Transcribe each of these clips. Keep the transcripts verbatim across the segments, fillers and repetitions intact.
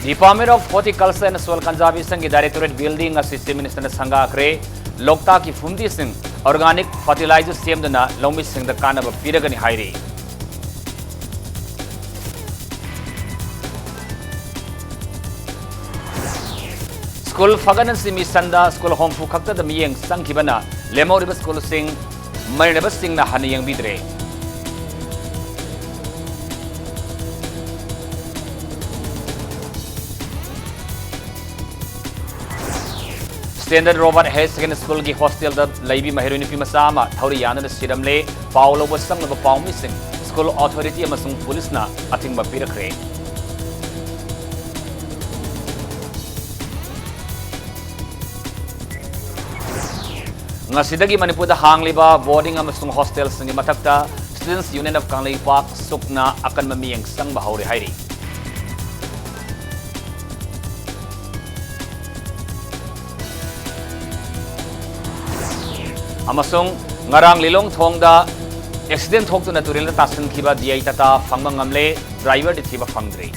Department of Horticulture and Soil Conservation ꯒꯤ Directorate Building ꯑꯁꯤ Chief Minister ꯅ ꯁꯪꯒꯥꯈ꯭ꯔꯦ꯫ ꯂꯣꯛꯇꯥꯛꯀꯤ ꯐꯨꯝꯗꯤꯁꯤꯡ organic fertilizer ꯁꯦꯝꯗꯨꯅ ꯂꯧꯃꯤꯁꯤꯡꯗ ꯀꯥꯟꯅꯕ ꯄꯤꯔꯒꯅꯤ ꯍꯥꯏꯔꯤ꯫ School ꯐꯒꯠꯅꯁꯤ mission ꯗ school ꯍꯨꯝꯐꯨ ꯈꯛꯇꯗ ꯃꯤꯠꯌꯦꯡ ꯆꯪꯈꯤꯕꯅ ꯂꯦꯝꯍꯧꯔꯤꯕ school ꯁꯤꯡ ꯃꯔꯩꯅꯕꯁꯤꯡꯅ ꯍꯟꯅ ꯌꯦꯡꯕꯤꯗ꯭ꯔꯦ꯫ Standard Robert Higher Secondary School ꯒꯤ hostel ꯗ ꯂꯩꯕꯤ ꯃꯍꯩꯔꯣꯏ ꯅꯨꯄꯤ ꯃꯆꯥ ꯑꯃ ꯊꯧꯔꯤ ꯌꯥꯟꯗꯨꯅ ꯁꯤꯔꯝꯂꯦ꯫ ꯄꯥꯎ ꯂꯧꯕ ꯆꯪꯂꯕ ꯄꯥꯎꯃꯤꯁꯤꯡ, school authority ꯑꯃꯁꯨꯡ police ꯅ ꯑꯊꯤꯡꯕ ꯄꯤꯔꯛꯈ꯭ꯔꯦ꯫ ꯉꯁꯤꯗꯒꯤ ꯃꯅꯤꯄꯨꯔꯗ ꯍꯥꯡꯂꯤꯕ boarding ꯑꯃꯁꯨꯡ hostel ꯁꯤꯡꯒꯤ ꯃꯊꯛꯇ Students Union of ꯀꯪꯂꯩꯄꯥꯛ, ꯁꯨꯛꯅ ꯑꯀꯟꯕ ꯃꯤꯠꯌꯦꯡ ꯆꯪꯕ ꯍꯧꯔꯦ ꯍꯥꯏꯔꯤ꯫ ꯑꯃꯁꯨꯡ ꯉꯔꯥꯡ ꯂꯤꯂꯣꯡ ꯊꯣꯡꯗ accident ꯊꯣꯛꯇꯨꯅ ꯇꯨꯔꯦꯜꯗ ꯇꯥꯁꯤꯟꯈꯤꯕ D I Tata ꯐꯪꯕ ꯉꯝꯂꯦ, driver ꯗꯤ ꯊꯤꯕ ꯐꯪꯗ꯭ꯔꯤ꯫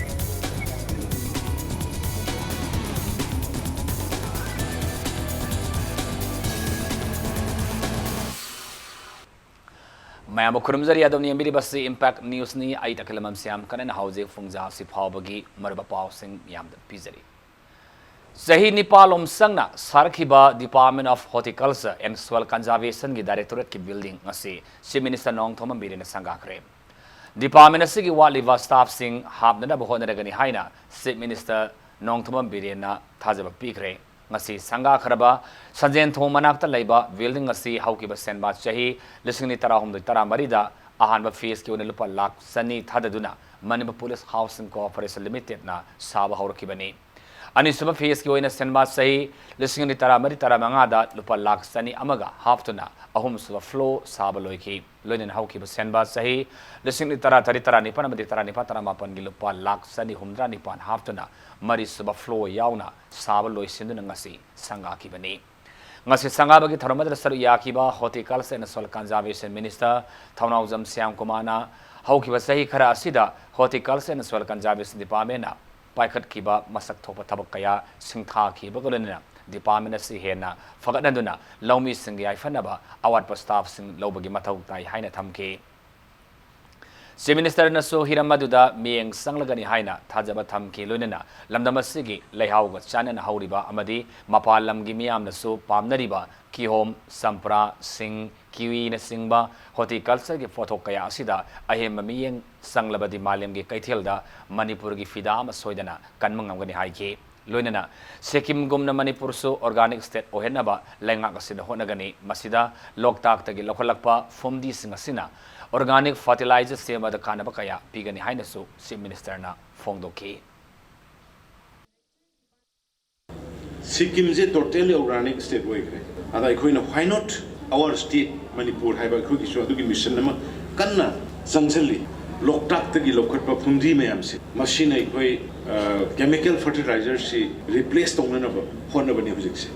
ꯃꯌꯥꯝꯕꯨ ꯈꯨꯔꯨꯝꯖꯔꯤ, ꯑꯗꯣꯝꯅ ꯌꯦꯡꯕꯤꯔꯤꯕꯁꯤ Impact News ꯅꯤ꯫ ꯑꯩ ꯇꯈꯦꯜꯂꯝꯕꯝ ꯁ꯭ꯌꯥꯝ ꯀꯔꯟꯅ ꯍꯧꯖꯤꯛ ꯄꯨꯡꯖꯥ ꯑꯁꯤ ꯐꯥꯎꯕꯒꯤ ꯃꯔꯨꯑꯣꯏꯕ ꯄꯥꯎꯁꯤꯡ ꯃꯌꯥꯝꯗ ꯄꯤꯖꯔꯤ꯫ ꯆꯍꯤ ꯅꯤꯄꯥꯜꯂꯣꯝ ꯆꯪꯅ ꯁꯥꯔꯛꯈꯤꯕ Department of Horticulture and Soil Conservation ꯒꯤ Directorate ꯀꯤ building ꯑꯁꯤ Chief Minister ꯅꯣꯡꯊꯣꯝꯕꯝ ꯕꯤꯔꯦꯟꯅ ꯁꯪꯒꯥꯈ꯭ꯔꯦ꯫ Department ꯑꯁꯤꯒꯤ ꯋꯥꯠꯂꯤꯕ staff ꯁꯤꯡ ꯍꯥꯞꯅꯅꯕ ꯍꯣꯠꯅꯔꯒꯅꯤ ꯍꯥꯏꯅ Chief Minister ꯅꯣꯡꯊꯣꯝꯕꯝ ꯕꯤꯔꯦꯟꯅ ꯊꯥꯖꯕ ꯄꯤꯈ꯭ꯔꯦ꯫ ꯉꯁꯤ ꯁꯪꯒꯥꯈ꯭ꯔꯕ ꯁꯟꯖꯦꯟ ꯊꯣꯡ ꯃꯅꯥꯛꯇ ꯂꯩꯕ building ꯑꯁꯤ ꯍꯧꯈꯤꯕ ꯁꯦꯟꯕꯥ ꯆꯍꯤ ꯂꯤꯁꯤꯡ ꯑꯅꯤ ꯇꯔꯥꯍꯨꯝꯗꯣꯏ ꯇꯔꯥꯃꯔꯤꯗ ꯑꯍꯥꯟꯕ phase ꯀꯤ ꯑꯣꯏꯅ ꯂꯨꯄꯥ ꯂꯥꯈ ꯆꯅꯤ ꯊꯥꯗꯗꯨꯅ Manipur Police Housing Corporation Limited ꯅ ꯁꯥꯕ ꯍꯧꯔꯛꯈꯤꯕꯅꯤ꯫ ꯑꯅꯤꯁꯨꯕ phase ꯀꯤ ꯑꯣꯏꯅ ꯁꯦꯟꯕꯥ ꯆꯍꯤ ꯂꯤꯁꯤꯡ ꯑꯅꯤ ꯇꯔꯥꯃꯔꯤ ꯇꯔꯥꯃꯉꯥꯗ ꯂꯨꯄꯥ ꯂꯥꯈ ꯆꯅꯤ ꯑꯃꯒ ꯍꯥꯞꯇꯨꯅ ꯑꯍꯨꯝꯁꯨꯕ floor ꯁꯥꯕ ꯂꯣꯏꯈꯤ꯫ ꯂꯣꯏꯅꯅ ꯍꯧꯈꯤꯕ ꯁꯦꯟꯕꯥ ꯆꯍꯤ ꯂꯤꯁꯤꯡ ꯑꯅꯤ ꯇꯔꯥꯇꯔꯦꯠ ꯇꯔꯥꯅꯤꯄꯥꯟ ꯑꯃꯗꯤ ꯇꯔꯥꯅꯤꯄꯥꯜ ꯇꯔꯥꯃꯥꯄꯟꯒꯤ ꯂꯨꯄꯥ ꯂꯥꯈ ꯆꯅꯤ ꯍꯨꯝꯗ꯭ꯔꯥ ꯅꯤꯄꯥꯟ ꯍꯥꯞꯇꯨꯅ ꯃꯔꯤꯁꯨꯕ floor ꯌꯥꯎꯅ ꯁꯥꯕ ꯂꯣꯏꯁꯤꯟꯗꯨꯅ ꯉꯁꯤ ꯁꯪꯒꯥꯈꯤꯕꯅꯤ꯫ ꯉꯁꯤ ꯁꯪꯒꯥꯕꯒꯤ ꯊꯧꯔꯝ ꯑꯗꯨꯗ ꯁꯔꯨꯛ ꯌꯥꯈꯤꯕ Horticulture and Soil Conservation Minister ꯊꯧꯅꯥꯎꯖꯝ ꯁ꯭ꯌꯥꯝ ꯀꯨꯃꯥꯔꯅ ꯍꯧꯈꯤꯕ ꯆꯍꯤ ꯈꯔ ꯑꯁꯤꯗ Horticulture and Soil Conservation Department ꯅ ꯄꯥꯏꯈꯠꯈꯤꯕ ꯃꯁꯛ ꯊꯣꯛꯄ ꯊꯕꯛ ꯀꯌꯥ ꯁꯤꯡꯊꯥꯈꯤꯕꯒ ꯂꯣꯏꯅꯅ department ꯑꯁꯤ ꯍꯦꯟꯅ ꯐꯒꯠꯍꯟꯗꯨꯅ ꯂꯧꯃꯤꯁꯤꯡꯒꯤ ꯌꯥꯏꯐꯅꯕ ꯑꯋꯥꯠꯄ staffꯁꯤꯡ ꯂꯧꯕꯒꯤ ꯃꯊꯧ ꯇꯥꯏ ꯍꯥꯏꯅ ꯊꯝꯈꯤ꯫ Chief Ministerꯅꯁꯨ ꯍꯤꯔꯝ ꯑꯗꯨꯗ ꯃꯤꯠꯌꯦꯡ ꯆꯪꯂꯒꯅꯤ ꯍꯥꯏꯅ ꯊꯥꯖꯕ ꯊꯝꯈꯤ꯫ ꯂꯣꯏꯅꯅ ꯂꯝꯗꯝ ꯑꯁꯤꯒꯤ ꯂꯩꯍꯥꯎꯒ ꯆꯥꯟꯅꯅ ꯍꯧꯔꯤꯕ ꯑꯃꯗꯤ ꯃꯄꯥꯟ ꯂꯝꯒꯤ ꯃꯤꯌꯥꯝꯅꯁꯨ ꯄꯥꯝꯅꯔꯤꯕ ꯀꯤꯍꯣꯝ, ꯆꯝꯄ꯭ꯔꯥ, ꯁꯤꯡ, ꯀꯤꯋꯤꯅꯆꯤꯡꯕ horticultureꯒꯤ ꯄꯣꯠꯊꯣꯛ ꯀꯌꯥ ꯑꯁꯤꯗ ꯑꯍꯦꯟꯕ ꯃꯤꯠꯌꯦꯡ ꯆꯪꯂꯕꯗꯤ ꯃꯥꯂꯦꯝꯒꯤ ꯀꯩꯊꯦꯜꯗ ꯃꯅꯤꯄꯨꯔꯒꯤ ꯐꯤꯗꯥ ꯑꯃ ꯁꯣꯏꯗꯅ ꯀꯟꯕ ꯉꯝꯒꯅꯤ ꯍꯥꯏꯈꯤ꯫ ꯂꯣꯏꯅꯅ ꯁꯤꯛꯀꯤꯝꯒꯨꯝꯅ ꯃꯅꯤꯄꯨꯔꯁꯨ organic state ꯑꯣꯏꯍꯟꯅꯕ ꯂꯩꯉꯥꯛ ꯑꯁꯤꯅ ꯍꯣꯠꯅꯒꯅꯤ꯫ ꯃꯁꯤꯗ ꯂꯣꯛꯇꯥꯛꯇꯒꯤ ꯂꯧꯈꯠꯂꯛꯄ ꯐꯨꯝꯗꯤꯁꯤꯡ ꯑꯁꯤꯅ organic fertilizer ꯁꯦꯝꯕꯗ ꯀꯥꯟꯅꯕ ꯀꯌꯥ ꯄꯤꯒꯅꯤ ꯍꯥꯏꯅꯁꯨ Chief Ministerꯅ ꯐꯣꯡꯗꯣꯛꯈꯤ꯫ ꯁꯤꯛꯀꯤꯝꯁꯦ totally organic state ꯑꯣꯏꯈ꯭ꯔꯦ꯫ ꯑꯗ ꯑꯩꯈꯣꯏꯅ why not our state Manipur ꯍꯥꯏꯕ ꯑꯩꯈꯣꯏꯒꯤꯁꯨ ꯑꯗꯨꯒꯤ mission ꯑꯃ ꯀꯟꯅ ꯆꯪꯁꯤꯜꯂꯤ꯫ ꯂꯣꯛꯇꯥꯛꯇꯒꯤ ꯂꯧꯈꯠꯄ ꯐꯨꯝꯗꯤ ꯃꯌꯥꯝꯁꯦ, ꯃꯁꯤꯅ ꯑꯩꯈꯣꯏ chemical fertilizerꯁꯤ replace ꯇꯧꯅꯅꯕ ꯍꯣꯠꯅꯕꯅꯤ ꯍꯧꯖꯤꯛꯁꯦ꯫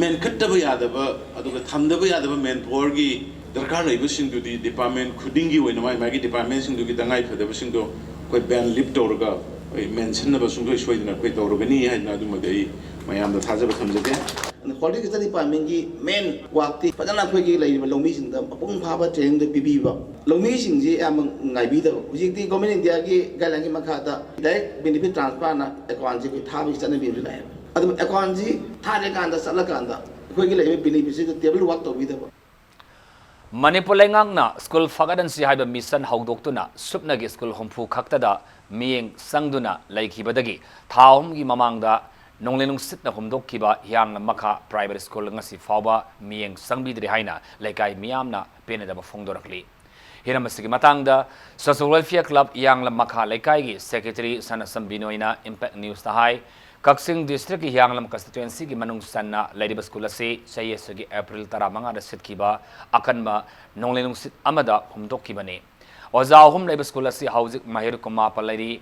ꯃꯦꯟꯈꯠꯇꯕ ꯌꯥꯗꯕ ꯑꯗꯨꯒ ꯊꯝꯗꯕ ꯌꯥꯗꯕ manpowerꯒꯤ ꯗꯔꯀꯥꯔ ꯂꯩꯕꯁꯤꯡꯗꯨꯗꯤ department ꯈꯨꯗꯤꯡꯒꯤ ꯑꯣꯏꯅ ꯃꯥꯒꯤ ꯃꯥꯒꯤ departmentꯁꯤꯡꯗꯨꯒꯤ ꯇꯉꯥꯏ ꯐꯗꯕꯁꯤꯡꯗꯣ ꯑꯩꯈꯣꯏ ban lift ꯇꯧꯔꯒ ꯑꯩꯈꯣꯏ ꯃꯦꯟꯁꯤꯟꯅꯕ ꯁꯨꯡꯁꯣꯏ ꯁꯣꯏꯗꯅ ꯑꯩꯈꯣꯏ ꯇꯧꯔꯒꯅꯤ ꯍꯥꯏꯗꯅ ꯑꯗꯨꯃꯗꯤ ꯑꯩ ꯃꯌꯥꯝꯗ ꯊꯥꯖꯕ ꯊꯝꯖꯒꯦ꯫ Horticulture departmentꯀꯤ main workꯇꯤ ꯐꯖꯅ ꯑꯩꯈꯣꯏꯒꯤ ꯂꯩꯔꯤꯕ ꯂꯧꯃꯤꯁꯤꯡꯗ ꯃꯄꯨꯡ ꯐꯥꯕ trainingꯗꯣ ꯄꯤꯕꯤꯕ, ꯂꯧꯃꯤꯁꯤꯡꯁꯤ ꯑꯌꯥꯝꯕ ꯉꯥꯏꯕꯤꯗꯕ꯫ ꯍꯧꯖꯤꯛꯇꯤ government Indiaꯒꯤ guideline ꯃꯈꯥꯗ direct benefit transferꯅ accountꯁꯤ ꯑꯩꯈꯣꯏ ꯊꯥꯕꯒꯤ ꯆꯠꯅꯕꯤ ꯑꯃꯁꯨ ꯂꯥꯛꯑꯦꯕ꯫ ꯑꯗꯨꯕꯨ accountꯁꯤ ꯊꯥꯗ꯭ꯔꯤꯀꯥꯟꯗ ꯆꯠꯂꯀꯥꯟꯗ ꯑꯩꯈꯣꯏꯒꯤ ꯂꯩꯔꯤꯕ beneficiaryꯗ table work ꯇꯧꯕꯤꯗꯕ꯫ ꯃꯅꯤꯄꯨꯔ ꯂꯩꯉꯥꯛꯅ ꯁ꯭ꯀꯨꯜ ꯐꯒꯠꯍꯟꯁꯤ ꯍꯥꯏꯕ mission ꯍꯧꯗꯣꯛꯇꯨꯅ ꯁꯨꯞꯅꯒꯤ ꯁ꯭ꯀꯨꯜ ꯍꯨꯝꯐꯨ ꯈꯛꯇꯗ ꯃꯤꯠꯌꯦꯡ ꯆꯪꯗꯨꯅ ꯂꯩꯈꯤꯕꯗꯒꯤ ꯊꯥ ꯑꯍꯨꯝꯒꯤ ꯃꯃꯥꯡꯗ ꯅꯣꯡꯂꯩ ꯅꯨꯡꯁꯤꯠꯅ ꯍꯨꯝꯗꯣꯛꯈꯤꯕ ꯍꯤꯌꯥꯡꯂꯝ ꯃꯈꯥ primary school ꯉꯁꯤ ꯐꯥꯎꯕ ꯃꯤꯠꯌꯦꯡ ꯆꯪꯕꯤꯗ꯭ꯔꯤ ꯍꯥꯏꯅ ꯂꯩꯀꯥꯏ ꯃꯤꯌꯥꯝꯅ ꯄꯦꯟꯅꯗꯕ ꯐꯣꯡꯗꯣꯔꯛꯂꯤ꯫ ꯍꯤꯔꯝ ꯑꯁꯤꯒꯤ ꯃꯇꯥꯡꯗ Social Welfare Club ꯍꯤꯌꯥꯡꯂꯝ ꯃꯈꯥ ꯂꯩꯀꯥꯏꯒꯤ secretary ꯁꯅꯥꯁꯝ ꯕꯤꯅꯣꯏꯅ Impact Newsꯇ ꯍꯥꯏ, ꯀꯛꯆꯤꯡ districtꯀꯤ ꯍꯤꯌꯥꯡꯂꯝ constituencyꯒꯤ ꯃꯅꯨꯡ ꯆꯟꯅ ꯂꯩꯔꯤꯕ ꯁ꯭ꯀꯨꯜ ꯑꯁꯤ ꯆꯍꯤ ꯑꯁꯤꯒꯤ April ꯇꯔꯥꯃꯉꯥꯗ ꯁꯤꯠꯈꯤꯕ ꯑꯀꯟꯕ ꯅꯣꯡꯂꯩ ꯅꯨꯡꯁꯤꯠ ꯑꯃꯗ ꯍꯨꯝꯗꯣꯛꯈꯤꯕꯅꯤ꯫ ꯑꯣꯖꯥ ꯑꯍꯨꯝ ꯂꯩꯕ ꯁ꯭ꯀꯨꯜ ꯑꯁꯤ ꯍꯧꯖꯤꯛ ꯃꯍꯩꯔꯣꯏ ꯀꯨꯟꯃꯥꯄꯟ ꯂꯩꯔꯤ꯫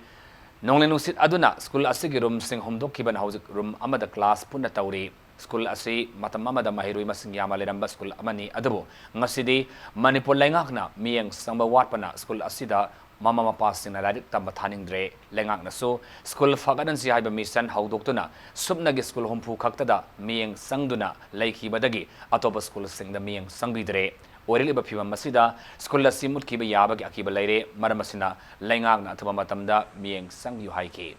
ꯅꯣꯡꯂꯩ ꯅꯨꯡꯁꯤꯠ ꯑꯗꯨꯅ ꯁ꯭ꯀꯨꯜ ꯑꯁꯤꯒꯤ roomꯁꯤꯡ ꯍꯨꯝꯗꯣꯛꯈꯤꯕꯅ ꯍꯧꯖꯤꯛ room ꯑꯃꯗ class ꯄꯨꯟꯅ ꯇꯧꯔꯤ꯫ ꯁ꯭ꯀꯨꯜ ꯑꯁꯤ ꯃꯇꯝ ꯑꯃꯗ ꯃꯍꯩꯔꯣꯏ ꯃꯁꯤꯡ ꯌꯥꯝꯅ ꯂꯩꯔꯝꯕ ꯁ꯭ꯀꯨꯜ ꯑꯃꯅꯤ, ꯑꯗꯨꯕꯨ ꯉꯁꯤꯗꯤ ꯃꯅꯤꯄꯨꯔ ꯂꯩꯉꯥꯛꯅ ꯃꯤꯠꯌꯦꯡ ꯆꯪꯕ ꯋꯥꯠꯄꯅ ꯁ꯭ꯀꯨꯜ ꯑꯁꯤꯗ ꯃꯃꯥ ꯃꯄꯥꯁꯤꯡꯅ ꯂꯥꯏꯔꯤꯛ ꯇꯝꯕ ꯊꯥꯅꯤꯡꯗ꯭ꯔꯦ꯫ ꯂꯩꯉꯥꯛꯅꯁꯨ ꯁ꯭ꯀꯨꯜ ꯐꯒꯠꯍꯟꯁꯤ ꯍꯥꯏꯕ ꯃꯤꯁꯟ ꯍꯧꯗꯣꯛꯇꯨꯅ ꯁꯨꯞꯅꯒꯤ ꯁ꯭ꯀꯨꯜ ꯍꯨꯝꯐꯨ ꯈꯛꯇꯗ ꯃꯤꯠꯌꯦꯡ ꯆꯪꯗꯨꯅ ꯂꯩꯈꯤꯕꯗꯒꯤ ꯑꯇꯣꯞꯄ ꯁ꯭ꯀꯨꯜꯁꯤꯡꯗ ꯃꯤꯠꯌꯦꯡ ꯆꯪꯕꯤꯗ꯭ꯔꯦ꯫ ꯑꯣꯏꯔꯛꯂꯤꯕ ꯐꯤꯕꯝ ꯑꯁꯤꯗ ꯁ꯭ꯀꯨꯜ ꯑꯁꯤ ꯃꯨꯠꯈꯤꯕ ꯌꯥꯕꯒꯤ ꯑꯀꯤꯕ ꯂꯩꯔꯦ꯫ ꯃꯔꯝ ꯑꯁꯤꯅ ꯂꯩꯉꯥꯛꯅ ꯑꯊꯨꯕ ꯃꯇꯝꯗ ꯃꯤꯠꯌꯦꯡ ꯆꯪꯕꯤꯌꯨ ꯍꯥꯏꯈꯤ꯫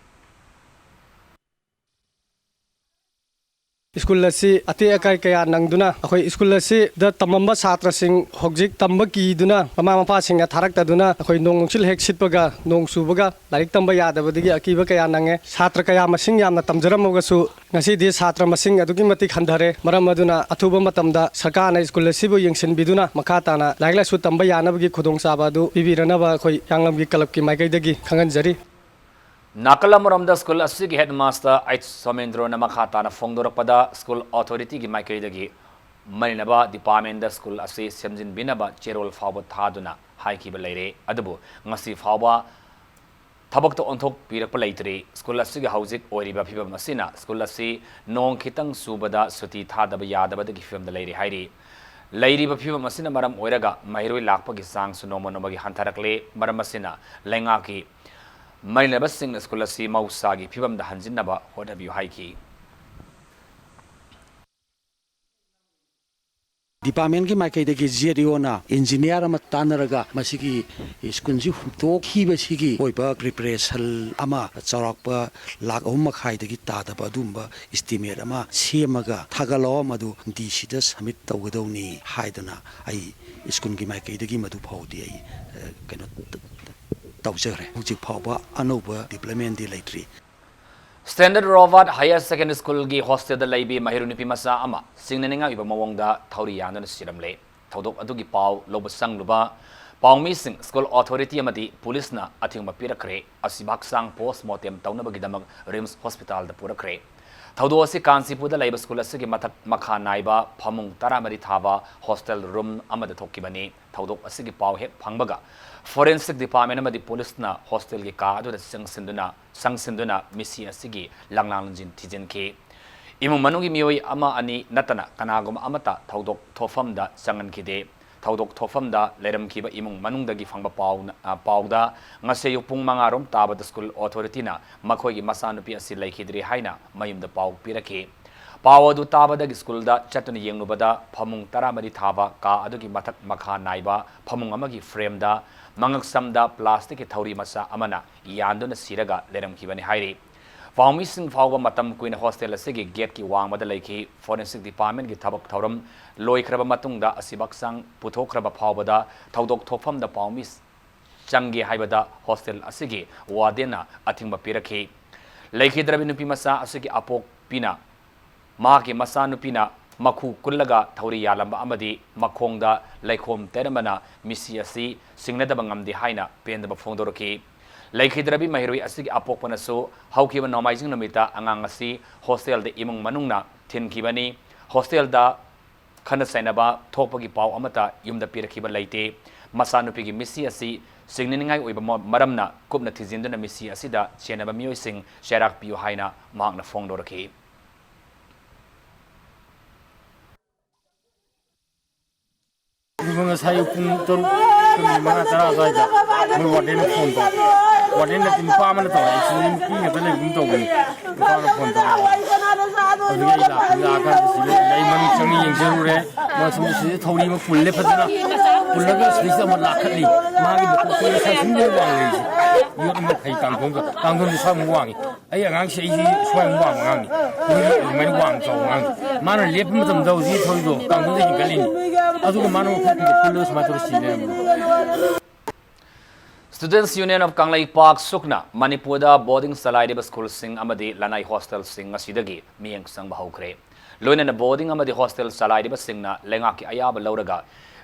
ꯁ꯭ꯀꯨꯜ ꯑꯁꯤ ꯑꯇꯦꯛ ꯑꯀꯥꯏ ꯀꯌꯥ ꯅꯪꯗꯨꯅ ꯑꯩꯈꯣꯏ ꯁ꯭ꯀꯨꯜ ꯑꯁꯤꯗ ꯇꯝꯃꯝꯕ ꯁꯥꯇ꯭ꯔꯁꯤꯡ ꯍꯧꯖꯤꯛ ꯇꯝꯕ ꯀꯤꯗꯨꯅ ꯃꯃꯥ ꯃꯄꯥꯁꯤꯡꯅ ꯊꯥꯔꯛꯇꯗꯨꯅ ꯑꯩꯈꯣꯏ ꯅꯣꯡ ꯅꯨꯡꯁꯤꯠ ꯍꯦꯛ ꯁꯤꯠꯄꯒ ꯅꯣꯡ ꯆꯨꯕꯒ ꯂꯥꯏꯔꯤꯛ ꯇꯝꯕ ꯌꯥꯗꯕꯗꯒꯤ ꯑꯀꯤꯕ ꯀꯌꯥ ꯅꯪꯉꯦ꯫ ꯁꯥꯇ꯭ꯔ ꯀꯌꯥ ꯃꯁꯤꯡ ꯌꯥꯝꯅ ꯇꯝꯖꯔꯝꯃꯒꯁꯨ ꯉꯁꯤꯗꯤ ꯁꯥꯇ꯭ꯔ ꯃꯁꯤꯡ ꯑꯗꯨꯛꯀꯤ ꯃꯇꯤꯛ ꯍꯟꯊꯔꯦ꯫ ꯃꯔꯝ ꯑꯗꯨꯅ ꯑꯊꯨꯕ ꯃꯇꯝꯗ ꯁꯔꯀꯥꯔꯅ ꯁ꯭ꯀꯨꯜ ꯑꯁꯤꯕꯨ ꯌꯦꯡꯁꯤꯟꯕꯤꯗꯨꯅ ꯃꯈꯥ ꯇꯥꯅ ꯂꯥꯏꯔꯤꯛ ꯂꯥꯏꯁꯨ ꯇꯝꯕ ꯌꯥꯅꯕꯒꯤ ꯈꯨꯗꯣꯡꯆꯥꯕ ꯑꯗꯨ ꯄꯤꯕꯤꯔꯅꯕ ꯑꯩꯈꯣꯏ ꯍꯤꯌꯥꯡꯂꯝꯒꯤ ꯀ꯭ꯂꯕꯀꯤ ꯃꯥꯏꯀꯩꯗꯒꯤ ꯈꯪꯍꯟꯖꯔꯤ꯫ ꯅꯥꯀꯜ ꯑꯃꯔꯣꯝꯗ ꯁ꯭ꯀꯨꯜ ꯑꯁꯤꯒꯤ ꯍꯦꯗꯃꯥꯁꯇꯔ ꯑꯩꯆ ꯁꯣꯃꯦꯟꯗ꯭ꯔꯣꯅ ꯃꯈꯥ ꯇꯥꯅ ꯐꯣꯡꯗꯣꯔꯛꯄꯗ, ꯁ꯭ꯀꯨꯜ ꯑꯣꯊꯣꯔꯤꯇꯤꯒꯤ ꯃꯥꯏꯀꯩꯗꯒꯤ ꯃꯔꯤꯅꯕ ꯗꯤꯄꯥꯔꯠꯃꯦꯟꯗ ꯁ꯭ꯀꯨꯜ ꯑꯁꯤ ꯁꯦꯝꯖꯤꯟꯕꯤꯅꯕ ꯆꯦꯔꯣꯜ ꯐꯥꯎꯕ ꯊꯥꯗꯨꯅ ꯍꯥꯏꯈꯤꯕ ꯂꯩꯔꯦ꯫ ꯑꯗꯨꯕꯨ ꯉꯁꯤ ꯐꯥꯎꯕ ꯊꯕꯛꯇ ꯑꯣꯟꯊꯣꯛꯄꯤꯔꯛꯄ ꯂꯩꯇ꯭ꯔꯤ꯫ ꯁ꯭ꯀꯨꯜ ꯑꯁꯤꯒꯤ ꯍꯧꯖꯤꯛ ꯑꯣꯏꯔꯤꯕ ꯐꯤꯕꯝ ꯑꯁꯤꯅ ꯁ꯭ꯀꯨꯜ ꯑꯁꯤ ꯅꯣꯡ ꯈꯤꯇꯪ ꯆꯨꯕꯗ ꯁꯨꯇꯤ ꯊꯥꯗꯕ ꯌꯥꯗꯕꯗꯒꯤ ꯐꯤꯕꯝꯗ ꯂꯩꯔꯤ ꯍꯥꯏꯔꯤ꯫ ꯂꯩꯔꯤꯕ ꯐꯤꯕꯝ ꯑꯁꯤꯅ ꯃꯔꯝ ꯑꯣꯏꯔꯒ ꯃꯍꯩꯔꯣꯏ ꯂꯥꯛꯄꯒꯤ ꯆꯥꯡꯁꯨ ꯅꯣꯡꯃ ꯅꯣꯡꯃꯒꯤ ꯍꯟꯊꯔꯛꯂꯦ꯫ ꯃꯔꯝ ꯑꯁꯤꯅ ꯂꯩꯉꯥꯛꯀꯤ ꯃꯔꯤ ꯂꯩꯅꯕꯁꯤꯡꯅ ꯁ꯭ꯀꯨꯜ ꯑꯁꯤ ꯃꯍꯧꯁꯥꯒꯤ ꯐꯤꯕꯝꯗ ꯍꯟꯖꯤꯟꯅꯕ ꯍꯣꯠꯅꯕꯤꯌꯨ ꯍꯥꯏꯈꯤ꯫ ꯗꯤꯄꯥꯔꯠꯃꯦꯟꯒꯤ ꯃꯥꯏꯀꯩꯗꯒꯤ ꯖꯦꯠ ꯏ ꯑꯣꯅ ꯏꯟꯖꯤꯅꯤꯌꯥꯔ ꯑꯃ ꯇꯥꯟꯅꯔꯒ ꯃꯁꯤꯒꯤ ꯁ꯭ꯀꯨꯜꯁꯤ ꯍꯨꯟꯇꯣꯛꯈꯤꯕꯁꯤꯒꯤ ꯑꯣꯏꯕ ꯄ꯭ꯔꯤꯄꯦꯔꯦꯁꯟ ꯑꯃ ꯆꯥꯎꯔꯥꯛꯄ ꯂꯥꯈ ꯑꯍꯨꯝ ꯃꯈꯥꯏꯗꯒꯤ ꯇꯥꯗꯕ ꯑꯗꯨꯒꯨꯝꯕ ꯏꯁꯇꯤꯃꯦꯠ ꯑꯃ ꯁꯦꯝꯃꯒ ꯊꯥꯒꯠꯂꯛꯑꯣ, ꯃꯗꯨ ꯗꯤ ꯁꯤꯗ ꯁꯕꯃꯤꯠ ꯇꯧꯒꯗꯧꯅꯤ ꯍꯥꯏꯗꯅ ꯑꯩ ꯁ꯭ꯀꯨꯜꯒꯤ ꯃꯥꯏꯀꯩꯗꯒꯤ ꯃꯗꯨ ꯐꯥꯎꯗꯤ ꯑꯩ, ꯑ, ꯀꯩꯅꯣ ꯇꯧꯖꯈ꯭ꯔꯦ꯫ ꯍꯧꯖꯤꯛ ꯐꯥꯎꯕ ꯑꯅꯧꯕ ꯗꯤꯕ꯭ꯂꯞꯃꯦꯟꯗꯤ ꯂꯩꯇ꯭ꯔꯤ꯫ ꯁ꯭ꯇꯦꯟꯗꯔꯠ ꯔꯣꯕꯥꯔꯠ ꯍꯥꯌꯔ ꯁꯦꯀꯦꯟꯗꯔꯤ ꯁ꯭ꯀꯨꯜꯒꯤ ꯍꯣꯁꯇꯦꯜꯗ ꯂꯩꯕꯤ ꯃꯍꯩꯔꯣꯏ ꯅꯨꯄꯤ ꯃꯆꯥ ꯑꯃ ꯁꯤꯡꯅꯅꯤꯡꯉꯥꯏ ꯑꯣꯏꯕ ꯃꯑꯣꯡꯗ ꯊꯧꯔꯤ ꯌꯥꯟꯗꯨꯅ ꯁꯤꯔꯝꯂꯦ꯫ ꯊꯧꯗꯣꯛ ꯑꯗꯨꯒꯤ ꯄꯥꯎ ꯂꯧꯕ ꯆꯪꯂꯨꯕ ꯄꯥꯎꯃꯤꯁꯤꯡ, ꯁ꯭ꯀꯨꯜ ꯑꯣꯊꯣꯔꯤꯇꯤ ꯑꯃꯗꯤ ꯄꯨꯂꯤꯁꯅ ꯑꯊꯤꯡꯕ ꯄꯤꯔꯛꯈ꯭ꯔꯦ꯫ ꯑꯁꯤꯕ ꯍꯛꯆꯥꯡ ꯄꯣꯁꯃꯣꯔꯇꯦꯝ ꯇꯧꯅꯕꯒꯤꯗꯃꯛ ꯔꯤꯝꯁ ꯍꯣꯁꯄꯤꯇꯥꯜꯗ ꯄꯨꯔꯛꯈ꯭ꯔꯦ꯫ ꯊꯧꯗꯣꯛ ꯑꯁꯤ ꯀꯥꯟꯆꯤꯄꯨꯔꯗ ꯂꯩꯕ ꯁ꯭ꯀꯨꯜ ꯑꯁꯤꯒꯤ ꯃꯊꯛ ꯃꯈꯥ ꯅꯥꯏꯕ ꯐꯃꯨꯡ ꯇꯔꯥꯃꯔꯤ ꯊꯥꯕ ꯍꯣꯁꯇꯦꯜ ꯔꯨꯝ ꯑꯃꯗ ꯊꯣꯛꯈꯤꯕꯅꯤ꯫ ꯊꯧꯗꯣꯛ ꯑꯁꯤꯒꯤ ꯄꯥꯎ ꯍꯦꯛ ꯐꯪꯕꯒ ꯐꯣꯔꯦꯟꯁꯤꯛ ꯗꯤꯄꯥꯔꯠꯃꯦꯟ ꯑꯃꯗꯤ ꯄꯨꯂꯤꯁꯅ ꯍꯣꯁꯇꯦꯜꯒꯤ ꯀꯥ ꯑꯗꯨꯗ ꯆꯪꯁꯤꯟꯗꯨꯅ, ꯆꯪꯁꯤꯟꯗꯨꯅ ꯃꯤꯁꯤ ꯑꯁꯤꯒꯤ ꯂꯪꯂꯥꯡ ꯂꯨꯡꯖꯤꯟ ꯊꯤꯖꯤꯟꯈꯤ꯫ ꯏꯃꯨꯡ ꯃꯅꯨꯡꯒꯤ ꯃꯤꯑꯣꯏ ꯑꯃ ꯑꯅꯤ ꯅꯠꯇꯅ ꯀꯅꯥꯒꯨꯝꯕ ꯑꯃꯠꯇ ꯊꯧꯗꯣꯛ ꯊꯣꯛꯐꯝꯗ ꯆꯪꯍꯟꯈꯤꯗꯦ꯫ ꯊꯧꯗꯣꯛ ꯊꯣꯛꯐꯝꯗ ꯂꯩꯔꯝꯈꯤꯕ ꯏꯃꯨꯡ ꯃꯅꯨꯡꯗꯒꯤ ꯐꯪꯕ ꯄꯥꯎꯅ-, ꯑ, ꯄꯥꯎꯗ ꯉꯁꯤ ꯑꯌꯨꯛ ꯄꯨꯡ ꯃꯉꯥ ꯔꯣꯝ ꯇꯥꯕꯗ ꯁ꯭ꯀꯨꯜ ꯑꯣꯊꯣꯔꯤꯇꯤꯅ ꯃꯈꯣꯏꯒꯤ ꯃꯆꯥꯅꯨꯄꯤ ꯑꯁꯤ ꯂꯩꯈꯤꯗ꯭ꯔꯤ ꯍꯥꯏꯅ ꯃꯌꯨꯝꯗ ꯄꯥꯎ ꯄꯤꯔꯛꯈꯤ꯫ ꯄꯥꯎ ꯑꯗꯨ ꯇꯥꯕꯗꯒꯤ ꯁ꯭ꯀꯨꯜꯗ ꯆꯠꯇꯨꯅ ꯌꯦꯡꯂꯨꯕꯗ ꯐꯃꯨꯡ ꯇꯔꯥꯃꯔꯤ ꯊꯥꯕ ꯀꯥ ꯑꯗꯨꯒꯤ ꯃꯊꯛ ꯃꯈꯥ ꯅꯥꯏꯕ ꯐꯃꯨꯡ ꯑꯃꯒꯤ ꯐ꯭ꯔꯦꯝꯗ ꯃꯉꯛꯁꯝꯗ ꯄ꯭ꯂꯥꯁꯇꯤꯛꯀꯤ ꯊꯧꯔꯤ ꯃꯆꯥ ꯑꯃꯅ ꯌꯥꯟꯗꯨꯅ ꯁꯤꯔꯒ ꯂꯩꯔꯝꯈꯤꯕꯅꯤ ꯍꯥꯏꯔꯤ꯫ ꯄꯥꯎꯃꯤꯁꯤꯡ ꯐꯥꯎꯕ ꯃꯇꯝ ꯀꯨꯏꯅ ꯍꯣꯁꯇꯦꯜ ꯑꯁꯤꯒꯤ ꯒꯦꯠꯀꯤ ꯋꯥꯡꯃꯗ ꯂꯩꯈꯤ꯫ ꯐꯣꯔꯦꯟꯁꯤꯛ ꯗꯤꯄꯥꯔꯠꯃꯦꯟꯒꯤ ꯊꯕꯛ ꯊꯧꯔꯝ ꯂꯣꯏꯈ꯭ꯔꯕ ꯃꯇꯨꯡꯗ ꯑꯁꯤꯕ ꯍꯛꯆꯥꯡ ꯄꯨꯊꯣꯛꯈ꯭ꯔꯕ ꯐꯥꯎꯕꯗ ꯊꯧꯗꯣꯛ ꯊꯣꯛꯐꯝꯗ ꯄꯥꯎꯃꯤ ꯆꯪꯒꯦ ꯍꯥꯏꯕꯗ ꯍꯣꯁꯇꯦꯜ ꯑꯁꯤꯒꯤ ꯋꯥꯔꯗꯦꯟꯅ ꯑꯊꯤꯡꯕ ꯄꯤꯔꯛꯈꯤ꯫ ꯂꯩꯈꯤꯗ꯭ꯔꯕꯤ ꯅꯨꯄꯤ ꯃꯆꯥ ꯑꯁꯤꯒꯤ ꯑꯄꯣꯛꯄꯤꯅ ꯃꯍꯥꯛꯀꯤ ꯃꯆꯥꯅꯨꯄꯤꯅ ꯃꯈꯨ ꯀꯨꯜꯂꯒ ꯊꯧꯔꯤ ꯌꯥꯜꯂꯝꯕ ꯑꯃꯗꯤ ꯃꯈꯣꯡꯗ ꯂꯩꯈꯣꯝ ꯇꯩꯔꯝꯕꯅ ꯃꯤꯁꯤ ꯑꯁꯤ ꯁꯤꯡꯅꯗꯕ ꯉꯝꯗꯦ ꯍꯥꯏꯅ ꯄꯦꯟꯗꯕ ꯐꯣꯡꯗꯣꯔꯛꯈꯤ꯫ ꯂꯩꯈꯤꯗ꯭ꯔꯕꯤ ꯃꯍꯩꯔꯣꯏ ꯑꯁꯤꯒꯤ ꯑꯄꯣꯛꯄꯅꯁꯨ ꯍꯧꯈꯤꯕ ꯅꯣꯡꯃꯥꯏꯖꯤꯡ ꯅꯨꯃꯤꯠꯇ ꯑꯉꯥꯡ ꯑꯁꯤ ꯍꯣꯁꯇꯦꯜꯗ ꯏꯃꯨꯡ ꯃꯅꯨꯡꯅ ꯊꯤꯟꯈꯤꯕꯅꯤ꯫ ꯍꯣꯁꯇꯦꯜꯗ ꯈꯠꯅ ꯆꯩꯅꯕ ꯊꯣꯛꯄꯒꯤ ꯄꯥꯎ ꯑꯃꯠꯇ ꯌꯨꯝꯗ ꯄꯤꯔꯛꯈꯤꯕ ꯂꯩꯇꯦ꯫ ꯃꯆꯥꯅꯨꯄꯤꯒꯤ ꯃꯤꯁꯤ ꯑꯁꯤ ꯁꯤꯡꯅꯅꯤꯡꯉꯥꯏ ꯑꯣꯏꯕ ꯃ-, ꯃꯔꯝꯅ ꯀꯨꯞꯅ ꯊꯤꯖꯤꯟꯗꯨꯅ ꯃꯤꯁꯤ ꯑꯁꯤꯗ ꯆꯦꯟꯅꯕ ꯃꯤꯑꯣꯏꯁꯤꯡ ꯆꯩꯔꯥꯛ ꯄꯤꯌꯨ ꯍꯥꯏꯅ ꯃꯍꯥꯛꯅ ꯐꯣꯡꯗꯣꯔꯛꯈꯤ꯫ ꯑꯗꯨꯒ ꯉꯁꯥꯏ ꯑꯌꯨꯛ ꯄꯨꯡ ꯇꯔꯨꯛ, ꯄꯨꯡ ꯃꯉꯥ, ꯇꯔꯥ ꯑꯗꯨꯋꯥꯏꯗ ꯃꯣꯏ ꯋꯥꯔꯗꯦꯟꯅ ꯐꯣꯟ ꯇꯧꯔꯛꯑꯦ꯫ ꯋꯥꯔꯗꯦꯟ ꯅꯠꯇꯦ, ꯅꯨꯄꯥ ꯑꯃꯅ ꯇꯧꯔꯛꯑꯦ꯫ ꯁꯤꯗ ꯅꯨꯄꯤ ꯉꯥꯛꯇ ꯂꯩꯕꯒꯨꯝ ꯇꯧꯕꯅꯤ꯫ ꯅꯨꯄꯥ ꯑꯃꯅ ꯐꯣꯟ ꯇꯧꯔꯛꯑꯦ꯫ ꯑꯗꯨꯗꯒꯤ ꯑꯩ ꯂꯥꯛꯄꯅꯤ꯫ ꯂꯥꯛꯑꯀꯥꯟꯗ ꯁꯤꯗ ꯑꯩ ꯃꯅꯨꯡ ꯆꯪꯉ ꯌꯦꯡꯖꯔꯨꯔꯦ꯫ ꯃꯥ ꯁꯨꯝ ꯁꯤꯗ ꯊꯧꯔꯤ ꯑꯃ ꯄꯨꯜꯂꯦ ꯐꯖꯅ꯫ ꯄꯨꯜꯂꯒ ꯁꯤꯗꯩꯁꯤꯗ ꯑꯃ ꯂꯥꯈꯠꯂꯤ꯫ ꯃꯥꯒꯤ ꯃꯀꯣꯛꯇꯨ ꯃꯁꯥ ꯁꯨꯝ ꯂꯣꯏ ꯋꯥꯡ ꯂꯩꯔꯤꯁꯦ꯫ ꯌꯣꯠ ꯑꯃ ꯐꯩ ꯀꯥꯡꯊꯣꯟꯗ, ꯀꯥꯡꯊꯣꯟꯗꯨ ꯁ꯭ꯋꯥꯏꯃꯨꯛ ꯋꯥꯡꯉꯤ꯫ ꯑꯩ ꯑꯉꯥꯡꯁꯦ ꯑꯩꯁꯤ ꯁ꯭ꯋꯥꯏꯃꯨꯛ ꯋꯥꯡꯕ ꯑꯉꯥꯡꯅꯤ꯫ ꯃꯣꯏꯒꯤ ꯑꯗꯨꯃꯥꯏꯅ ꯋꯥꯡ ꯆꯥꯎꯕ ꯑꯉꯥꯡꯅꯤ꯫ ꯃꯥꯅ ꯂꯦꯞꯄ ꯃꯇꯝꯗ ꯍꯧꯖꯤꯛ ꯊꯧꯔꯤꯗꯣ ꯀꯥꯡꯊꯣꯟꯗ ꯍꯦꯟꯒꯠꯂꯤꯅꯤ꯫ ꯑꯗꯨꯒ ꯃꯥꯅ ꯃꯈꯣꯡ ꯈꯨꯠꯇ ꯄꯨꯜꯂꯒ ꯁꯨꯃꯥꯏꯅ ꯇꯧꯔ ꯁꯤ ꯂꯩꯔꯝꯃꯤ꯫ Students Union of ꯀꯪꯂꯩꯄꯥꯛ, ꯁꯨꯛꯅ ꯃꯅꯤꯄꯨꯔꯗ ꯕꯣꯔꯗꯤꯡ ꯆꯂꯥꯏꯔꯤꯕ ꯁ꯭ꯀꯨꯜꯁꯤꯡ ꯑꯃꯗꯤ ꯂꯅꯥꯏ ꯍꯣꯁꯇꯦꯜꯁꯤꯡ ꯑꯁꯤꯗꯒꯤ ꯃꯤꯠꯌꯦꯡ ꯆꯪꯕ ꯍꯧꯈ꯭ꯔꯦ꯫ ꯂꯣꯏꯅꯅ ꯕꯣꯔꯗꯤꯡ ꯑꯃꯗꯤ ꯍꯣꯁꯇꯦꯜ ꯆꯂꯥꯏꯔꯤꯕꯁꯤꯡꯅ ꯂꯩꯉꯥꯛꯀꯤ ꯑꯌꯥꯕ ꯂꯧꯔꯒ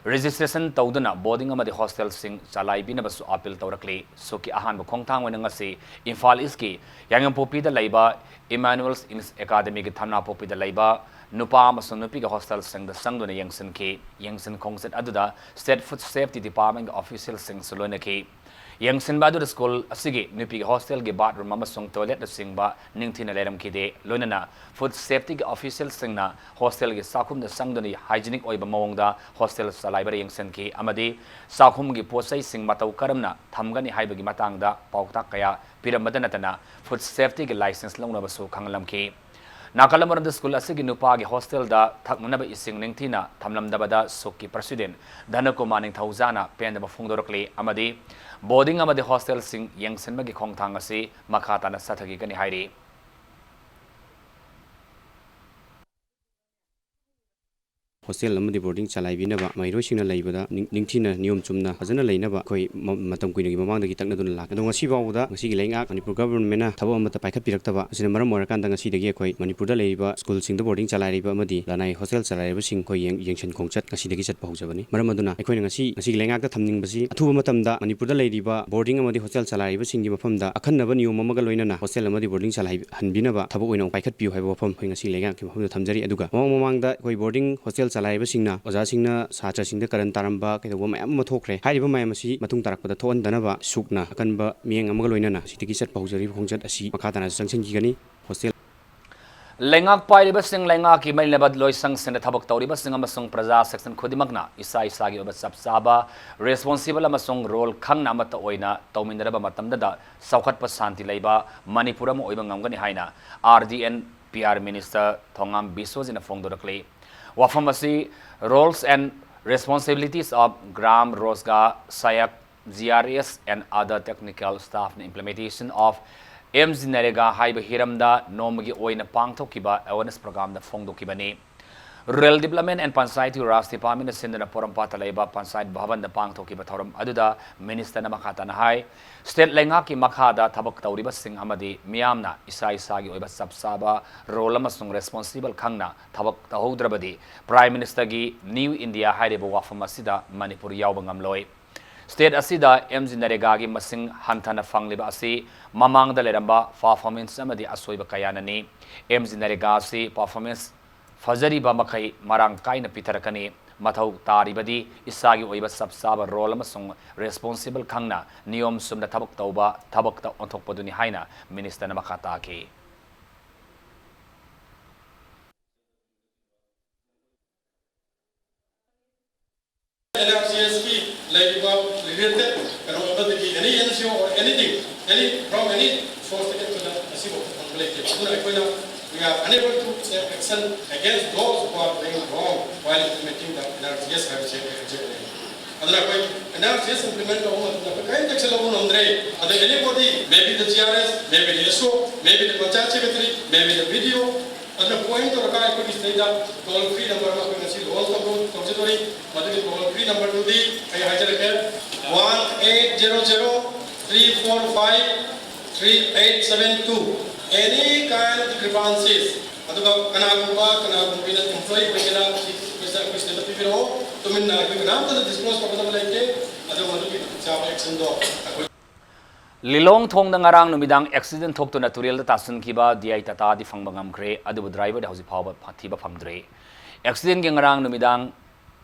ꯔꯦꯖꯤꯁꯇ꯭ꯔꯦꯁꯟ ꯇꯧꯗꯨꯅ ꯕꯣꯔꯗꯤꯡ ꯑꯃꯗꯤ ꯍꯣꯁꯇꯦꯜꯁꯤꯡ ꯆꯂꯥꯏꯕꯤꯅꯕꯁꯨ ꯑꯥꯄꯤꯜ ꯇꯧꯔꯛꯂꯤ꯫ ꯁꯨꯛꯀꯤ ꯑꯍꯥꯟꯕ ꯈꯣꯡꯊꯥꯡ ꯑꯣꯏꯅ ꯉꯁꯤ ꯏꯝꯐꯥꯜ ꯏꯁꯀꯤ ꯌꯥꯏꯉꯪꯄꯣꯛꯄꯤꯗ ꯂꯩꯕ ꯏꯃꯥꯅꯨꯑꯦꯜꯁ ꯏꯪꯂꯤꯁ ꯑꯦꯀꯥꯗꯃꯤꯒꯤ ꯊꯝꯅꯥꯄꯣꯛꯄꯤꯗ ꯂꯩꯕ ꯅꯨꯄꯥ ꯑꯃꯁꯨꯡ ꯅꯨꯄꯤꯒꯤ ꯍꯣꯁꯇꯦꯜꯁꯤꯡꯗ ꯆꯪꯗꯨꯅ ꯌꯦꯡꯁꯤꯟꯈꯤ꯫ ꯌꯦꯡꯁꯤꯟ ꯈꯣꯡꯆꯠ ꯑꯗꯨꯗ State Food Safety Department ꯀꯤ ꯑꯣꯐꯤꯁꯤꯌꯦꯜꯁꯤꯡꯁꯨ ꯂꯣꯏꯅꯈꯤ꯫ ꯌꯦꯡꯁꯤꯟꯕ ꯑꯗꯨꯗ ꯁ꯭ꯀꯨꯜ ꯑꯁꯤꯒꯤ ꯅꯨꯄꯤꯒꯤ ꯍꯣꯁꯇꯦꯜꯒꯤ ꯕꯥꯠꯔꯨꯝ ꯑꯃꯁꯨꯡ ꯇꯣꯏꯂꯦꯠꯅꯆꯤꯡꯕ ꯅꯤꯡꯊꯤꯅ ꯂꯩꯔꯝꯈꯤꯗꯦ꯫ ꯂꯣꯏꯅꯅ ꯐꯨꯗ ꯁꯦꯐꯇꯤꯒꯤ ꯑꯣꯐꯤꯁꯤꯌꯦꯜꯁꯤꯡꯅ ꯍꯣꯁꯇꯦꯜꯒꯤ ꯆꯥꯛꯈꯨꯝꯗ ꯆꯪꯗꯨꯅ ꯍꯥꯏꯖꯤꯅꯤꯛ ꯑꯣꯏꯕ ꯃꯑꯣꯡꯗ ꯍꯣꯁꯇꯦꯜ ꯆꯂꯥꯏꯕꯗ ꯌꯦꯡꯁꯤꯟꯈꯤ ꯑꯃꯗꯤ ꯆꯥꯛꯈꯨꯝꯒꯤ ꯄꯣꯠ ꯆꯩꯁꯤꯡ ꯃꯇꯧ ꯀꯔꯝꯅ ꯊꯝꯒꯅꯤ ꯍꯥꯏꯕꯒꯤ ꯃꯇꯥꯡꯗ ꯄꯥꯎꯇꯥꯛ ꯀꯌꯥ ꯄꯤꯔꯝꯕꯗ ꯅꯠꯇꯅ ꯐꯨꯗ ꯁꯦꯐꯇꯤꯒꯤ ꯂꯥꯏꯁꯦꯟꯁ ꯂꯧꯅꯕꯁꯨ ꯈꯪꯍꯜꯂꯝꯈꯤ꯫ ꯅꯥꯀꯜ ꯑꯃꯔꯣꯝꯗ ꯁ꯭ꯀꯨꯜ ꯑꯁꯤꯒꯤ ꯅꯨꯄꯥꯒꯤ ꯍꯣꯁꯇꯦꯜꯗ ꯊꯛꯅꯅꯕ ꯏꯁꯤꯡ ꯅꯤꯡꯊꯤꯅ ꯊꯝꯂꯝꯗꯕꯗ ꯁꯨꯛꯀꯤ ꯄ꯭ꯔꯁꯤꯗꯦꯟ ꯙꯅꯀꯨꯃꯥꯔ ꯅꯤꯡꯊꯧꯖꯥꯅ ꯄꯦꯟꯗꯕ ꯐꯣꯡꯗꯣꯔꯛꯂꯤ ꯑꯃꯗꯤ ꯕꯣꯔꯗꯤꯡ ꯑꯃꯗꯤ ꯍꯣꯁꯇꯦꯜꯁꯤꯡ ꯌꯦꯡꯁꯤꯟꯕꯒꯤ ꯈꯣꯡꯊꯥꯡ ꯑꯁꯤ ꯃꯈꯥ ꯇꯥꯅ ꯆꯠꯊꯈꯤꯒꯅꯤ ꯍꯥꯏꯔꯤ꯫ ꯍꯣꯁꯇꯦꯜ ꯑꯃꯗꯤ ꯕꯣꯔꯗꯤꯡ ꯆꯂꯥꯏꯕꯤꯅꯕ ꯃꯍꯩꯔꯣꯏꯁꯤꯡꯅ ꯂꯩꯕꯗ ꯅꯤꯡ-, ꯅꯤꯡꯊꯤꯅ ꯅꯤꯌꯣꯝ ꯆꯨꯝꯅ ꯐꯖꯅ ꯂꯩꯅꯕ ꯑꯩꯈꯣꯏ ꯃ-, ꯃꯇꯝ ꯀꯨꯏꯅꯒꯤ ꯃꯃꯥꯡꯗꯒꯤ ꯇꯛꯅꯗꯨꯅ ꯂꯥꯛꯂꯦ꯫ ꯑꯗꯣ ꯉꯁꯤ ꯐꯥꯎꯕꯗ ꯉꯁꯤꯒꯤ ꯂꯩꯉꯥꯛ ꯃꯅꯤꯄꯨꯔ ꯒꯚꯔꯟꯃꯦꯟꯅ ꯊꯕꯛ ꯑꯃꯠꯇ ꯄꯥꯏꯈꯠꯄꯤꯔꯛꯇꯕ ꯑꯁꯤꯅ ꯃꯔꯝ ꯑꯣꯏꯔꯀꯥꯟꯗ ꯉꯁꯤꯗꯒꯤ ꯑꯩꯈꯣꯏ ꯃꯅꯤꯄꯨꯔꯗ ꯂꯩꯔꯤꯕ ꯁ꯭ꯀꯨꯜꯁꯤꯡꯗ ꯕꯣꯔꯗꯤꯡ ꯆꯂꯥꯏꯔꯤꯕ ꯑꯃꯗꯤ ꯂꯅꯥꯏ ꯍꯣꯁꯇꯦꯜ ꯆꯂꯥꯏꯔꯤꯕꯁꯤꯡ ꯑꯩꯈꯣꯏ ꯌꯦꯡ-, ꯌꯦꯡꯁꯤꯟ ꯈꯣꯡꯆꯠ ꯉꯁꯤꯗꯒꯤ ꯆꯠꯄ ꯍꯧꯖꯕꯅꯤ꯫ ꯃꯔꯝ ꯑꯗꯨꯅ ꯑꯩꯈꯣꯏꯅ ꯉꯁꯤ, ꯉꯁꯤꯒꯤ ꯂꯩꯉꯥꯛꯇ ꯊꯝꯅꯤꯡꯕꯁꯤ ꯑꯊꯨꯕ ꯃꯇꯝꯗ ꯃꯅꯤꯄꯨꯔꯗ ꯂꯩꯔꯤꯕ ꯕꯣꯔꯗꯤꯡ ꯑꯃꯗꯤ ꯍꯣꯁꯇꯦꯜ ꯆꯂꯥꯏꯔꯤꯕꯁꯤꯡꯒꯤ ꯃꯐꯝꯗ ꯑꯈꯟꯅꯕ ꯅꯤꯌꯣꯝ ꯑꯃꯒ ꯂꯣꯏꯅꯅ ꯍꯣꯁꯇꯦꯜ ꯑꯃꯗꯤ ꯕꯣꯔꯗꯤꯡ ꯆꯂꯥꯏꯍꯟꯕꯤꯅꯕ ꯊꯕꯛ ꯑꯣꯏꯅ ꯄꯥꯏꯈꯠꯄꯤꯌꯨ ꯍꯥꯏꯕ ꯋꯥꯐꯝ ꯑꯩꯈꯣꯏ ꯉꯁꯤ ꯂꯩꯉꯥꯛꯀꯤ ꯃꯐꯝꯗ ꯊꯝꯖꯔꯤ꯫ ꯑꯗꯨꯒ ꯃꯃꯥꯡ ꯃꯃꯥꯡꯗ ꯑꯩꯈꯣꯏ ꯕꯣꯔꯗꯤꯡ ꯍꯣꯁꯇꯦꯜ ꯆꯂꯥꯏꯔꯤꯕꯁꯤꯡꯅ, ꯑꯣꯖꯥꯁꯤꯡꯅ ꯁꯥꯇ꯭ꯔꯁꯤꯡꯗ ꯀꯔꯟ ꯇꯥꯔꯝꯕ ꯀꯩꯗꯧꯕ ꯃꯌꯥꯝ ꯑꯃ ꯊꯣꯛꯈ꯭ꯔꯦ꯫ ꯍꯥꯏꯔꯤꯕ ꯃꯌꯥꯝ ꯑꯁꯤ ꯃꯇꯨꯡ ꯇꯥꯔꯛꯄꯗ ꯊꯣꯛꯍꯟꯗꯅꯕ ꯁꯨꯛꯅ ꯑꯀꯟꯕ ꯃꯤꯠꯌꯦꯡ ꯑꯃꯒ ꯂꯣꯏꯅꯅ ꯁꯤꯗꯒꯤ ꯆꯠꯄ ꯍꯧꯖꯔꯤꯕ ꯈꯣꯡꯆꯠ ꯑꯁꯤ ꯃꯈꯥ ꯇꯥꯅ ꯆꯪꯁꯤꯟꯈꯤꯒꯅꯤ꯫ ꯍꯣꯁꯇꯦꯜ ꯂꯩꯉꯥꯛ ꯄꯥꯏꯔꯤꯕꯁꯤꯡ, ꯂꯩꯉꯥꯛꯀꯤ ꯃꯔꯤ ꯂꯩꯅꯕ ꯂꯣꯏꯁꯪꯁꯤꯡꯗ ꯊꯕꯛ ꯇꯧꯔꯤꯕꯁꯤꯡ ꯑꯃꯁꯨꯡ ꯄ꯭ꯔꯖꯥ ꯁꯦꯛꯁꯟ ꯈꯨꯗꯤꯡꯃꯛꯅ ꯏꯁꯥ ꯏꯁꯥꯒꯤ ꯑꯣꯏꯕ ꯆꯞ ꯆꯥꯕ ꯔꯦꯁꯄꯣꯟꯁꯤꯕꯜ ꯑꯃꯁꯨꯡ ꯔꯣꯜ ꯈꯪꯅ ꯑꯃꯠꯇ ꯑꯣꯏꯅ ꯇꯧꯃꯤꯟꯅꯔꯕ ꯃꯇꯝꯗꯗ ꯆꯥꯎꯈꯠꯄ ꯁꯥꯟꯇꯤ ꯂꯩꯕ ꯃꯅꯤꯄꯨꯔ ꯑꯃ ꯑꯣꯏꯕ ꯉꯝꯒꯅꯤ ꯍꯥꯏꯅ R D and P R minister Thongam ꯕꯤꯁꯣꯖꯤꯠꯅ ꯐꯣꯡꯗꯣꯔꯛꯂꯤ꯫ ꯋꯥꯐꯝ ꯑꯁꯤ Roles and Responsibilities of Gram Rozgar Sahayak, G R S and Other Technical Staff ꯅ Implementation of ꯑꯦꯝ ꯖꯤ ꯅꯔꯦꯒꯥ ꯍꯥꯏꯕ ꯍꯤꯔꯝꯗ ꯅꯣꯡꯃꯒꯤ ꯑꯣꯏꯅ ꯄꯥꯡꯊꯣꯛꯈꯤꯕ awareness ꯄ꯭ꯔꯣꯒ꯭ꯔꯥꯝꯗ ꯐꯣꯡꯗꯣꯛꯈꯤꯕꯅꯤ꯫ Rural Development and Panchayati Raj Department ꯅ ꯁꯤꯟꯗꯨꯅ ꯄꯣꯔꯣꯝꯄꯥꯠꯇ ꯂꯩꯕ ꯄꯟꯆꯥꯌꯠ ꯚꯕꯟꯗ ꯄꯥꯡꯊꯣꯛꯈꯤꯕ ꯊꯧꯔꯝ ꯑꯗꯨꯗ ꯃꯤꯅꯤꯁꯇꯔꯅ ꯃꯈꯥ ꯇꯥꯅ ꯍꯥꯏ, ꯁ꯭ꯇꯦꯠ ꯂꯩꯉꯥꯛꯀꯤ ꯃꯈꯥꯗ ꯊꯕꯛ ꯇꯧꯔꯤꯕꯁꯤꯡ ꯑꯃꯗꯤ ꯃꯤꯌꯥꯝꯅ ꯏꯁꯥ ꯏꯁꯥꯒꯤ ꯑꯣꯏꯕ ꯆꯞ ꯆꯥꯕ ꯔꯣꯜ ꯑꯃꯁꯨꯡ ꯔꯦꯁꯄꯣꯟꯁꯤꯕꯜ ꯈꯪꯅ ꯊꯕꯛ ꯇꯧꯍꯧꯗ꯭ꯔꯕꯗꯤ ꯄ꯭ꯔꯥꯏꯝ ꯃꯤꯅꯤꯁꯇꯔꯒꯤ ꯅ꯭ꯌꯨ ꯏꯟꯗꯤꯌꯥ ꯍꯥꯏꯔꯤꯕ ꯋꯥꯐꯝ ꯑꯁꯤꯗ ꯃꯅꯤꯄꯨꯔ ꯌꯥꯎꯕ ꯉꯝꯂꯣꯏ꯫ ꯁ꯭ꯇꯦꯠ ꯑꯁꯤꯗ ꯑꯦꯝ ꯖꯤ ꯅꯔꯦꯒꯥꯒꯤ ꯃꯁꯤꯡ ꯍꯟꯊꯅ ꯐꯪꯂꯤꯕ ꯑꯁꯤ ꯃꯃꯥꯡꯗ ꯂꯩꯔꯝꯕ ꯄꯔꯐꯣꯔꯃꯦꯟꯁ ꯑꯃꯗꯤ ꯑꯁꯣꯏꯕ ꯀꯌꯥꯅꯅꯤ꯫ ꯑꯦꯝ ꯖꯤ ꯅꯔꯦꯒꯥ ꯑꯁꯤ ꯄꯔꯐꯣꯔꯃꯦꯟꯁ ꯐꯖꯔꯤꯕ ꯃꯈꯩ ꯃꯔꯥꯡ ꯀꯥꯏꯅ ꯄꯤꯊꯔꯛꯀꯅꯤ꯫ ꯃꯊꯧ ꯇꯥꯔꯤꯕꯗꯤ ꯏꯁꯥꯒꯤ ꯑꯣꯏꯕ ꯆꯞ ꯆꯥꯕ ꯔꯣꯜ ꯑꯃꯁꯨꯡ ꯔꯦꯁꯄꯣꯟꯁꯤꯕꯜ ꯈꯪꯅ ꯅꯤꯌꯣꯝ ꯆꯨꯝꯅ ꯊꯕꯛ ꯇꯧꯕ, ꯊꯕꯛꯇ ꯑꯣꯟꯊꯣꯛꯄꯗꯨꯅꯤ ꯍꯥꯏꯅ ꯃꯤꯅꯤꯁꯇꯔꯅ ꯃꯈꯥ ꯇꯥꯈꯤ꯫ ꯑꯦꯟ ꯑꯥꯔ ꯖꯤ ꯑꯦꯁꯀꯤ ꯂꯩꯔꯤꯕ ꯔꯤꯂꯦꯇꯦꯗ ꯀꯩꯅꯣ ꯑꯃꯗꯒꯤ, any N G O or anything, any, from any source ꯇꯒꯤ ꯑꯩꯈꯣꯏꯅ ꯉꯁꯤꯐꯥꯎ ꯐꯪꯕ ꯂꯩꯇꯦ꯫ ꯑꯗꯨꯅ ꯑꯩꯈꯣꯏꯅ, we are unable to take action against those who are doing wrong while implementing the N R G S ꯍꯥꯏꯕꯁꯦ ꯑꯩꯈꯣꯏ ꯍꯥꯏꯖꯕꯅꯦ꯫ ꯑꯗꯨꯅ ꯑꯩꯈꯣꯏ N R G S implement ꯇꯧꯕ ꯃꯇꯝꯗ ꯑꯩꯈꯣꯏ ꯀꯔꯤꯝꯇ action ꯂꯧꯕ ꯉꯝꯗ꯭ꯔꯦ꯫ ꯑꯗ anybody, maybe the G R S, maybe the S O, maybe the Panchayat Secretary, maybe the B D O, ꯑꯗꯨꯅ ꯄꯣꯏꯟ ꯇꯧꯔꯒ ꯑꯩꯈꯣꯏꯒꯤ ꯁꯤꯗꯩꯗ ꯇꯣꯜ ꯐ꯭ꯔꯤ ꯅꯝꯕꯔ ꯑꯃ ꯑꯩꯈꯣꯏ ꯉꯁꯤ ꯂꯣꯟꯁ ꯇꯧꯗꯧ-, ꯇꯧꯖꯗꯣꯔꯤ꯫ ꯃꯗꯨꯒꯤ ꯇꯣꯜ ꯐ꯭ꯔꯤ ꯅꯝꯕꯔꯗꯨꯗꯤ ꯑꯩ ꯍꯥꯏꯖꯔꯛꯀꯦ, one eight zero zero three four five three eight seven two, any kind of grievances꯫ ꯑꯗꯨꯒ ꯀꯅꯥꯒꯨꯝꯕ, ꯀꯅꯥꯒꯨꯝꯕꯤꯅ ꯑꯦꯝꯄ꯭ꯂꯣꯌꯤ ꯑꯣꯏꯒꯦꯔꯥ, ꯆꯤꯐ ꯑꯣꯐꯤꯁꯔ ꯑꯩꯈꯣꯏ ꯁꯤꯗ ꯄꯤꯕꯤꯔꯛꯑꯣ꯫ ꯇꯨꯃꯤꯟꯅ ꯑꯩꯈꯣꯏ ꯀꯅꯥꯝꯇꯅ ꯗꯤꯁꯀ꯭ꯂꯣꯖ ꯇꯧꯒꯗꯕ ꯂꯩꯇꯦ꯫ ꯑꯗꯨ ꯃꯗꯨꯒꯤ ꯆꯥꯕ ꯑꯦꯛꯁꯟꯗꯣ ꯑꯩꯈꯣꯏ ꯂꯤꯂꯣꯡ ꯊꯣꯡꯗ ꯉꯔꯥꯡ ꯅꯨꯃꯤꯗꯥꯡ ꯑꯦꯛꯁꯤꯗꯦꯟ ꯊꯣꯛꯇꯨꯅ ꯇꯨꯔꯦꯜꯗ ꯇꯥꯁꯤꯟꯈꯤꯕ D I Tata ꯗꯤ ꯐꯪꯕ ꯉꯝꯈ꯭ꯔꯦ, ꯑꯗꯨꯕꯨ ꯗ꯭ꯔꯥꯏꯚꯔꯗꯤ ꯍꯧꯖꯤꯛ ꯐꯥꯎꯕ ꯐ-, ꯊꯤꯕ ꯐꯪꯗ꯭ꯔꯤ꯫ ꯑꯦꯛꯁꯤꯗꯦꯟꯒꯤ ꯉꯔꯥꯡ ꯅꯨꯃꯤꯗꯥꯡ,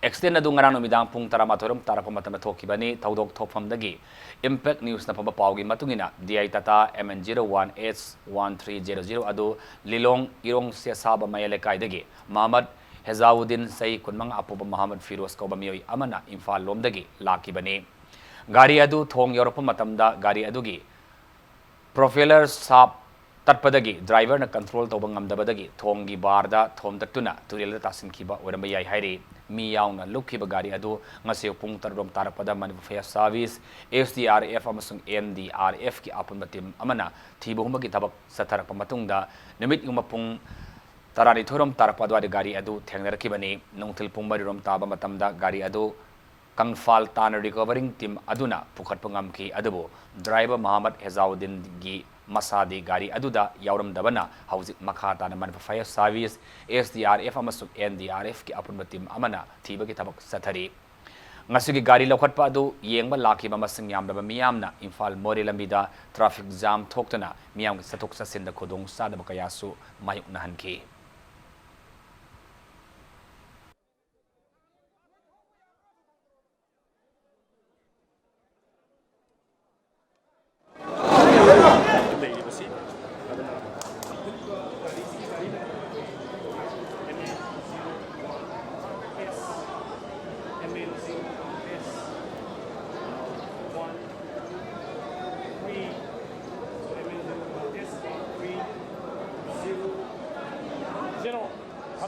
ꯑꯦꯛꯁꯤꯗꯦꯟ ꯑꯗꯨ ꯉꯔꯥꯡ ꯅꯨꯃꯤꯗꯥꯡ ꯄꯨꯡ ꯇꯔꯥꯃꯥꯊꯣꯏ ꯔꯣꯝ ꯇꯥꯔꯛꯄ ꯃꯇꯝꯗ ꯊꯣꯛꯈꯤꯕꯅꯤ꯫ ꯊꯧꯗꯣꯛ ꯊꯣꯛꯐꯝꯗꯒꯤ Impact News ꯅ ꯐꯪꯕ ꯄꯥꯎꯒꯤ ꯃꯇꯨꯡ ꯏꯟꯅ, D I Tata M N zero one H one three zero zero ꯑꯗꯨ ꯂꯤꯂꯣꯡ ꯏꯔꯣꯡ ꯁꯦꯁꯥꯕ ꯃꯌꯥꯏ ꯂꯩꯀꯥꯏꯗꯒꯤ ꯃꯍꯃꯗ ꯍꯦꯖꯥꯎꯗꯤꯟ, ꯆꯍꯤ ꯀꯨꯟꯃꯉꯥ, ꯑꯄꯣꯛꯄ ꯃꯍꯃꯗ ꯐꯤꯔꯣꯖ ꯀꯧꯕ ꯃꯤꯑꯣꯏ ꯑꯃꯅ ꯏꯝꯐꯥꯜ ꯂꯣꯝꯗꯒꯤ ꯂꯥꯛꯈꯤꯕꯅꯤ꯫ ꯒꯥꯔꯤ ꯑꯗꯨ ꯊꯣꯡ ꯌꯧꯔꯛꯄ ꯃꯇꯝꯗ ꯒꯥꯔꯤ ꯑꯗꯨꯒꯤ ꯄ꯭ꯔꯣꯄꯦꯂꯔ ꯁꯥꯐ ꯇꯠꯄꯗꯒꯤ ꯗ꯭ꯔꯥꯏꯚꯔꯅ ꯀꯟꯇ꯭ꯔꯣꯜ ꯇꯧꯕ ꯉꯝꯗꯕꯗꯒꯤ ꯊꯣꯡꯒꯤ ꯕꯥꯔꯗ ꯊꯣꯝꯗꯠꯇꯨꯅ ꯇꯨꯔꯦꯜꯗ ꯇꯥꯁꯤꯟꯈꯤꯕ ꯑꯣꯏꯔꯝꯕ ꯌꯥꯏ ꯍꯥꯏꯔꯤ꯫ ꯃꯤ ꯌꯥꯎꯅ ꯂꯨꯞꯈꯤꯕ ꯒꯥꯔꯤ ꯑꯗꯨ ꯉꯁꯤ ꯄꯨꯡ ꯇꯔꯨꯛ ꯔꯣꯝ ꯇꯥꯔꯛꯄꯗ Manipur Fire Service, S D R F ꯑꯃꯁꯨꯡ N D R F ꯀꯤ ꯑꯄꯨꯟꯕ ꯇꯤꯝ ꯑꯃꯅ ꯊꯤꯕ ꯍꯨꯝꯕꯒꯤ ꯊꯕꯛ ꯆꯠꯊꯔꯛꯄ ꯃꯇꯨꯡꯗ ꯅꯨꯃꯤꯠ ꯌꯨꯡꯕ ꯄꯨꯡ ꯇꯔꯥꯅꯤꯊꯣꯏ ꯔꯣꯝ ꯇꯥꯔꯛꯄ ꯑꯗꯨꯋꯥꯏꯗ ꯒꯥꯔꯤ ꯑꯗꯨ ꯊꯦꯡꯅꯔꯛꯈꯤꯕꯅꯤ꯫ ꯅꯨꯡꯊꯤꯜ ꯄꯨꯡ ꯃꯔꯤ ꯔꯣꯝ ꯇꯥꯕ ꯃꯇꯝꯗ ꯒꯥꯔꯤ ꯑꯗꯨ ꯀꯪꯐꯥꯜ ꯇꯥꯅ ꯔꯤꯀꯣꯚꯔꯤꯡ ꯇꯤꯝ ꯑꯗꯨꯅ ꯄꯨꯈꯠꯄ ꯉꯝꯈꯤ, ꯑꯗꯨꯕꯨ ꯗ꯭ꯔꯥꯏꯚꯔ ꯃꯍꯃꯗ ꯍꯦꯖꯥꯎꯗꯤꯟꯒꯤ ꯃꯁꯥꯗꯤ ꯒꯥꯔꯤ ꯑꯗꯨꯗ ꯌꯥꯎꯔꯝꯗꯕꯅ ꯍꯧꯖꯤꯛ ꯃꯈꯥ ꯇꯥꯅ Manipur Fire Service, S D R F ꯑꯃꯁꯨꯡ N D R F ꯀꯤ ꯑꯄꯨꯟꯕ ꯇꯤꯝ ꯑꯃꯅ ꯊꯤꯕꯒꯤ ꯊꯕꯛ ꯆꯠꯊꯔꯤ꯫ ꯉꯁꯤꯒꯤ ꯒꯥꯔꯤ ꯂꯧꯈꯠꯄ ꯑꯗꯨ ꯌꯦꯡꯕ ꯂꯥꯛꯈꯤꯕ ꯃꯁꯤꯡ ꯌꯥꯝꯂꯕ ꯃꯤꯌꯥꯝꯅ ꯏꯝꯐꯥꯜ ꯃꯣꯔꯦ ꯂꯝꯕꯤꯗ ꯇ꯭ꯔꯥꯐꯤꯛ ꯖꯥꯝ ꯊꯣꯛꯇꯨꯅ ꯃꯤꯌꯥꯝꯒꯤ ꯆꯠꯊꯣꯛ ꯆꯠꯁꯤꯟꯗ ꯈꯨꯗꯣꯡ ꯆꯥꯗꯕ ꯀꯌꯥꯁꯨ ꯃꯥꯌꯣꯛꯅꯍꯟꯈꯤ꯫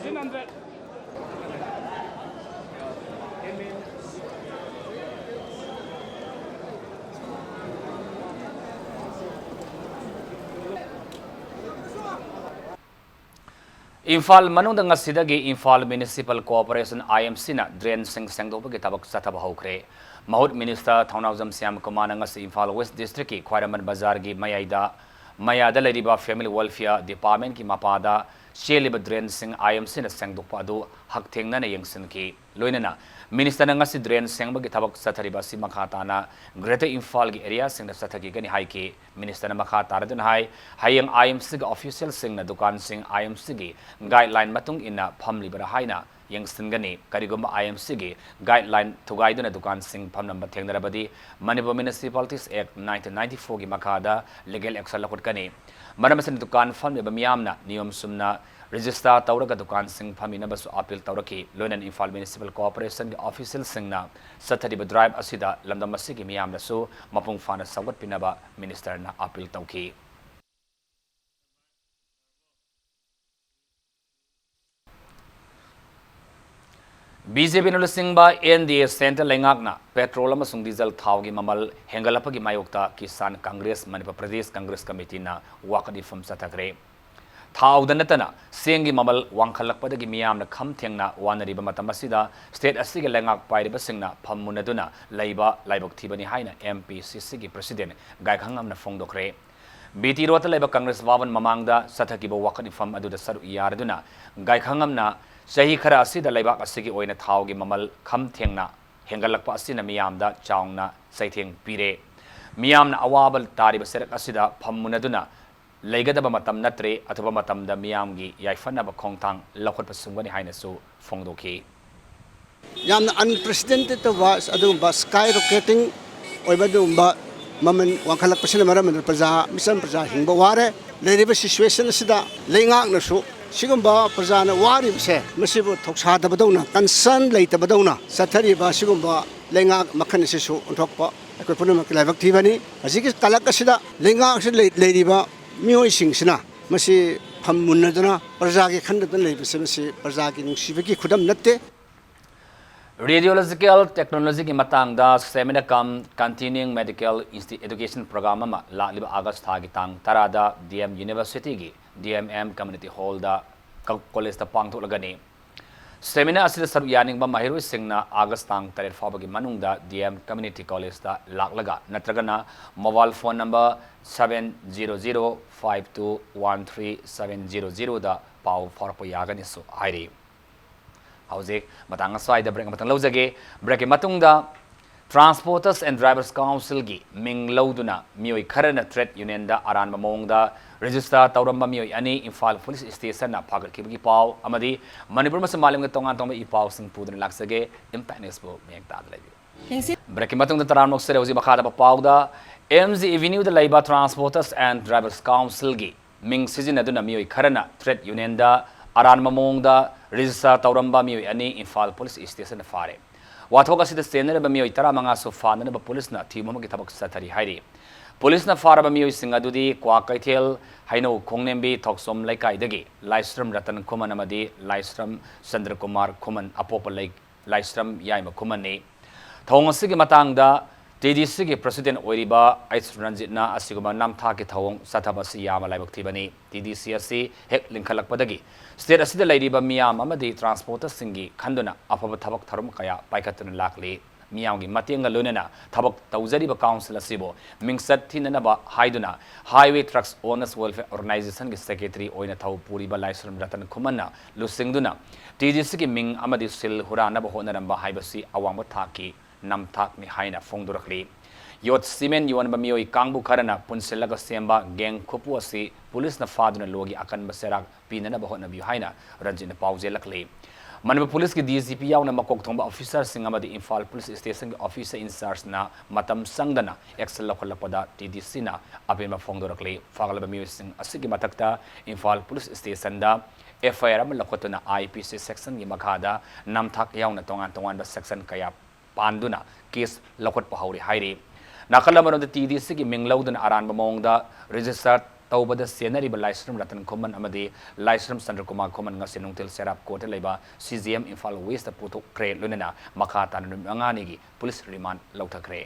ꯏꯝꯐꯥꯜ ꯃꯅꯨꯡꯗ ꯉꯁꯤꯗꯒꯤ ꯏꯝꯐꯥꯜ ꯃ꯭ꯌꯨꯅꯤꯁꯤꯄꯥꯜ ꯀꯣꯑꯣꯄꯔꯦꯁꯟ, IMCꯅ ꯗ꯭ꯔꯦꯟꯁꯤꯡ ꯁꯦꯡꯗꯣꯛꯄꯒꯤ ꯊꯕꯛ ꯆꯠꯊꯕ ꯍꯧꯈ꯭ꯔꯦ꯫ ꯃꯍꯨꯠ ꯃꯤꯅꯤꯁꯇꯔ ꯊꯧꯅꯥꯎꯖꯝ ꯁ꯭ꯌꯥꯝ ꯀꯨꯃꯥꯔꯅ ꯉꯁꯤ ꯏꯝꯐꯥꯜ ꯋꯦꯁ ꯗꯤꯁꯇ꯭ꯔꯤꯛꯀꯤ ꯈ꯭ꯋꯥꯏꯔꯝꯕꯟ ꯕꯖꯥꯔꯒꯤ ꯃꯌꯥꯏꯗ, ꯃꯌꯥꯗ ꯂꯩꯔꯤꯕ ꯐꯦꯃꯤꯂꯤ ꯋꯦꯜꯐꯤꯌꯔ ꯗꯤꯄꯥꯔꯠꯃꯦꯟꯠꯀꯤ ꯃꯄꯥꯗ ꯆꯦꯜꯂꯤꯕ ꯗ꯭ꯔꯦꯟꯁꯤꯡ IMCꯅ ꯁꯦꯡꯗꯣꯛꯄ ꯑꯗꯨ ꯍꯛꯊꯦꯡꯅꯅ ꯌꯦꯡꯁꯤꯟꯈꯤ꯫ ꯂꯣꯏꯅꯅ ꯃꯤꯅꯤꯁꯇꯔꯅ ꯉꯁꯤ ꯗ꯭ꯔꯦꯟ ꯁꯦꯡꯕꯒꯤ ꯊꯕꯛ ꯆꯠꯊꯔꯤꯕ ꯑꯁꯤ ꯃꯈꯥ ꯇꯥꯅ ꯒ꯭ꯔꯦꯇꯔ ꯏꯝꯐꯥꯜꯒꯤ ꯑꯦꯔꯤꯌꯥꯁꯤꯡꯗ ꯆꯠꯊꯈꯤꯒꯅꯤ ꯍꯥꯏꯈꯤ꯫ ꯃꯤꯅꯤꯁꯇꯔꯅ ꯃꯈꯥ ꯇꯥꯔꯗꯨꯅ ꯍꯥꯏ, ꯍꯌꯦꯡ IMCꯒꯤ ꯑꯣꯐꯤꯁꯤꯌꯦꯜꯁꯤꯡꯅ ꯗꯨꯀꯥꯟꯁꯤꯡ IMCꯒꯤ ꯒꯥꯏꯗꯂꯥꯏꯟ ꯃꯇꯨꯡ ꯏꯟꯅ ꯐꯝꯂꯤꯕ꯭ꯔꯥ ꯍꯥꯏꯅ ꯌꯦꯡꯁꯤꯟꯒꯅꯤ꯫ ꯀꯔꯤꯒꯨꯝꯕ IMCꯒꯤ ꯒꯥꯏꯗꯂꯥꯏꯟ ꯊꯨꯒꯥꯏꯗꯨꯅ ꯗꯨꯀꯥꯟꯁꯤꯡ ꯐꯝꯂꯝꯕ ꯊꯦꯡꯅꯔꯕꯗꯤ Manipur Municipalities Act nineteen ninety-fourꯒꯤ ꯃꯈꯥꯗ ꯂꯤꯒꯦꯜ ꯑꯦꯛꯁꯟ ꯂꯧꯈꯠꯀꯅꯤ꯫ ꯃꯔꯝ ꯑꯁꯤꯅ ꯗꯨꯀꯥꯟ ꯐꯝꯂꯤꯕ ꯃꯤꯌꯥꯝꯅ ꯅꯤꯌꯣꯝ ꯆꯨꯝꯅ ꯔꯦꯖꯤꯁꯇꯥꯔ ꯇꯧꯔꯒ ꯗꯨꯀꯥꯟꯁꯤꯡ ꯐꯝꯃꯤꯅꯕꯁꯨ ꯑꯄꯤꯜ ꯇꯧꯔꯛꯈꯤ꯫ ꯂꯣꯏꯅꯅ ꯏꯝꯐꯥꯜ ꯃ꯭ꯌꯨꯅꯤꯁꯤꯄꯥꯜ ꯀꯣꯑꯣꯄꯔꯦꯁꯟꯒꯤ ꯑꯣꯐꯤꯁꯤꯌꯦꯜꯁꯤꯡꯅ ꯆꯠꯊꯔꯤꯕ ꯗ꯭ꯔꯥꯏꯚ ꯑꯁꯤꯗ ꯂꯝꯗꯝ ꯑꯁꯤꯒꯤ ꯃꯤꯌꯥꯝꯅꯁꯨ ꯃꯄꯨꯡ ꯐꯥꯅ ꯁꯧꯒꯠꯄꯤꯅꯕ ꯃꯤꯅꯤꯁꯇꯔꯅ ꯑꯄꯤꯜ ꯇꯧꯈꯤ꯫ BJPꯅ ꯂꯨꯆꯤꯡꯕ NDA ꯁꯦꯟꯇꯔ ꯂꯩꯉꯥꯛꯅ ꯄꯦꯇ꯭ꯔꯣꯜ ꯑꯃꯁꯨꯡ ꯗꯤꯖꯜ ꯊꯥꯎꯒꯤ ꯃꯃꯜ ꯍꯦꯟꯒꯠꯂꯛꯄꯒꯤ ꯃꯥꯌꯣꯛꯇ ꯀꯤꯁꯥꯟ ꯀꯪꯒ꯭ꯔꯦꯁ ꯃꯅꯤꯄꯨꯔ ꯄ꯭ꯔꯗꯦꯁ ꯀꯪꯒ꯭ꯔꯦꯁ ꯀꯃꯤꯇꯤꯅ ꯋꯥꯀꯠ ꯃꯤꯐꯝ ꯆꯠꯊꯈ꯭ꯔꯦ꯫ ꯊꯥꯎꯗ ꯅꯠꯇꯅ ꯆꯦꯡꯒꯤ ꯃꯃꯜ ꯋꯥꯡꯈꯠꯂꯛꯄꯗꯒꯤ ꯃꯤꯌꯥꯝꯅ ꯈꯝ ꯊꯦꯡꯅ ꯋꯥꯅꯔꯤꯕ ꯃꯇꯝ ꯑꯁꯤꯗ ꯁ꯭ꯇꯦꯠ ꯑꯁꯤꯒꯤ ꯂꯩꯉꯥꯛ ꯄꯥꯏꯔꯤꯕꯁꯤꯡꯅ ꯐꯝꯃꯨꯟꯅꯗꯨꯅ ꯂꯩꯕ ꯂꯥꯏꯕꯛ ꯊꯤꯕꯅꯤ ꯍꯥꯏꯅ MPCCꯒꯤ ꯄ꯭ꯔꯁꯤꯗꯦꯟꯠ ꯒꯥꯏꯈꯪꯉꯝꯅ ꯐꯣꯡꯗꯣꯛꯈ꯭ꯔꯦ꯫ BT ꯔꯣꯗꯇ ꯂꯩꯕ ꯀꯪꯒ꯭ꯔꯦꯁ ꯚꯕꯟ ꯃꯃꯥꯡꯗ ꯆꯠꯊꯈꯤꯕ ꯋꯥꯀꯠ ꯃꯤꯐꯝ ꯑꯗꯨꯗ ꯁꯔꯨꯛ ꯌꯥꯔꯗꯨꯅ ꯒꯥꯏꯈꯪꯉꯝꯅ ꯆꯍꯤ ꯈꯔ ꯑꯁꯤꯗ ꯂꯩꯕꯥꯛ ꯑꯁꯤꯒꯤ ꯑꯣꯏꯅ ꯊꯥꯎꯒꯤ ꯃꯃꯜ ꯈꯝ ꯊꯦꯡꯅ ꯍꯦꯟꯒꯠꯂꯛꯄ ꯑꯁꯤꯅ ꯃꯤꯌꯥꯝꯗ ꯆꯥꯎꯅ ꯆꯩꯊꯦꯡ ꯄꯤꯔꯦ꯫ ꯃꯤꯌꯥꯝꯅ ꯑꯋꯥꯕ ꯇꯥꯔꯤꯕ ꯆꯩꯔꯛ ꯑꯁꯤꯗ ꯐꯝꯃꯨꯟꯅꯗꯨꯅ ꯂꯩꯒꯗꯕ ꯃꯇꯝ ꯅꯠꯇ꯭ꯔꯦ, ꯑꯊꯨꯕ ꯃꯇꯝꯗ ꯃꯤꯌꯥꯝꯒꯤ ꯌꯥꯏꯐꯅꯕ ꯈꯣꯡꯊꯥꯡ ꯂꯧꯈꯠꯄ ꯆꯨꯝꯒꯅꯤ ꯍꯥꯏꯅꯁꯨ ꯐꯣꯡꯗꯣꯛꯈꯤ꯫ ꯌꯥꯝꯅ unprecedented ꯇꯧꯕ ꯑꯗꯨꯒꯨꯝꯕ sky rocketing ꯑꯣꯏꯕ ꯑꯗꯨꯒꯨꯝꯕ ꯃꯃꯜ ꯋꯥꯡꯈꯠꯂꯛꯄꯁꯤꯅ ꯃꯔꯝ ꯑꯣꯏꯗꯨꯅ ꯄ꯭ꯔꯖꯥ, ꯃꯤꯆꯝ ꯄ꯭ꯔꯖꯥ ꯍꯤꯡꯕ ꯋꯥꯔꯦ꯫ ꯂꯩꯔꯤꯕ situation ꯑꯁꯤꯗ ꯂꯩꯉꯥꯛꯅꯁꯨ ꯁꯤꯒꯨꯝꯕ ꯄ꯭ꯔꯖꯥꯅ ꯋꯥꯔꯤꯕꯁꯦ ꯃꯁꯤꯕꯨ ꯊꯧꯁꯥꯗꯕꯗꯧꯅ, concern ꯂꯩꯇꯕꯗꯧꯅ ꯆꯠꯊꯔꯤꯕ ꯁꯤꯒꯨꯝꯕ ꯂꯩꯉꯥꯛ ꯃꯈꯜ ꯑꯁꯤꯁꯨ ꯑꯣꯟꯊꯣꯛꯄ ꯑꯩꯈꯣꯏ ꯄꯨꯝꯅꯃꯛꯀꯤ ꯂꯥꯏꯕꯛ ꯊꯤꯕꯅꯤ꯫ ꯍꯧꯖꯤꯛꯀꯤ ꯀꯂꯛ ꯑꯁꯤꯗ ꯂꯩꯉꯥꯛ ꯑꯁꯤꯗ ꯂꯩ-, ꯂꯩꯔꯤꯕ ꯃꯤꯑꯣꯏꯁꯤꯡꯁꯤꯅ ꯃꯁꯤ ꯐꯝ ꯃꯨꯟꯅꯗꯨꯅ ꯄ꯭ꯔꯖꯥꯒꯤ ꯈꯟꯗꯗꯨꯅ ꯂꯩꯕꯁꯦ, ꯃꯁꯤ ꯄ꯭ꯔꯖꯥꯒꯤ ꯅꯨꯡꯁꯤꯕꯒꯤ ꯈꯨꯗꯝ ꯅꯠꯇꯦ꯫ Radiological technologyꯒꯤ ꯃꯇꯥꯡꯗ seminar cum continuing medical insti-, education program ꯑꯃ ꯂꯥꯛꯂꯤꯕ August ꯊꯥꯒꯤ ꯇꯥꯡ ꯇꯔꯥꯗ D M Universityꯒꯤ D M M Community Hallꯗ ꯀ-, collegeꯇ ꯄꯥꯡꯊꯣꯛꯂꯒꯅꯤ꯫ Seminar ꯑꯁꯤꯗ ꯁꯔꯨꯛ ꯌꯥꯅꯤꯡꯕ ꯃꯍꯩꯔꯣꯏꯁꯤꯡꯅ August ꯇꯥꯡ ꯇꯔꯦꯠ ꯐꯥꯎꯕꯒꯤ ꯃꯅꯨꯡꯗ D M Community Collegeꯇ ꯂꯥꯛꯂꯒ ꯅꯠꯇ꯭ꯔꯒꯅ mobile phone number seven zero zero five two one three seven zero zeroꯗ ꯄꯥꯎ ꯐꯥꯎꯔꯛꯄ ꯌꯥꯒꯅꯤꯁꯨ ꯍꯥꯏꯔꯤ꯫ ꯍꯧꯖꯤꯛ ꯃꯇꯥꯡ ꯑꯁ꯭ꯋꯥꯏꯗ break ꯑꯃꯇꯪ ꯂꯧꯖꯒꯦ꯫ Breakꯀꯤ ꯃꯇꯨꯡꯗ Transporters and Drivers Councilꯒꯤ ꯃꯤꯡ ꯂꯧꯗꯨꯅ ꯃꯤꯑꯣꯏ ꯈꯔꯅ trade unionꯗ ꯑꯔꯥꯟꯕ ꯃꯑꯣꯡꯗ register ꯇꯧꯔꯝꯕ ꯃꯤꯑꯣꯏ ꯑꯅꯤ ꯏꯝꯐꯥꯜ police stationꯅ ꯐꯥꯒꯠꯈꯤꯕꯒꯤ ꯄꯥꯎ ꯑꯃꯗꯤ ꯃꯅꯤꯄꯨꯔ ꯑꯃꯁꯨꯡ ꯃꯥꯂꯦꯝꯒꯤ ꯇꯣꯉꯥꯟ ꯇꯣꯉꯥꯟꯕ ꯏ ꯄꯥꯎꯁꯤꯡ ꯄꯨꯗꯨꯅ ꯂꯥꯛꯆꯒꯦ꯫ Impact Newsꯄꯨ ꯃꯤꯠꯌꯦꯡ ꯇꯥꯗꯨꯅ ꯂꯩꯕꯤꯌꯨ꯫ Breakꯀꯤ ꯃꯇꯨꯡꯗ ꯇꯔꯥꯃꯨꯛ ꯁꯤꯗ ꯍꯧꯖꯤꯛ ꯃꯈꯥꯗ ꯄꯥꯎꯗ M G Avenueꯗ ꯂꯩꯕ Transporters and Drivers Councilꯒꯤ ꯃꯤꯡ ꯁꯤꯖꯤꯟꯅꯗꯨꯅ ꯃꯤꯑꯣꯏ ꯈꯔꯅ trade unionꯗ ꯑꯔꯥꯟꯕ ꯃꯑꯣꯡꯗ register ꯇꯧꯔꯝꯕ ꯃꯤꯑꯣꯏ ꯑꯅꯤ ꯏꯝꯐꯥꯜ police stationꯗ ꯐꯥꯔꯦ꯫ ꯋꯥꯊꯣꯛ ꯑꯁꯤꯗ ꯆꯦꯟꯅꯔꯤꯕ ꯃꯤꯑꯣꯏ ꯇꯔꯥꯃꯉꯥꯁꯨ ꯐꯥꯅꯅꯕ policeꯅ ꯊꯤꯕ ꯑꯃꯒꯤ ꯊꯕꯛ ꯆꯠꯊꯔꯤ ꯍꯥꯏꯔꯤ꯫ Policeꯅ ꯐꯥꯔꯕ ꯃꯤꯑꯣꯏꯁꯤꯡ ꯑꯗꯨꯗꯤ ꯀ꯭ꯋꯥꯀꯩꯊꯦꯜ ꯍꯩꯅꯧ ꯈꯣꯡꯅꯦꯝꯕꯤ ꯊꯣꯛꯆꯣꯝ ꯂꯩꯀꯥꯏꯗꯒꯤ ꯂꯥꯏꯁ꯭ꯔꯝ ꯔꯇꯟ ꯈꯨꯃꯟ ꯑꯃꯗꯤ ꯂꯥꯏꯁ꯭ꯔꯝ ꯆꯟꯗ꯭ꯔꯀꯨꯃꯥꯔ ꯈꯨꯃꯟ ꯑꯄꯣꯛꯄ ꯂꯩ-, ꯂꯥꯏꯁ꯭ꯔꯝ ꯌꯥꯏꯃ ꯈꯨꯃꯟꯅꯤ꯫ ꯊꯧꯑꯣꯡ ꯑꯁꯤꯒꯤ ꯃꯇꯥꯡꯗ TDCꯒꯤ president ꯑꯣꯏꯔꯤꯕ H ꯔꯟꯖꯤꯠꯅ ꯑꯁꯤꯒꯨꯝꯕ ꯅꯝꯊꯥꯛꯀꯤ ꯊꯧꯑꯣꯡ ꯆꯠꯊꯕ ꯑꯁꯤ ꯌꯥꯝꯅ ꯂꯥꯏꯕꯛ ꯊꯤꯕꯅꯤ꯫ TDC ꯑꯁꯤ ꯍꯦꯛ ꯂꯤꯡꯈꯠꯂꯛꯄꯗꯒꯤ state ꯑꯁꯤꯗ ꯂꯩꯔꯤꯕ ꯃꯤꯌꯥꯝ ꯑꯃꯗꯤ transporterꯁꯤꯡꯒꯤ ꯈꯟꯗꯨꯅ ꯑꯐꯕ ꯊꯕꯛ ꯊꯧꯔꯝ ꯀꯌꯥ ꯄꯥꯏꯈꯠꯇꯨꯅ ꯂꯥꯛꯂꯤ꯫ ꯃꯤꯌꯥꯝꯒꯤ ꯃꯇꯦꯡꯒ ꯂꯣꯏꯅꯅ ꯊꯕꯛ ꯇꯧꯖꯔꯤꯕ council ꯑꯁꯤꯕꯨ ꯃꯤꯡꯆꯠ ꯊꯤꯅꯅꯕ ꯍꯥꯏꯗꯨꯅ Highway Trucks Owners Welfare Organizationꯒꯤ secretary ꯑꯣꯏꯅ ꯊꯧ ꯄꯨꯔꯤꯕ ꯂꯥꯏꯁ꯭ꯔꯝ ꯔꯇꯟ ꯈꯨꯃꯟꯅ ꯂꯨꯆꯤꯡꯗꯨꯅ TDCꯒꯤ ꯃꯤꯡ ꯑꯃꯗꯤ seal ꯍꯨꯔꯥꯟꯅꯕ ꯍꯣꯠꯅꯔꯝꯕ ꯍꯥꯏꯕꯁꯤ ꯑꯋꯥꯡꯕ ꯊꯥꯛꯀꯤ ꯅꯝꯊꯥꯛꯅꯤ ꯍꯥꯏꯅ ꯐꯣꯡꯗꯣꯔꯛꯂꯤ꯫ ꯌꯣꯠ ꯁꯤꯃꯦꯟ ꯌꯣꯟꯕ ꯃꯤꯑꯣꯏ ꯀꯥꯡꯕꯨ ꯈꯔꯅ ꯄꯨꯟꯁꯤꯜꯂꯒ ꯁꯦꯝꯕ gang ꯈꯨꯄꯨ ꯑꯁꯤ policeꯅ ꯐꯥꯗꯨꯅ lawꯒꯤ ꯑꯀꯟꯕ ꯆꯩꯔꯥꯛ ꯄꯤꯅꯅꯕ ꯍꯣꯠꯅꯕꯤꯌꯨ ꯍꯥꯏꯅ ꯔꯟꯖꯤꯠꯅ ꯄꯥꯎꯖꯦꯜꯂꯛꯂꯤ꯫ ꯃꯅꯤꯄꯨꯔ policeꯀꯤ DGP ꯌꯥꯎꯅ ꯃꯀꯣꯛ ꯊꯣꯡꯕ officerꯁꯤꯡ ꯑꯃꯗꯤ ꯏꯝꯐꯥꯜ police stationꯒꯤ officer in chargeꯅ ꯃꯇꯝ ꯆꯪꯗꯅ action ꯂꯧꯈꯠꯂꯛꯄꯗ TDCꯅ ꯑꯄꯦꯟꯕ ꯐꯣꯡꯗꯣꯔꯛꯂꯤ꯫ ꯐꯥꯒꯠꯂꯕ ꯃꯤꯑꯣꯏꯁꯤꯡ ꯑꯁꯤꯒꯤ ꯃꯊꯛꯇ ꯏꯝꯐꯥꯜ police stationꯗ FIR ꯑꯃ ꯂꯧꯈꯠꯇꯨꯅ IPC sectionꯒꯤ ꯃꯈꯥꯗ ꯅꯝꯊꯥꯛ ꯌꯥꯎꯅ ꯇꯣꯉꯥꯟ ꯇꯣꯉꯥꯟꯕ section ꯀꯌꯥ ꯄꯥꯟꯗꯨꯅ case ꯂꯧꯈꯠꯄ ꯍꯧꯔꯦ ꯍꯥꯏꯔꯤ꯫ ꯅꯥꯀꯜ ꯑꯃꯔꯣꯝꯗ TDCꯒꯤ ꯃꯤꯡ ꯂꯧꯗꯨꯅ ꯑꯔꯥꯟꯕ ꯃꯑꯣꯡꯗ register ꯇꯧꯕꯗ ꯆꯦꯟꯅꯔꯤꯕ ꯂꯥꯏꯁ꯭ꯔꯝ ꯔꯇꯟ ꯈꯨꯃꯟ ꯑꯃꯗꯤ ꯂꯥꯏꯁ꯭ꯔꯝ ꯆꯟꯗ꯭ꯔꯀꯨꯃꯥꯔ ꯈꯨꯃꯟ ꯉꯁꯤ ꯅꯨꯡꯊꯤꯜ ꯁꯦꯔꯥꯞ ꯀꯣꯔꯠꯇ ꯂꯩꯕ C J M Imphal west ꯄꯨꯊꯣꯛꯈ꯭ꯔꯦ꯫ ꯂꯣꯏꯅꯅ ꯃꯈꯥ ꯇꯥꯅ ꯅꯨꯃꯤꯠ ꯃꯉꯥꯅꯤꯒꯤ ꯄꯨꯂꯤꯁ ꯔꯤꯃꯥꯟꯗ ꯂꯧꯊꯈ꯭ꯔꯦ꯫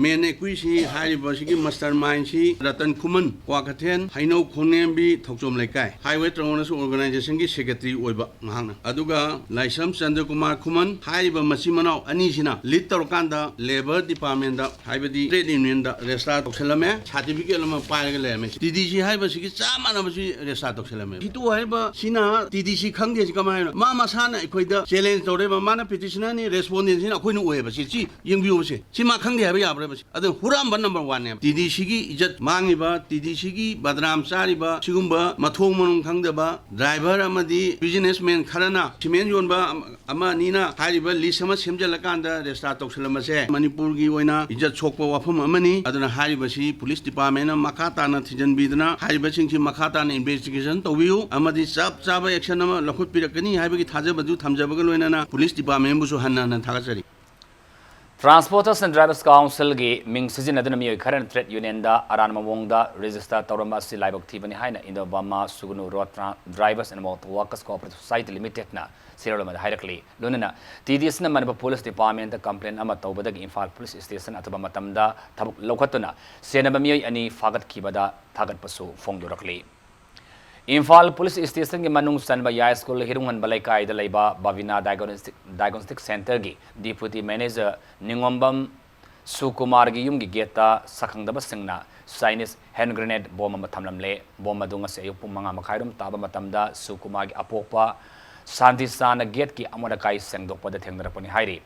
ꯃꯦꯟ ꯑꯦꯀ꯭ꯌꯨꯁꯁꯤ, ꯍꯥꯏꯔꯤꯕ ꯑꯁꯤꯒꯤ ꯃꯁꯇꯔ ꯃꯥꯏꯟꯁꯤ ꯔꯇꯟ ꯈꯨꯃꯟ, ꯀ꯭ꯋꯥꯀꯩꯊꯦꯜ, ꯍꯩꯅꯧ ꯈꯣꯡꯅꯦꯝꯕꯤ, ꯊꯣꯛꯆꯣꯝ ꯂꯩꯀꯥꯏ, ꯍꯥꯏꯋꯦ ꯇ꯭ꯔꯥꯟꯁꯄꯣꯔꯇꯦꯁꯟ ꯑꯣꯔꯒꯅꯥꯏꯖꯦꯁꯟꯒꯤ ꯁꯦꯀ꯭ꯔꯦꯇꯔꯤ ꯑꯣꯏꯕ ꯃꯍꯥꯛꯅ꯫ ꯑꯗꯨꯒ ꯂꯥꯏꯁ꯭ꯔꯝ ꯆꯟꯗ꯭ꯔꯀꯨꯃꯥꯔ ꯈꯨꯃꯟ ꯍꯥꯏꯔꯤꯕ ꯃꯆꯤꯟ ꯃꯅꯥꯎ ꯑꯅꯤꯁꯤꯅ ꯂꯤꯗ ꯇꯧꯔꯀꯥꯟꯗ ꯂꯦꯕꯔ ꯗꯤꯄꯥꯔꯠꯃꯦꯟꯗ, ꯍꯥꯏꯕꯗꯤ ꯇ꯭ꯔꯦꯗ ꯌꯨꯅꯤꯌꯟꯗ ꯔꯦꯖꯤꯁꯇꯥꯔ ꯇꯧꯁꯜꯂꯝꯃꯦ, ꯁꯥꯔꯇꯤꯐꯤꯀꯦꯠ ꯑꯃ ꯄꯥꯏꯔꯒ ꯂꯩꯔꯝꯃꯦ꯫ ꯇꯤ ꯗꯤ ꯁꯤ ꯍꯥꯏꯔꯤꯕꯁꯤꯒꯤ ꯆꯞ ꯃꯥꯟꯅꯕꯁꯤ ꯔꯦꯖꯤꯁꯇꯥꯔ ꯇꯧꯁꯜꯂꯝꯃꯦ꯫ ꯍꯤꯇꯨ ꯍꯥꯏꯔꯤꯕꯁꯤꯅ ꯇꯤ ꯗꯤ ꯁꯤ ꯈꯪꯗꯦ ꯁꯤ ꯀꯃꯥꯏꯅ? ꯃꯥ ꯃꯁꯥꯅ ꯑꯩꯈꯣꯏꯗ ꯆꯦꯂꯦꯟꯖ ꯇꯧꯔꯦꯕ, ꯃꯥꯅ ꯄꯤꯇꯤꯁꯅꯔꯅꯤ, ꯔꯦꯁꯄꯣꯟꯗꯦꯟꯁꯤꯅ ꯑꯩꯈꯣꯏꯅ ꯑꯣꯏꯌꯦꯕ꯫ ꯁꯤ, ꯁꯤ ꯌꯦꯡꯕꯤꯌꯨꯕꯁꯦ, ꯁꯤ ꯃꯥ ꯈꯪꯗꯦ ꯍꯥꯏꯕ ꯌꯥꯕ꯭ꯔꯕ? ꯁꯤ ꯑꯗꯨꯅ ꯍꯨꯔꯥꯟꯕ ꯅꯝꯕꯔ ꯋꯥꯟꯅꯦꯕ꯫ ꯇꯤ ꯗꯤ ꯁꯤꯒꯤ ꯏꯖꯠ ꯃꯥꯡꯉꯤꯕ, ꯇꯤ ꯗꯤ ꯁꯤꯒꯤ ꯕꯗꯅꯥꯝ ꯆꯥꯔꯤꯕ, ꯁꯤꯒꯨꯝꯕ ꯃꯊꯣꯡ ꯃꯔꯝ ꯈꯪꯗꯕ ꯗ꯭ꯔꯥꯏꯚꯔ ꯑꯃꯗꯤ ꯕꯤꯖꯤꯅꯦꯁꯃꯦꯟ ꯈꯔꯅ ꯁꯤꯃꯦꯟ ꯌꯣꯟꯕ ꯑꯃ, ꯑꯃ ꯑꯅꯤꯅ ꯍꯥꯏꯔꯤꯕ ꯂꯤꯁ ꯑꯃ ꯁꯦꯝꯖꯤꯜꯂꯀꯥꯟꯗ ꯔꯦꯖꯤꯁꯇꯥꯔ ꯇꯧꯁꯤꯜꯂꯝꯕꯁꯦ ꯃꯅꯤꯄꯨꯔꯒꯤ ꯑꯣꯏꯅ ꯏꯖꯠ ꯁꯣꯛꯄ ꯋꯥꯐꯝ ꯑꯃꯅꯤ꯫ ꯑꯗꯨꯅ ꯍꯥꯏꯔꯤꯕꯁꯤ ꯄꯨꯂꯤꯁ ꯗꯤꯄꯥꯔꯠꯃꯦꯟꯅ ꯃꯈꯥ ꯇꯥꯅ ꯊꯤꯖꯤꯟꯕꯤꯗꯨꯅ ꯍꯥꯏꯔꯤꯕꯁꯤꯡꯁꯤ ꯃꯈꯥ ꯇꯥꯅ ꯏꯟꯚꯦꯁꯇꯤꯒꯦꯁꯟ ꯇꯧꯕꯤꯌꯨ ꯑꯃꯗꯤ ꯆꯞ ꯆꯥꯕ ꯑꯦꯛꯁꯟ ꯑꯃ ꯂꯧꯈꯠꯄꯤꯔꯛꯀꯅꯤ ꯍꯥꯏꯕꯒꯤ ꯊꯥꯖꯕꯗꯨ ꯊꯝꯖꯕꯒ ꯂꯣꯏꯅꯅ ꯄꯨꯂꯤꯁ ꯗꯤꯄꯥꯔꯠꯃꯦꯟꯕꯨꯁꯨ ꯍꯟꯅ ꯍꯟꯅ ꯊꯥꯒꯠꯆꯔꯤ꯫ ꯇ꯭ꯔꯥꯟꯁꯄꯣꯔꯇꯔꯁ ꯑꯦꯟ ꯗ꯭ꯔꯥꯏꯚꯔꯁ ꯀꯥꯎꯟꯁꯤꯜꯒꯤ ꯃꯤꯡ ꯁꯤꯖꯤꯟꯅꯗꯨꯅ ꯃꯤꯑꯣꯏ ꯈꯔꯅ ꯇ꯭ꯔꯦꯗ ꯌꯨꯅꯤꯌꯟꯗ ꯑꯔꯥꯟꯕ ꯃꯑꯣꯡꯗ ꯔꯦꯖꯤꯁꯇꯥꯔ ꯇꯧꯔꯝꯕ ꯑꯁꯤ ꯂꯥꯏꯕꯛ ꯊꯤꯕꯅꯤ ꯍꯥꯏꯅ ꯏꯟꯗꯣ ꯕꯔꯃꯥ ꯁꯨꯒꯅꯨ ꯔꯣꯗ ꯇ꯭ꯔꯥ-, drivers and motor workers cooperative society ꯂꯤꯃꯤꯇꯦꯗꯅ ꯁꯤꯔꯣꯜ ꯑꯃꯗ ꯍꯥꯏꯔꯛꯂꯤ꯫ ꯂꯣꯏꯅꯅ ꯇꯤ ꯗꯤ ꯁꯤꯅ ꯃꯅꯤꯄꯨꯔ ꯄꯨꯂꯤꯁ ꯗꯤꯄꯥꯔꯠꯃꯦꯟꯇ ꯀꯝꯄ꯭ꯂꯦꯟ ꯑꯃ ꯇꯧꯕꯗꯒꯤ ꯏꯝꯐꯥꯜ ꯄꯨꯂꯤꯁ ꯁ꯭ꯇꯦꯁꯟ ꯑꯊꯨꯕ ꯃꯇꯝꯗ ꯊꯕꯛ ꯂꯧꯈꯠꯇꯨꯅ ꯁꯤꯖꯤꯟꯅꯕ ꯃꯤꯑꯣꯏ ꯑꯅꯤ ꯐꯥꯒꯠꯈꯤꯕꯗ ꯊꯥꯒꯠꯄꯁꯨ ꯐꯣꯡꯗꯣꯔꯛꯂꯤ꯫ ꯏꯝꯐꯥꯜ ꯄꯨꯂꯤꯁ ꯁ꯭ꯇꯦꯁꯟꯒꯤ ꯃꯅꯨꯡ ꯆꯟꯕ ꯌꯥꯏꯁ꯭ꯀꯨꯜ ꯍꯤꯔꯨꯡꯍꯟꯕ ꯂꯩꯀꯥꯏꯗ ꯂꯩꯕ ꯕꯕꯤꯅꯥ ꯗꯥꯏꯒꯣꯅꯣꯁꯇꯤꯛ, ꯗꯥꯏꯒꯣꯅꯣꯁꯇꯤꯛ ꯁꯦꯟꯇꯔꯒꯤ ꯗꯤꯄ꯭ꯌꯨꯇꯤ ꯃꯦꯅꯦꯖꯔ ꯅꯤꯉꯣꯝꯕꯝ ꯁꯨꯀꯨꯃꯥꯔꯒꯤ ꯌꯨꯝꯒꯤ ꯒꯦꯠꯇ ꯁꯛꯈꯪꯗꯕꯁꯤꯡꯅ ꯆꯥꯏꯅꯤꯁ ꯍꯦꯟ ꯒ꯭ꯔꯦꯅꯦꯗ ꯕꯣꯝ ꯑꯃ ꯊꯝꯂꯝꯂꯦ꯫ ꯕꯣꯝ ꯑꯗꯨ ꯉꯁꯤ ꯑꯌꯨꯛ ꯄꯨꯡ ꯃꯉꯥ ꯃꯈꯥꯏꯔꯣꯝ ꯇꯥꯕ ꯃꯇꯝꯗ ꯁꯨꯀꯨꯃꯥꯔꯒꯤ ꯑꯄꯣꯛꯄ ꯁꯥꯟꯇꯤꯁꯥꯅ ꯒꯦꯠꯀꯤ ꯑꯃꯣꯠ ꯑꯀꯥꯏ ꯁꯦꯡꯗꯣꯛꯄꯗ ꯊꯦꯡꯅꯔꯛꯄꯅꯤ ꯍꯥꯏꯔꯤ꯫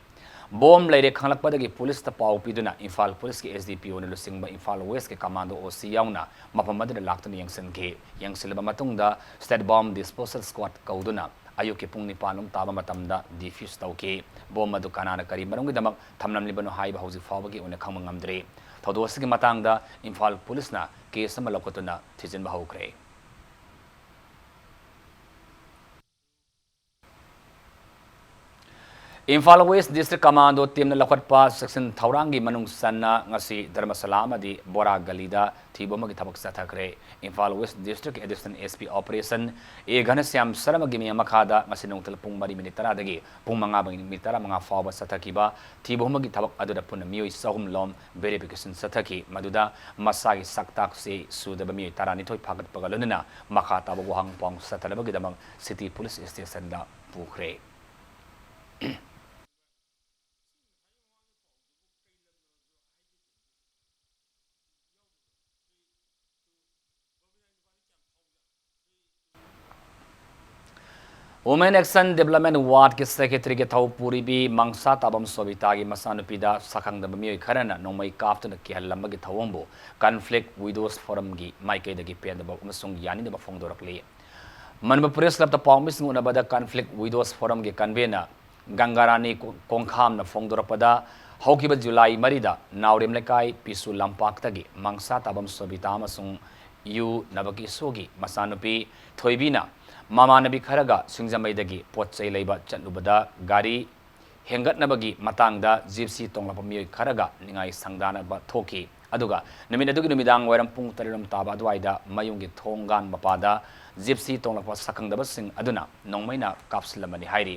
ꯕꯣꯝ ꯂꯩꯔꯦ ꯈꯪꯂꯛꯄꯗꯒꯤ ꯄꯨꯂꯤꯁꯇ ꯄꯥꯎ ꯄꯤꯗꯨꯅ ꯏꯝꯐꯥꯜ ꯄꯨꯂꯤꯁꯀꯤ ꯑꯦꯁ ꯗꯤ ꯄꯤ ꯑꯣꯅ ꯂꯨꯆꯤꯡꯕ ꯏꯝꯐꯥꯜ ꯋꯦꯁꯀꯤ ꯀꯃꯥꯟꯗꯣ ꯑꯣ ꯁꯤ ꯌꯥꯎꯅ ꯃꯐꯝ ꯑꯗꯨꯗ ꯂꯥꯛꯇꯨꯅ ꯌꯦꯡꯁꯤꯟꯈꯤ꯫ ꯌꯦꯡꯁꯤꯜꯂꯕ ꯃꯇꯨꯡꯗ ꯁ꯭ꯇꯦꯠ ꯕꯣꯝ ꯗꯤꯁꯄꯣꯁꯦꯜ ꯁ꯭ꯀ꯭ꯋꯥꯗ ꯀꯧꯗꯨꯅ ꯑꯌꯨꯛꯀꯤ ꯄꯨꯡ ꯅꯤꯄꯥꯟ ꯂꯣꯝ ꯇꯥꯕ ꯃꯇꯝꯗ ꯗꯤꯐ꯭ꯌꯨꯁ ꯇꯧꯈꯤ꯫ ꯕꯣꯝ ꯑꯗꯨ ꯀꯅꯥꯅ ꯀꯔꯤ ꯃꯔꯝꯒꯤꯗꯃꯛ ꯊꯝꯂꯝꯂꯤꯕꯅꯣ ꯍꯥꯏꯕ ꯍꯧꯖꯤꯛ ꯐꯥꯎꯕꯒꯤ ꯑꯣꯏꯅ ꯈꯪꯕ ꯉꯝꯗ꯭ꯔꯤ꯫ ꯊꯧꯗꯣꯛ ꯑꯁꯤꯒꯤ ꯃꯇꯥꯡꯗ ꯏꯝꯐꯥꯜ ꯄꯨꯂꯤꯁꯅ ꯀꯦꯁ ꯑꯃ ꯂꯧꯈꯠꯇꯨꯅ ꯊꯤꯖꯤꯟꯕ ꯍꯧꯈ꯭ꯔꯦ꯫ ꯏꯝꯐꯥꯜ ꯋꯦꯁ ꯗꯤꯁꯇ꯭ꯔꯤꯛ ꯀꯃꯥꯟꯗꯣ ꯇꯤꯝꯅ ꯂꯧꯈꯠꯄ ꯆꯦꯛꯁꯤꯟ ꯊꯧꯔꯥꯡꯒꯤ ꯃꯅꯨꯡ ꯆꯟꯅ ꯉꯁꯤ ꯙꯔꯃꯁꯥꯂꯥ ꯑꯃꯗꯤ ꯕꯣꯔꯥ ꯒꯂꯤꯗ ꯊꯤꯕ ꯑꯃꯒꯤ ꯊꯕꯛ ꯆꯠꯊꯈ꯭ꯔꯦ꯫ ꯏꯝꯐꯥꯜ ꯋꯦꯁ ꯗꯤꯁꯇ꯭ꯔꯤꯛꯀꯤ ꯑꯦꯗꯤꯁꯅꯦꯜ ꯑꯦꯁ ꯄꯤ ꯑꯣꯄꯔꯦꯁꯟ ꯑꯦ ꯘꯅꯁ꯭ꯌꯥꯝ ꯁꯔꯃꯒꯤ ꯃꯤꯠꯌꯦꯡ ꯃꯈꯥꯗ ꯉꯁꯤ ꯅꯨꯡꯊꯤꯜ ꯄꯨꯡ ꯃꯔꯤ ꯃꯤꯅꯤꯠ ꯇꯔꯥꯗꯒꯤ ꯄꯨꯡ ꯃꯉꯥ ꯃꯤꯅꯤꯠ ꯇꯔꯥꯃꯉꯥ ꯐꯥꯎꯕ ꯆꯠꯊꯈꯤꯕ ꯊꯤꯕ ꯍꯨꯝꯕꯒꯤ ꯊꯕꯛ ꯑꯗꯨꯗ ꯄꯨꯟꯅ ꯃꯤꯑꯣꯏ ꯆꯍꯨꯝ ꯂꯣꯝ ꯚꯦꯔꯤꯐꯤꯀꯦꯁꯟ ꯆꯠꯊꯈꯤ꯫ ꯃꯗꯨꯗ ꯃꯁꯥꯒꯤ ꯁꯛꯇꯥꯛꯁꯤ ꯁꯨꯗꯕ ꯃꯤꯑꯣꯏ ꯇꯔꯥꯅꯤꯊꯣꯏ ꯐꯥꯒꯠꯄꯒ ꯂꯣꯏꯅꯅ ꯃꯈꯥ ꯇꯥꯕ ꯋꯥꯍꯪ ꯄꯥꯎ ꯆꯠꯊꯅꯕꯒꯤꯗꯃꯛ ꯁꯤꯇꯤ ꯄꯨꯂꯤꯁ ꯁ꯭ꯇꯦꯁꯟꯗ ꯄꯨꯈ꯭ꯔꯦ꯫ Women Action Development Wardꯀꯤ ꯁꯦꯀ꯭ꯔꯦꯇꯔꯤꯒꯤ ꯊꯧ ꯄꯨꯔꯤꯕꯤ ꯃꯪꯁꯥ ꯇꯥꯕꯝ ꯁꯣꯕꯤꯇꯥꯒꯤ ꯃꯆꯥꯅꯨꯄꯤꯗ ꯁꯛꯈꯪꯗꯕ ꯃꯤꯑꯣꯏ ꯈꯔꯅ ꯅꯣꯡꯃꯩ ꯀꯥꯞꯇꯨꯅ ꯀꯤꯍꯜꯂꯝꯕꯒꯤ ꯊꯧꯑꯣꯡꯕꯨ Conflict Widows Forumꯒꯤ ꯃꯥꯏꯀꯩꯗꯒꯤ ꯄꯦꯟꯗꯕ ꯑꯃꯁꯨꯡ ꯌꯥꯅꯤꯡꯗꯕ ꯐꯣꯡꯗꯣꯔꯛꯂꯤ꯫ ꯃꯅꯤꯄꯨꯔ ꯄ꯭ꯔꯦꯁ ꯀ꯭ꯂꯕꯇ ꯄꯥꯎꯃꯤꯁꯤꯡ ꯎꯅꯕꯗ Conflict Widows Forumꯒꯤ convener ꯒꯪꯒꯥꯔꯥꯅꯤ ꯀꯣ-, ꯀꯣꯡꯈꯥꯝꯅ ꯐꯣꯡꯗꯣꯔꯛꯄꯗ, ꯍꯧꯈꯤꯕ ꯖꯨꯂꯥꯏ ꯃꯔꯤꯗ ꯅꯥꯎꯔꯦꯝ ꯂꯩꯀꯥꯏ ꯄꯤꯁꯨ ꯂꯝꯄꯥꯛꯇꯒꯤ ꯃꯪꯁꯥ ꯇꯥꯕꯝ ꯁꯣꯕꯤꯇꯥ ꯑꯃꯁꯨꯡ ꯌꯨ ꯅꯕꯀꯤꯁꯣꯒꯤ ꯃꯆꯥꯅꯨꯄꯤ ꯊꯣꯏꯕꯤꯅ ꯃꯃꯥꯟꯅꯕꯤ ꯈꯔꯒ ꯁꯤꯡꯖꯃꯩꯗꯒꯤ ꯄꯣꯠ ꯆꯩ ꯂꯩꯕ ꯆꯠꯂꯨꯕꯗ ꯒꯥꯔꯤ ꯍꯦꯟꯒꯠꯅꯕꯒꯤ ꯃꯇꯥꯡꯗ ꯖꯤꯞꯁꯤ ꯇꯣꯡꯂꯛꯄ ꯃꯤꯑꯣꯏ ꯈꯔꯒ ꯅꯤꯡꯉꯥꯏ ꯁꯪꯗꯥꯅꯕ ꯊꯣꯛꯈꯤ꯫ ꯑꯗꯨꯒ ꯅꯨꯃꯤꯠ ꯑꯗꯨꯒꯤ ꯅꯨꯃꯤꯗꯥꯡ ꯋꯥꯏꯔꯝ ꯄꯨꯡ ꯇꯔꯦꯠ ꯔꯣꯝ ꯇꯥꯕ ꯑꯗꯨꯋꯥꯏꯗ ꯃꯌꯨꯝꯒꯤ ꯊꯣꯡꯒꯥꯟ ꯃꯄꯥꯗ ꯖꯤꯞꯁꯤ ꯇꯣꯡꯂꯛꯄ ꯁꯛꯈꯪꯗꯕꯁꯤꯡ ꯑꯗꯨꯅ ꯅꯣꯡꯃꯩꯅ ꯀꯥꯞꯁꯤꯜꯂꯝꯕꯅꯤ ꯍꯥꯏꯔꯤ꯫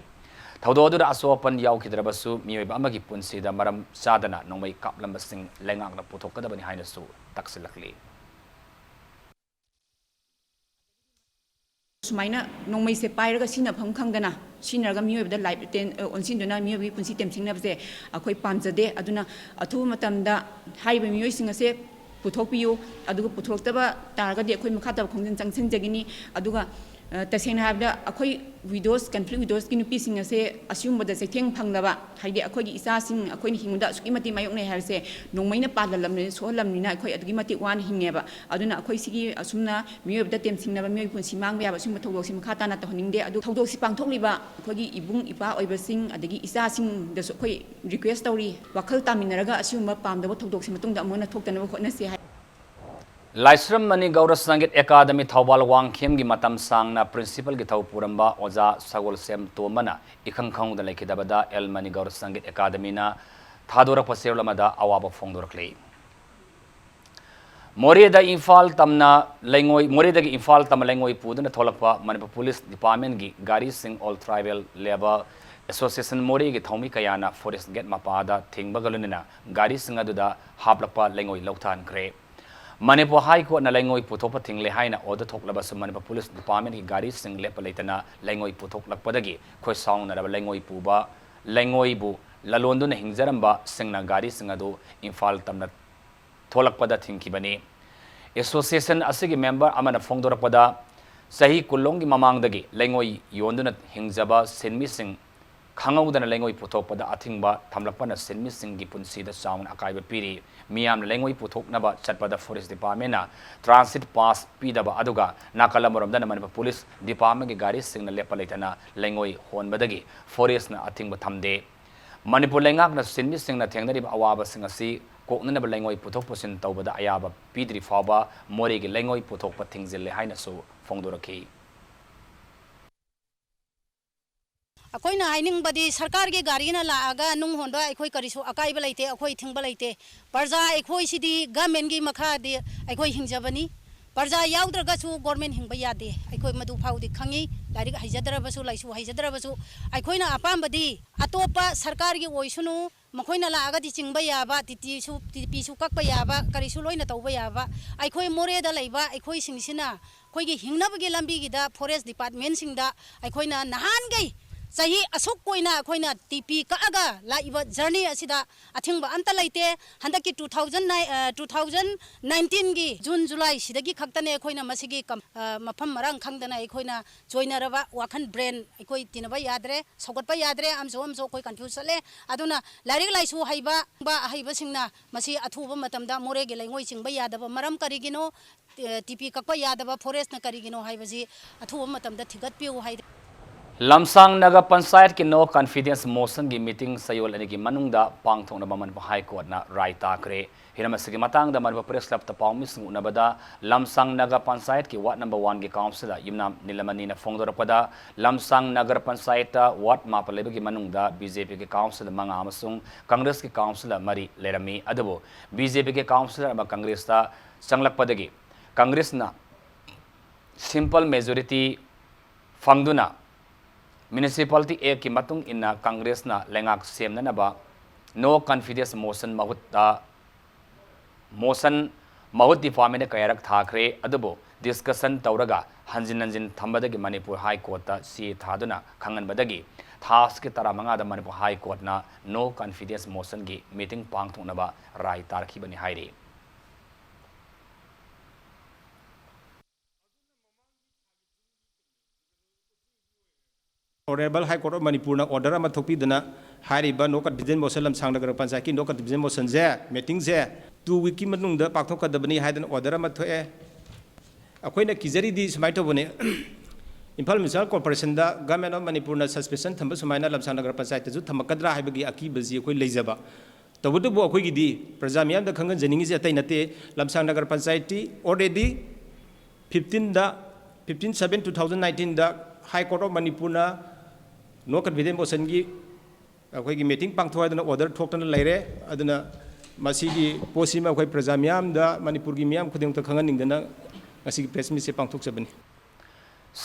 ꯊꯧꯗꯣꯛ ꯑꯗꯨꯗ ꯑꯁꯣꯛ ꯑꯄꯟ ꯌꯥꯎꯈꯤꯗ꯭ꯔꯕꯁꯨ, ꯃꯤꯑꯣꯏꯕ ꯑꯃꯒꯤ ꯄꯨꯟꯁꯤꯗ ꯃꯔꯝ ꯆꯥꯗꯅ ꯅꯣꯡꯃꯩ ꯀꯥꯞꯂꯝꯕꯁꯤꯡ ꯂꯩꯉꯥꯛꯅ ꯄꯨꯊꯣꯛꯀꯗꯕꯅꯤ ꯍꯥꯏꯅꯁꯨ ꯇꯛꯁꯤꯜꯂꯛꯂꯤ꯫ ꯁꯨꯃꯥꯏꯅ ꯅꯣꯡꯃꯩꯁꯦ ꯄꯥꯏꯔꯒ ꯁꯤꯖꯤꯟꯅꯐꯝ ꯈꯪꯗꯅ ꯁꯤꯖꯤꯟꯅꯔꯒ ꯃꯤꯑꯣꯏꯕꯗ ꯂꯥꯏꯐ ꯇꯦꯟ-, ꯑ, ꯑꯣꯟꯁꯤꯟꯗꯨꯅ ꯃꯤꯑꯣꯏꯕꯒꯤ ꯄꯨꯟꯁꯤ ꯇꯦꯝꯁꯤꯡꯅꯕꯁꯦ ꯑꯩꯈꯣꯏ ꯄꯥꯝꯖꯗꯦ꯫ ꯑꯗꯨꯅ ꯑꯊꯨꯕ ꯃꯇꯝꯗ ꯍꯥꯏꯔꯤꯕ ꯃꯤꯑꯣꯏꯁꯤꯡ ꯑꯁꯦ ꯄꯨꯊꯣꯛꯄꯤꯌꯨ꯫ ꯑꯗꯨꯒ ꯄꯨꯊꯣꯔꯛꯇꯕ ꯇꯥꯔꯒꯗꯤ ꯑꯩꯈꯣꯏ ꯃꯈꯥ ꯇꯥꯕ ꯈꯣꯡꯖꯪ ꯆꯪꯁꯤꯟꯖꯒꯅꯤ꯫ ꯑꯗꯨꯒ, ꯑ, ꯇꯁꯦꯡꯅ ꯍꯥꯏꯔꯕꯗ ꯑꯩꯈꯣꯏ widows, Conflict Widowsꯀꯤ ꯅꯨꯄꯤꯁꯤꯡ ꯑꯁꯦ ꯑꯁꯤꯒꯨꯝꯕꯗ ꯆꯩꯊꯦꯡ ꯐꯪꯂꯕ, ꯍꯥꯏꯗꯤ ꯑꯩꯈꯣꯏꯒꯤ ꯏꯆꯥꯁꯤꯡ ꯑꯩꯈꯣꯏꯅ ꯍꯤꯡꯕꯗ ꯑꯁꯨꯛꯀꯤ ꯃꯇꯤꯛ ꯃꯥꯌꯣꯛꯅꯩ ꯍꯥꯏꯕꯁꯦ ꯅꯣꯡꯃꯩꯅ ꯄꯥꯜꯍꯜꯂꯝꯕꯅꯤꯅ, ꯁꯣꯛꯍꯜꯂꯝꯕꯅꯤꯅ ꯑꯩꯈꯣꯏ ꯑꯗꯨꯛꯀꯤ ꯃꯇꯤꯛ ꯋꯥꯅ ꯍꯤꯡꯉꯦꯕ꯫ ꯑꯗꯨꯅ ꯑꯩꯈꯣꯏ ꯁꯤꯒꯤ ꯑꯁꯨꯝꯅ ꯃꯤꯑꯣꯏꯕꯗ ꯇꯦꯝꯁꯤꯡꯅꯕ, ꯃꯤꯑꯣꯏ ꯄꯨꯟꯁꯤ ꯃꯥꯡꯕ ꯌꯥꯕ ꯑꯁꯤꯒꯨꯝꯕ ꯊꯧꯗꯣꯛꯁꯤ ꯃꯈꯥ ꯇꯥꯅ ꯇꯧꯍꯟꯅꯤꯡꯗꯦ꯫ ꯑꯗꯨ ꯊꯧꯗꯣꯛꯁꯤ ꯄꯥꯡꯊꯣꯛꯂꯤꯕ ꯑꯩꯈꯣꯏꯒꯤ ꯏꯕꯨꯡ ꯏꯄ꯭ꯋꯥ ꯑꯣꯏꯕꯁꯤꯡ ꯑꯗꯒꯤ ꯏꯆꯥꯁꯤꯡꯗꯁꯨ ꯑꯩꯈꯣꯏ request ꯇꯧꯔꯤ, ꯋꯥꯈꯜ ꯇꯥꯃꯤꯟꯅꯔꯒ ꯑꯁꯤꯒꯨꯝꯕ ꯄꯥꯝꯗꯕ ꯊꯧꯗꯣꯛꯁꯤ ꯃꯇꯨꯡꯗ ꯑꯃꯨꯛ ꯍꯟꯅ ꯊꯣꯛꯇꯅꯕ ꯍꯣꯠꯅꯁꯤ ꯍꯥꯏ꯫ ꯂꯥꯏꯁ꯭ꯔꯝ ꯃꯅꯤ ꯒꯧꯔ ꯁꯪꯒꯤꯠ ꯑꯦꯀꯥꯗꯃꯤ ꯊꯧꯕꯥꯜ ꯋꯥꯡꯈꯦꯝꯒꯤ ꯃꯇꯝ ꯁꯥꯡꯅ ꯄ꯭ꯔꯤꯟꯁꯤꯄꯜꯒꯤ ꯊꯧ ꯄꯨꯔꯝꯕ ꯑꯣꯖꯥ ꯁꯒꯣꯜꯁꯦꯝ ꯇꯣꯝꯕꯅ ꯏꯈꯪ ꯈꯪꯍꯧꯗꯅ ꯂꯩꯈꯤꯗꯕꯗ ꯑꯦꯜ ꯃꯅꯤ ꯒꯧꯔ ꯁꯪꯒꯤꯠ ꯑꯦꯀꯥꯗꯃꯤꯅ ꯊꯥꯗꯣꯔꯛꯄ ꯆꯦꯔꯣꯜ ꯑꯃꯗ ꯑꯋꯥꯕ ꯐꯣꯡꯗꯣꯔꯛꯂꯤ꯫ ꯃꯣꯔꯦꯗ ꯏꯝꯐꯥꯜ ꯇꯝꯅ ꯂꯩꯉꯣꯏ, ꯃꯣꯔꯦꯗꯒꯤ ꯏꯝꯐꯥꯜ ꯇꯝꯅ ꯂꯩꯉꯣꯏ ꯄꯨꯗꯨꯅ ꯊꯣꯛꯂꯛꯄ ꯃꯅꯤꯄꯨꯔ ꯄꯨꯂꯤꯁ ꯗꯤꯄꯥꯔꯠꯃꯦꯟꯒꯤ ꯒꯥꯔꯤꯁꯤꯡ ꯑꯣꯜ ꯇ꯭ꯔꯥꯏꯕꯦꯜ ꯂꯦꯕꯔ ꯑꯦꯁꯣꯁꯤꯌꯦꯁꯟ ꯃꯣꯔꯦꯒꯤ ꯊꯧꯃꯤ ꯀꯌꯥꯅ ꯐꯣꯔꯦꯁ ꯒꯦꯠ ꯃꯄꯥꯗ ꯊꯤꯡꯕꯒ ꯂꯣꯏꯅꯅ ꯒꯥꯔꯤꯁꯤꯡ ꯑꯗꯨꯗ ꯍꯥꯞꯂꯛꯄ ꯂꯩꯉꯣꯏ ꯂꯧꯊꯍꯟꯈ꯭ꯔꯦ꯫ ꯃꯅꯤꯄꯨꯔ ꯍꯥꯏ ꯀꯣꯔꯠꯅ ꯂꯩꯉꯣꯏ ꯄꯨꯊꯣꯛꯄ ꯊꯤꯡꯂꯦ ꯍꯥꯏꯅ ꯑꯣꯔꯗꯔ ꯊꯣꯛꯂꯕꯁꯨ ꯃꯅꯤꯄꯨꯔ ꯄꯨꯂꯤꯁ ꯗꯤꯄꯥꯔꯠꯃꯦꯟꯒꯤ ꯒꯥꯔꯤꯁꯤꯡ ꯂꯦꯞꯄ ꯂꯩꯇꯅ ꯂꯩꯉꯣꯏ ꯄꯨꯊꯣꯛꯂꯛꯄꯗꯒꯤ ꯈꯣꯏ ꯁꯥꯎꯅꯔꯕ ꯂꯩꯉꯣꯏ ꯄꯨꯕ, ꯂꯩꯉꯣꯏꯕꯨ ꯂꯂꯣꯟꯗꯨꯅ ꯍꯤꯡꯖꯔꯝꯕꯁꯤꯡꯅ ꯒꯥꯔꯤꯁꯤꯡ ꯑꯗꯨ ꯏꯝꯐꯥꯜ ꯇꯝꯅ ꯊꯣꯛꯂꯛꯄꯗ ꯊꯤꯡꯈꯤꯕꯅꯤ꯫ ꯑꯦꯁꯣꯁꯤꯌꯦꯁꯟ ꯑꯁꯤꯒꯤ ꯃꯦꯝꯕꯔ ꯑꯃꯅ ꯐꯣꯡꯗꯣꯔꯛꯄꯗ, ꯆꯍꯤ ꯀꯨꯟꯂꯣꯝꯒꯤ ꯃꯃꯥꯡꯗꯒꯤ ꯂꯩꯉꯣꯏ ꯌꯣꯟꯗꯨꯅ ꯍꯤꯡꯖꯕ ꯁꯤꯟꯃꯤꯁꯤꯡ ꯈꯪꯍꯧꯗꯅ ꯂꯩꯉꯣꯏ ꯄꯨꯊꯣꯛꯄꯗ ꯑꯊꯤꯡꯕ ꯊꯝꯂꯛꯄꯅ ꯁꯤꯟꯃꯤꯁꯤꯡꯒꯤ ꯄꯨꯟꯁꯤꯗ ꯆꯥꯎꯅ ꯑꯀꯥꯏꯕ ꯄꯤꯔꯤ꯫ ꯃꯤꯌꯥꯝꯅ ꯂꯩꯉꯣꯏ ꯄꯨꯊꯣꯛꯅꯕ ꯆꯠꯄꯗ ꯐꯣꯔꯦꯁ ꯗꯤꯄꯥꯔꯠꯃꯦꯟꯅ ꯇ꯭ꯔꯥꯟꯁꯤꯠ ꯄꯥꯁ ꯄꯤꯗꯕ, ꯑꯗꯨꯒ ꯅꯥꯀꯜ ꯑꯃꯔꯣꯝꯗꯅ ꯃꯅꯤꯄꯨꯔ ꯄꯨꯂꯤꯁ ꯗꯤꯄꯥꯔꯠꯃꯦꯟꯒꯤ ꯒꯥꯔꯤꯁꯤꯡꯅ ꯂꯦꯞꯄ ꯂꯩꯇꯅ ꯂꯩꯉꯣꯏ ꯍꯣꯟꯕꯗꯒꯤ ꯐꯣꯔꯦꯁꯅ ꯑꯊꯤꯡꯕ ꯊꯝꯗꯦ꯫ ꯃꯅꯤꯄꯨꯔ ꯂꯩꯉꯥꯛꯅ ꯁꯤꯟꯃꯤꯁꯤꯡꯅ ꯊꯦꯡꯅꯔꯤꯕ ꯑꯋꯥꯕꯁꯤꯡ ꯑꯁꯤ ꯀꯣꯛꯅꯅꯕ ꯂꯩꯉꯣꯏ ꯄꯨꯊꯣꯛ ꯄꯨꯁꯤꯟ ꯇꯧꯕꯗ ꯑꯌꯥꯕ ꯄꯤꯗ꯭ꯔꯤ ꯐꯥꯎꯕ ꯃꯣꯔꯦꯒꯤ ꯂꯩꯉꯣꯏ ꯄꯨꯊꯣꯛꯄ ꯊꯤꯡꯖꯤꯜꯂꯦ ꯍꯥꯏꯅꯁꯨ ꯐꯣꯡꯗꯣꯔꯛꯈꯤ꯫ ꯑꯩꯈꯣꯏꯅ ꯍꯥꯏꯅꯤꯡꯕꯗꯤ, ꯁꯔꯀꯥꯔꯒꯤ ꯒꯥꯔꯤꯅ ꯂꯥꯛꯑꯒ ꯅꯨꯡ ꯍꯣꯟꯕ ꯑꯩꯈꯣꯏ ꯀꯔꯤꯁꯨ ꯑꯀꯥꯏꯕ ꯂꯩꯇꯦ, ꯑꯩꯈꯣꯏ ꯊꯤꯡꯕ ꯂꯩꯇꯦ꯫ ꯄ꯭ꯔꯖꯥ ꯑꯩꯈꯣꯏꯁꯤꯗꯤ ꯒꯃꯦꯟꯒꯤ ꯃꯈꯥꯗꯤ ꯑꯩꯈꯣꯏ ꯍꯤꯡꯖꯕꯅꯤ꯫ ꯄ꯭ꯔꯖꯥ ꯌꯥꯎꯗ꯭ꯔꯒꯁꯨ ꯒꯣꯔꯃꯦꯟ ꯍꯤꯡꯕ ꯌꯥꯗꯦ, ꯑꯩꯈꯣꯏ ꯃꯗꯨ ꯐꯥꯎꯗꯤ ꯈꯪꯉꯤ꯫ ꯂꯥꯏꯔꯤꯛ ꯍꯩꯖꯗ꯭ꯔꯕꯁꯨ, ꯂꯥꯏꯁꯨ ꯍꯩꯖꯗ꯭ꯔꯕꯁꯨ, ꯑꯩꯈꯣꯏꯅ ꯑꯄꯥꯝꯕꯗꯤ ꯑꯇꯣꯞꯄ ꯁꯔꯀꯥꯔꯒꯤ ꯑꯣꯏꯁꯅꯨ, ꯃꯈꯣꯏꯅ ꯂꯥꯛꯑꯒꯗꯤ ꯆꯤꯡꯕ ꯌꯥꯕ, ꯇꯤꯇꯤꯁꯨ, ꯇꯤꯄꯤꯁꯨ ꯀꯛꯄ ꯌꯥꯕ, ꯀꯔꯤꯁꯨ ꯂꯣꯏꯅ ꯇꯧꯕ ꯌꯥꯕ꯫ ꯑꯩꯈꯣꯏ ꯃꯣꯔꯦꯗ ꯂꯩꯕ ꯑꯩꯈꯣꯏꯁꯤꯡꯁꯤꯅ ꯑꯩꯈꯣꯏꯒꯤ ꯍꯤꯡꯅꯕꯒꯤ ꯂꯝꯕꯤꯒꯤꯗ ꯐꯣꯔꯦꯁ ꯗꯤꯄꯥꯔꯠꯃꯦꯟꯁꯤꯡꯗ ꯑꯩꯈꯣꯏꯅ ꯅꯍꯥꯟꯈꯩ ꯆꯍꯤ ꯑꯁꯨꯛ ꯀꯨꯏꯅ ꯑꯩꯈꯣꯏꯅ ꯇꯤꯄꯤ ꯀꯛꯑꯒ ꯂꯥꯛꯏꯕ ꯖꯔꯅꯤ ꯑꯁꯤꯗ ꯑꯊꯤꯡꯕ ꯑꯝꯇ ꯂꯩꯇꯦ꯫ ꯍꯟꯗꯛꯀꯤ two thousand nine, ꯑ, two thousand nineteenꯒꯤ ꯖꯨꯟ, ꯖꯨꯂꯥꯏ ꯁꯤꯗꯒꯤ ꯈꯛꯇꯅꯦ ꯑꯩꯈꯣꯏꯅ ꯃꯁꯤꯒꯤ ꯀꯝ-, ꯑ, ꯃꯐꯝ ꯃꯔꯥꯡ ꯈꯪꯗꯅ ꯑꯩꯈꯣꯏꯅ ꯆꯣꯏꯅꯔꯕ ꯋꯥꯈꯜ, ꯕ꯭ꯔꯦꯟ ꯑꯩꯈꯣꯏ ꯇꯤꯟꯅꯕ ꯌꯥꯗ꯭ꯔꯦ, ꯁꯧꯒꯠꯄ ꯌꯥꯗ꯭ꯔꯦ, ꯑꯃꯁꯨ ꯑꯃꯁꯨ ꯑꯩꯈꯣꯏ ꯀꯟꯐ꯭ꯌꯨꯁ ꯆꯠꯂꯦ꯫ ꯑꯗꯨꯅ ꯂꯥꯏꯔꯤꯛ ꯂꯥꯏꯁꯨ ꯍꯩꯕ, ꯑꯍꯩꯕꯁꯤꯡꯅ ꯃꯁꯤ ꯑꯊꯨꯕ ꯃꯇꯝꯗ ꯃꯣꯔꯦꯒꯤ ꯂꯩꯉꯣꯏ ꯆꯤꯡꯕ ꯌꯥꯗꯕ ꯃꯔꯝ ꯀꯔꯤꯒꯤꯅꯣ, ꯇꯤ-, ꯇꯤꯄꯤ ꯀꯛꯄ ꯌꯥꯗꯕ ꯐꯣꯔꯦꯁꯅ ꯀꯔꯤꯒꯤꯅꯣ ꯍꯥꯏꯕꯁꯤ ꯑꯊꯨꯕ ꯃꯇꯝꯗ ꯊꯤꯒꯠꯄꯤꯌꯨ ꯍꯥꯏꯗꯅ꯫ ꯂꯝꯁꯥꯡ ꯅꯒꯔ ꯄꯟꯆꯥꯌꯠꯀꯤ no confidence motionꯒꯤ meeting ꯆꯌꯣꯜ ꯑꯅꯤꯒꯤ ꯃꯅꯨꯡꯗ ꯄꯥꯡꯊꯣꯛꯅꯕ ꯃꯅꯤꯄꯨꯔ ꯍꯥꯏ ꯀꯣꯔꯠꯅ ꯔꯥꯏ ꯇꯥꯈ꯭ꯔꯦ꯫ ꯍꯤꯔꯝ ꯑꯁꯤꯒꯤ ꯃꯇꯥꯡꯗ ꯃꯅꯤꯄꯨꯔ ꯄ꯭ꯔꯦꯁ ꯀ꯭ꯂꯕꯇ ꯄꯥꯎꯃꯤꯁꯤꯡ ꯎꯅꯕꯗ ꯂꯝꯁꯥꯡ ꯅꯒꯔ ꯄꯟꯆꯥꯌꯠꯀꯤ ꯋꯥꯔꯗ ꯅꯝꯕꯔ ꯋꯥꯟꯒꯤ ꯀꯥꯎꯟꯁꯤꯂꯔ ꯌꯨꯝꯅꯥꯝ ꯅꯤꯂꯃꯅꯤꯅ ꯐꯣꯡꯗꯣꯔꯛꯄꯗ, ꯂꯝꯁꯥꯡ ꯅꯒꯔ ꯄꯟꯆꯥꯌꯠꯇ ꯋꯥꯔꯗ ꯃꯥꯄꯟ ꯂꯩꯕꯒꯤ ꯃꯅꯨꯡꯗ ꯕꯤ ꯖꯦ ꯄꯤꯒꯤ ꯀꯥꯎꯟꯁꯤꯂꯔ ꯃꯉꯥ ꯑꯃꯁꯨꯡ ꯀꯪꯒ꯭ꯔꯦꯁꯀꯤ ꯀꯥꯎꯟꯁꯤꯂꯔ ꯃꯔꯤ ꯂꯩꯔꯝꯃꯤ꯫ ꯑꯗꯨꯕꯨ ꯕꯤ ꯖꯦ ꯄꯤꯒꯤ ꯀꯥꯎꯟꯁꯤꯂꯔ ꯑꯃ ꯀꯪꯒ꯭ꯔꯦꯁꯇ ꯆꯪꯂꯛꯄꯗꯒꯤ ꯀꯪꯒ꯭ꯔꯦꯁꯅ ꯁꯤꯝꯄꯜ ꯃꯦꯖꯣꯔꯤꯇꯤ ꯐꯪꯗꯨꯅ, ꯃ꯭ꯌꯨꯅꯤꯁꯤꯄꯥꯂꯤꯇꯤ ꯑꯦꯛꯀꯤ ꯃꯇꯨꯡ ꯏꯟꯅ ꯀꯪꯒ꯭ꯔꯦꯁꯅ ꯂꯩꯉꯥꯛ ꯁꯦꯝꯅꯅꯕ no confidence motion ꯃꯍꯨꯠꯇ, ꯃꯣꯁꯟ ꯃꯍꯨꯠ ꯗꯤꯄꯥꯔꯠꯃꯦꯟꯗ ꯀꯌꯥꯔꯛ ꯊꯥꯈ꯭ꯔꯦ, ꯑꯗꯨꯕꯨ ꯗꯤꯁꯀꯁꯟ ꯇꯧꯔꯒ ꯍꯟꯖꯤꯟ ꯍꯟꯖꯤꯟ ꯊꯝꯕꯗꯒꯤ ꯃꯅꯤꯄꯨꯔ ꯍꯥꯏ ꯀꯣꯔꯠꯇ ꯆꯦ ꯊꯥꯗꯨꯅ ꯈꯪꯍꯟꯕꯗꯒꯤ ꯊꯥ ꯑꯁꯤꯒꯤ ꯇꯔꯥꯃꯉꯥꯗ ꯃꯅꯤꯄꯨꯔ ꯍꯥꯏ ꯀꯣꯔꯠꯅ no confidence motionꯒꯤ ꯃꯤꯇꯤꯡ ꯄꯥꯡꯊꯣꯛꯅꯕ ꯔꯥꯏ ꯇꯥꯔꯛꯈꯤꯕꯅꯤ ꯍꯥꯏꯔꯤ꯫ Honourable High Court of ꯃꯅꯤꯄꯨꯔꯅ order ꯑꯃ ꯊꯣꯛꯄꯤꯗꯨꯅ ꯍꯥꯏꯔꯤꯕ no confidence motion, ꯂꯝꯁꯥꯡ ꯅꯒꯔ ꯄꯟꯆꯥꯌꯠꯀꯤ no confidence motionꯁꯦ, ꯃꯤꯇꯤꯡꯁꯦ two weekꯀꯤ ꯃꯅꯨꯡꯗ ꯄꯥꯡꯊꯣꯛꯀꯗꯕꯅꯤ ꯍꯥꯏꯗꯅ order ꯑꯃ ꯊꯣꯛꯑꯦ꯫ ꯑꯩꯈꯣꯏꯅ ꯀꯤꯖꯔꯤꯗꯤ ꯁꯨꯃꯥꯏꯅ ꯇꯧꯕꯅꯦ, ꯏꯝꯐꯥꯜ Municipal Corporationꯗ Government of ꯃꯅꯤꯄꯨꯔꯅ suspension ꯊꯝꯕ ꯁꯨꯃꯥꯏꯅ ꯂꯝꯁꯥꯡ ꯅꯒꯔ ꯄꯟꯆꯥꯌꯠꯇꯁꯨ ꯊꯝꯃꯛꯀꯗ꯭ꯔꯥ ꯍꯥꯏꯕꯒꯤ ꯑꯀꯤꯕꯁꯤ ꯑꯩꯈꯣꯏ ꯂꯩꯖꯕ꯫ ꯇꯧꯕꯇꯕꯨ ꯑꯩꯈꯣꯏꯒꯤꯗꯤ ꯄ꯭ꯔꯖꯥ ꯃꯤꯌꯥꯝꯗ ꯈꯪꯍꯟꯖꯅꯤꯡꯉꯤꯁꯦ ꯑꯇꯩ ꯅꯠꯇꯦ, ꯂꯝꯁꯥꯡ Nagar ꯄꯟꯆꯥꯌꯠꯇꯤ already fifteenꯗ, fifteen seven two thousand nineteenꯗ High Court of ꯃꯅꯤꯄꯨꯔꯅ no confidence motionꯒꯤ ꯑꯩꯈꯣꯏꯒꯤ ꯃꯤꯇꯤꯡ ꯄꯥꯡꯊꯣꯛ ꯍꯥꯏꯗꯅ order ꯊꯣꯛꯇꯅ ꯂꯩꯔꯦ꯫ ꯑꯗꯨꯅ ꯃꯁꯤꯒꯤ ꯄꯣꯠꯁꯤꯃ ꯑꯩꯈꯣꯏ ꯄ꯭ꯔꯖꯥ ꯃꯤꯌꯥꯝꯗ, ꯃꯅꯤꯄꯨꯔꯒꯤ ꯃꯤꯌꯥꯝ ꯈꯨꯗꯤꯡꯃꯛꯇ ꯈꯪꯍꯟꯅꯤꯡꯗꯅ ꯉꯁꯤꯒꯤ press meetꯁꯦ ꯄꯥꯡꯊꯣꯛꯆꯕꯅꯤ꯫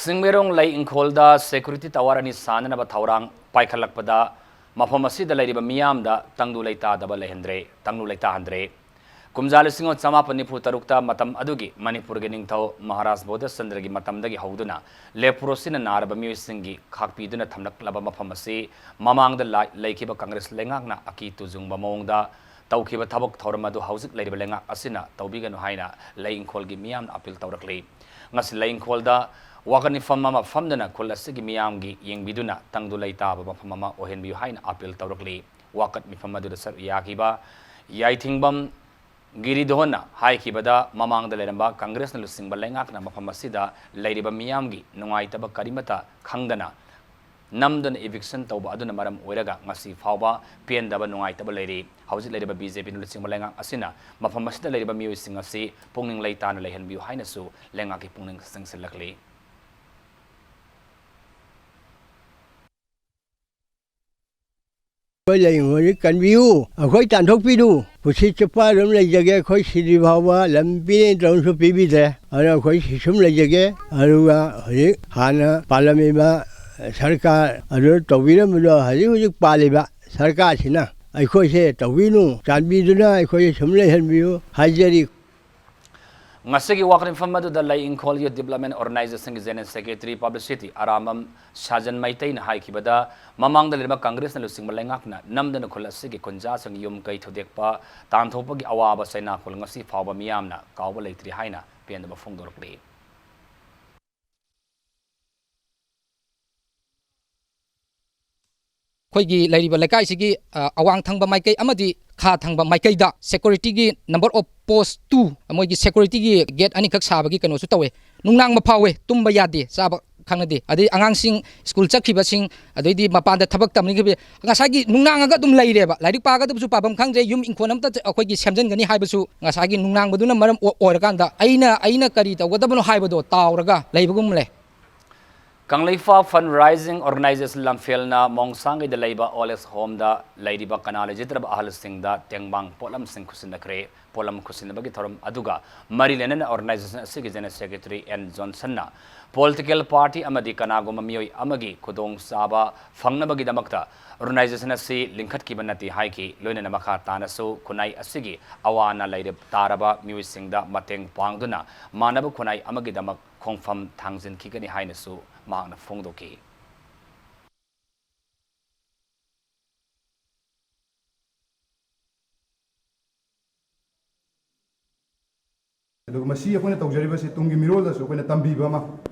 ꯁꯤꯡꯃꯩꯔꯣꯡ ꯂꯩ ꯏꯪꯈꯣꯜꯗ security tower ꯑꯅꯤ ꯁꯥꯅꯅꯕ ꯊꯧꯔꯥꯡ ꯄꯥꯏꯈꯠꯂꯛꯄꯗ ꯃꯐꯝ ꯑꯁꯤꯗ ꯂꯩꯔꯤꯕ ꯃꯤꯌꯥꯝꯗ ꯇꯪꯗꯨ ꯂꯩꯇꯥꯗꯕ ꯂꯩꯍꯟꯗ꯭ꯔꯦ, ꯇꯪꯗꯨ ꯂꯩꯇꯥꯍꯟꯗ꯭ꯔꯦ꯫ ꯀꯨꯝꯖꯥ ꯂꯤꯁꯤꯡ ꯑꯃ ꯆꯃꯥꯄꯟ ꯅꯤꯐꯨ ꯇꯔꯨꯛꯇ ꯃꯇꯝ ꯑꯗꯨꯒꯤ ꯃꯅꯤꯄꯨꯔꯒꯤ ꯅꯤꯡꯊꯧ ꯃꯍꯥꯔꯥꯖ ꯕꯣꯙꯆꯟꯗ꯭ꯔꯒꯤ ꯃꯇꯝꯗꯒꯤ ꯍꯧꯗꯨꯅ leprosy ꯅ ꯅꯥꯔꯕ ꯃꯤꯑꯣꯏꯁꯤꯡꯒꯤ ꯈꯥꯛꯄꯤꯗꯨꯅ ꯊꯝꯂꯛꯂꯕ ꯃꯐꯝ ꯑꯁꯤ ꯃꯃꯥꯡꯗ ꯂꯥꯏ-, ꯂꯩꯈꯤꯕ ꯀꯪꯒ꯭ꯔꯦꯁ ꯂꯩꯉꯥꯛꯅ ꯑꯀꯤ ꯇꯨꯖꯨꯡꯕ ꯃꯑꯣꯡꯗ ꯇꯧꯈꯤꯕ ꯊꯕꯛ ꯊꯧꯔꯝ ꯑꯗꯨ ꯍꯧꯖꯤꯛ ꯂꯩꯔꯤꯕ ꯂꯩꯉꯥꯛ ꯑꯁꯤꯅ ꯇꯧꯕꯤꯒꯅꯨ ꯍꯥꯏꯅ ꯂꯩ ꯏꯪꯈꯣꯜꯒꯤ ꯃꯤꯌꯥꯝꯅ appeal ꯇꯧꯔꯛꯂꯤ꯫ ꯉꯁꯤ ꯂꯩ ꯏꯪꯈꯣꯜꯗ ꯋꯥꯀꯠ ꯃꯤꯐꯝ ꯑꯃ ꯐꯝꯗꯨꯅ ꯈꯨꯜ ꯑꯁꯤꯒꯤ ꯃꯤꯌꯥꯝꯒꯤ ꯌꯦꯡꯕꯤꯗꯨꯅ ꯇꯪꯗꯨ ꯂꯩꯇꯥꯕ ꯃꯐꯝ ꯑꯃ ꯑꯣꯏꯍꯟꯕꯤꯌꯨ ꯍꯥꯏꯅ appeal ꯇꯧꯔꯛꯂꯤ꯫ ꯋꯥꯀꯠ ꯃꯤꯐꯝ ꯑꯗꯨꯗ ꯁꯔꯨꯛ ꯌꯥꯈꯤꯕ ꯌꯥꯏꯊꯤꯡꯕꯝ ꯒꯤꯔꯤꯙꯣꯟꯅ ꯍꯥꯏꯈꯤꯕꯗ, ꯃꯃꯥꯡꯗ ꯂꯩꯔꯝꯕ ꯀꯪꯒ꯭ꯔꯦꯁꯅ ꯂꯨꯆꯤꯡꯕ ꯂꯩꯉꯥꯛꯅ ꯃꯐꯝ ꯑꯁꯤꯗ ꯂꯩꯔꯤꯕ ꯃꯤꯌꯥꯝꯒꯤ ꯅꯨꯡꯉꯥꯏꯇꯕ ꯀꯔꯤꯃꯠꯇ ꯈꯪꯗꯅ ꯅꯝꯗꯨꯅ eviction ꯇꯧꯕ ꯑꯗꯨꯅ ꯃꯔꯝ ꯑꯣꯏꯔꯒ ꯉꯁꯤ ꯐꯥꯎꯕ ꯄꯦꯟꯗꯕ, ꯅꯨꯡꯉꯥꯏꯇꯕ ꯂꯩꯔꯤ꯫ ꯍꯧꯖꯤꯛ ꯂꯩꯔꯤꯕ BJP ꯂꯨꯆꯤꯡꯕ ꯂꯩꯉꯥꯛ ꯑꯁꯤꯅ ꯃꯐꯝ ꯑꯁꯤꯗ ꯂꯩꯔꯤꯕ ꯃꯤꯑꯣꯏꯁꯤꯡ ꯑꯁꯤ ꯄꯨꯛꯅꯤꯡ ꯂꯩꯇꯥꯅ ꯂꯩꯍꯟꯕꯤꯌꯨ ꯍꯥꯏꯅꯁꯨ ꯂꯩꯉꯥꯛꯀꯤ ꯄꯨꯛꯅꯤꯡ ꯆꯤꯡꯁꯤꯜꯂꯛꯂꯤ꯫ ꯑꯩꯈꯣꯏ ꯂꯩꯔꯤꯉꯩꯗ ꯀꯟꯕꯤꯌꯨ, ꯑꯩꯈꯣꯏ ꯇꯥꯟꯊꯣꯛꯄꯤꯔꯨ꯫ ꯄꯨꯟꯁꯤ ꯆꯨꯞꯄ ꯑꯗꯨꯝ ꯂꯩꯖꯒꯦ, ꯑꯩꯈꯣꯏ ꯁꯤꯗ꯭ꯔꯤ ꯐꯥꯎꯕ ꯂꯝ ꯄꯤꯅꯦ ꯇꯧꯔꯁꯨ ꯄꯤꯕꯤꯗ꯭ꯔꯦ꯫ ꯑꯗꯨꯅ ꯑꯩꯈꯣꯏ ꯁꯤ ꯁꯨꯝ ꯂꯩꯖꯒꯦ꯫ ꯑꯗꯨꯒ ꯍꯧꯖꯤꯛ ꯍꯥꯟꯅ ꯄꯥꯜꯂꯝꯃꯤꯕ ꯁꯔꯀꯥꯔ ꯑꯗꯨ ꯇꯧꯕꯤꯔꯝꯕꯗꯣ ꯍꯧꯖꯤꯛ ꯍꯧꯖꯤꯛ ꯄꯥꯜꯂꯤꯕ ꯁꯔꯀꯥꯔꯁꯤꯅ ꯑꯩꯈꯣꯏꯁꯦ ꯇꯧꯕꯤꯅꯨ, ꯆꯥꯟꯕꯤꯗꯨꯅ ꯑꯩꯈꯣꯏꯁꯦ ꯁꯨꯝ ꯂꯩꯍꯟꯕꯤꯌꯨ ꯍꯥꯏꯖꯔꯤ꯫ ꯉꯁꯤꯒꯤ ꯋꯥꯀꯠ ꯃꯤꯐꯝ ꯑꯗꯨꯗ ꯂꯩ ꯏꯪꯈꯣꯜ Youth Development Organization ꯒꯤ General Secretary Publicity ꯑꯔꯥꯝꯕꯝ ꯁꯥꯖꯟ ꯃꯩꯇꯩꯅ ꯍꯥꯏꯈꯤꯕꯗ, ꯃꯃꯥꯡꯗ ꯂꯩꯔꯤꯕ ꯀꯪꯒ꯭ꯔꯦꯁꯅ ꯂꯨꯆꯤꯡꯕ ꯂꯩꯉꯥꯛꯅ ꯅꯝꯗꯅ ꯈꯨꯜ ꯑꯁꯤꯒꯤ ꯈꯨꯟꯖꯥꯁꯤꯡ ꯌꯨꯝ ꯀꯩ ꯊꯨꯗꯦꯛꯄ, ꯇꯥꯟꯊꯣꯛꯄꯒꯤ ꯑꯋꯥꯕ ꯆꯩꯅꯥꯈꯣꯜ ꯉꯁꯤ ꯐꯥꯎꯕ ꯃꯤꯌꯥꯝꯅ ꯀꯥꯎꯕ ꯂꯩꯇ꯭ꯔꯤ ꯍꯥꯏꯅ ꯄꯦꯟꯗꯕ ꯐꯣꯡꯗꯣꯔꯛꯂꯤ꯫ ꯑꯩꯈꯣꯏꯒꯤ ꯂꯩꯔꯤꯕ ꯂꯩꯀꯥꯏꯁꯤꯒꯤ, ꯑ, ꯑꯋꯥꯡ ꯊꯪꯕ ꯃꯥꯏꯀꯩ ꯑꯃꯗꯤ ꯈꯥ ꯊꯪꯕ ꯃꯥꯏꯀꯩꯗ security ꯒꯤ number of post two, ꯃꯣꯏꯒꯤ security ꯒꯤ gate ꯑꯅꯤꯈꯛ ꯁꯥꯕꯒꯤ ꯀꯩꯅꯣꯁꯨ ꯇꯧꯋꯦ꯫ ꯅꯨꯡꯅꯥꯡꯕ ꯐꯥꯎꯋꯦ, ꯇꯨꯝꯕ ꯌꯥꯗꯦ, ꯆꯥꯕ ꯈꯪꯅꯗꯦ꯫ ꯑꯗꯩ ꯑꯉꯥꯡꯁꯤꯡ ꯁ꯭ꯀꯨꯜ ꯆꯠꯈꯤꯕꯁꯤꯡ, ꯑꯗꯩꯗꯤ ꯃꯄꯥꯟꯗ ꯊꯕꯛ ꯇꯧꯅꯈꯤꯕ, ꯉꯁꯥꯏꯒꯤ ꯅꯨꯡꯅꯥꯡꯉꯒ ꯑꯗꯨꯝ ꯂꯩꯔꯦꯕ꯫ ꯂꯥꯏꯔꯤꯛ ꯄꯥꯒꯗꯕꯁꯨ ꯄꯥꯐꯝ ꯈꯪꯗ꯭ꯔꯦ, ꯌꯨꯝ ꯏꯪꯈꯣꯜ ꯑꯃꯇ ꯑꯩꯈꯣꯏꯒꯤ ꯁꯦꯝꯖꯤꯟꯒꯅꯤ ꯍꯥꯏꯕꯁꯨ ꯉꯁꯥꯏꯒꯤ ꯅꯨꯡꯅꯥꯡꯕꯗꯨꯅ ꯃꯔꯝ ꯑꯣꯏꯔꯀꯥꯟꯗ ꯑꯩꯅ, ꯑꯩꯅ ꯀꯔꯤ ꯇꯧꯒꯗꯕꯅꯣ ꯍꯥꯏꯕꯗꯣ ꯇꯥꯎꯔꯒ ꯂꯩꯕꯒꯨꯝ ꯂꯩ꯫ ꯀꯪꯂꯩꯄꯥꯛ Fund Raising Organization ꯂꯝꯐꯦꯜꯅ ꯃꯣꯡꯁꯥꯡꯒꯩꯗ ꯂꯩꯕ Old Age Home ꯗ ꯂꯩꯔꯤꯕ ꯀꯅꯥ ꯂꯩꯖꯗ꯭ꯔꯕ ꯑꯍꯜꯁꯤꯡꯗ ꯇꯦꯡꯕꯥꯡ ꯄꯣꯠꯂꯝꯁꯤꯡ ꯈꯨꯠꯁꯤꯟꯅꯈ꯭ꯔꯦ꯫ ꯄꯣꯠꯂꯝ ꯈꯨꯠꯁꯤꯟꯅꯕꯒꯤ ꯊꯧꯔꯝ ꯑꯗꯨꯒ ꯃꯔꯤ ꯂꯩꯅꯅ organization ꯑꯁꯤꯒꯤ General Secretary ꯑꯦꯟ ꯖꯣꯟꯁꯟꯅ political party ꯑꯃꯗꯤ ꯀꯅꯥꯒꯨꯝꯕ ꯃꯤꯑꯣꯏ ꯑꯃꯒꯤ ꯈꯨꯗꯣꯡꯆꯥꯕ ꯐꯪꯅꯕꯒꯤꯗꯃꯛꯇ organization ꯑꯁꯤ ꯂꯤꯡꯈꯠꯈꯤꯕ ꯅꯠꯇꯦ ꯍꯥꯏꯈꯤ꯫ ꯂꯣꯏꯅꯅ ꯃꯈꯥ ꯇꯥꯅꯁꯨ ꯈꯨꯟꯅꯥꯏ ꯑꯁꯤꯒꯤ ꯑꯋꯥ ꯑꯅꯥ ꯂꯩꯔ ꯇꯥꯔꯕ ꯃꯤꯑꯣꯏꯁꯤꯡꯗ ꯃꯇꯦꯡ ꯄꯥꯡꯗꯨꯅ ꯃꯥꯟꯅꯕ ꯈꯨꯟꯅꯥꯏ ꯑꯃꯒꯤꯗꯃꯛ ꯈꯣꯡꯐꯝ ꯊꯥꯡꯖꯤꯟꯈꯤꯒꯅꯤ ꯍꯥꯏꯅꯁꯨ ꯃꯍꯥꯛꯅ ꯐꯣꯡꯗꯣꯛꯈꯤ꯫ ꯑꯗꯨꯒ ꯃꯁꯤ ꯑꯩꯈꯣꯏꯅ ꯇꯧꯖꯔꯤꯕꯁꯤ ꯇꯨꯡꯒꯤ ꯃꯤꯔꯣꯜꯗꯁꯨ ꯑꯩꯈꯣꯏꯅ ꯇꯝꯕꯤꯕ ꯑꯃ,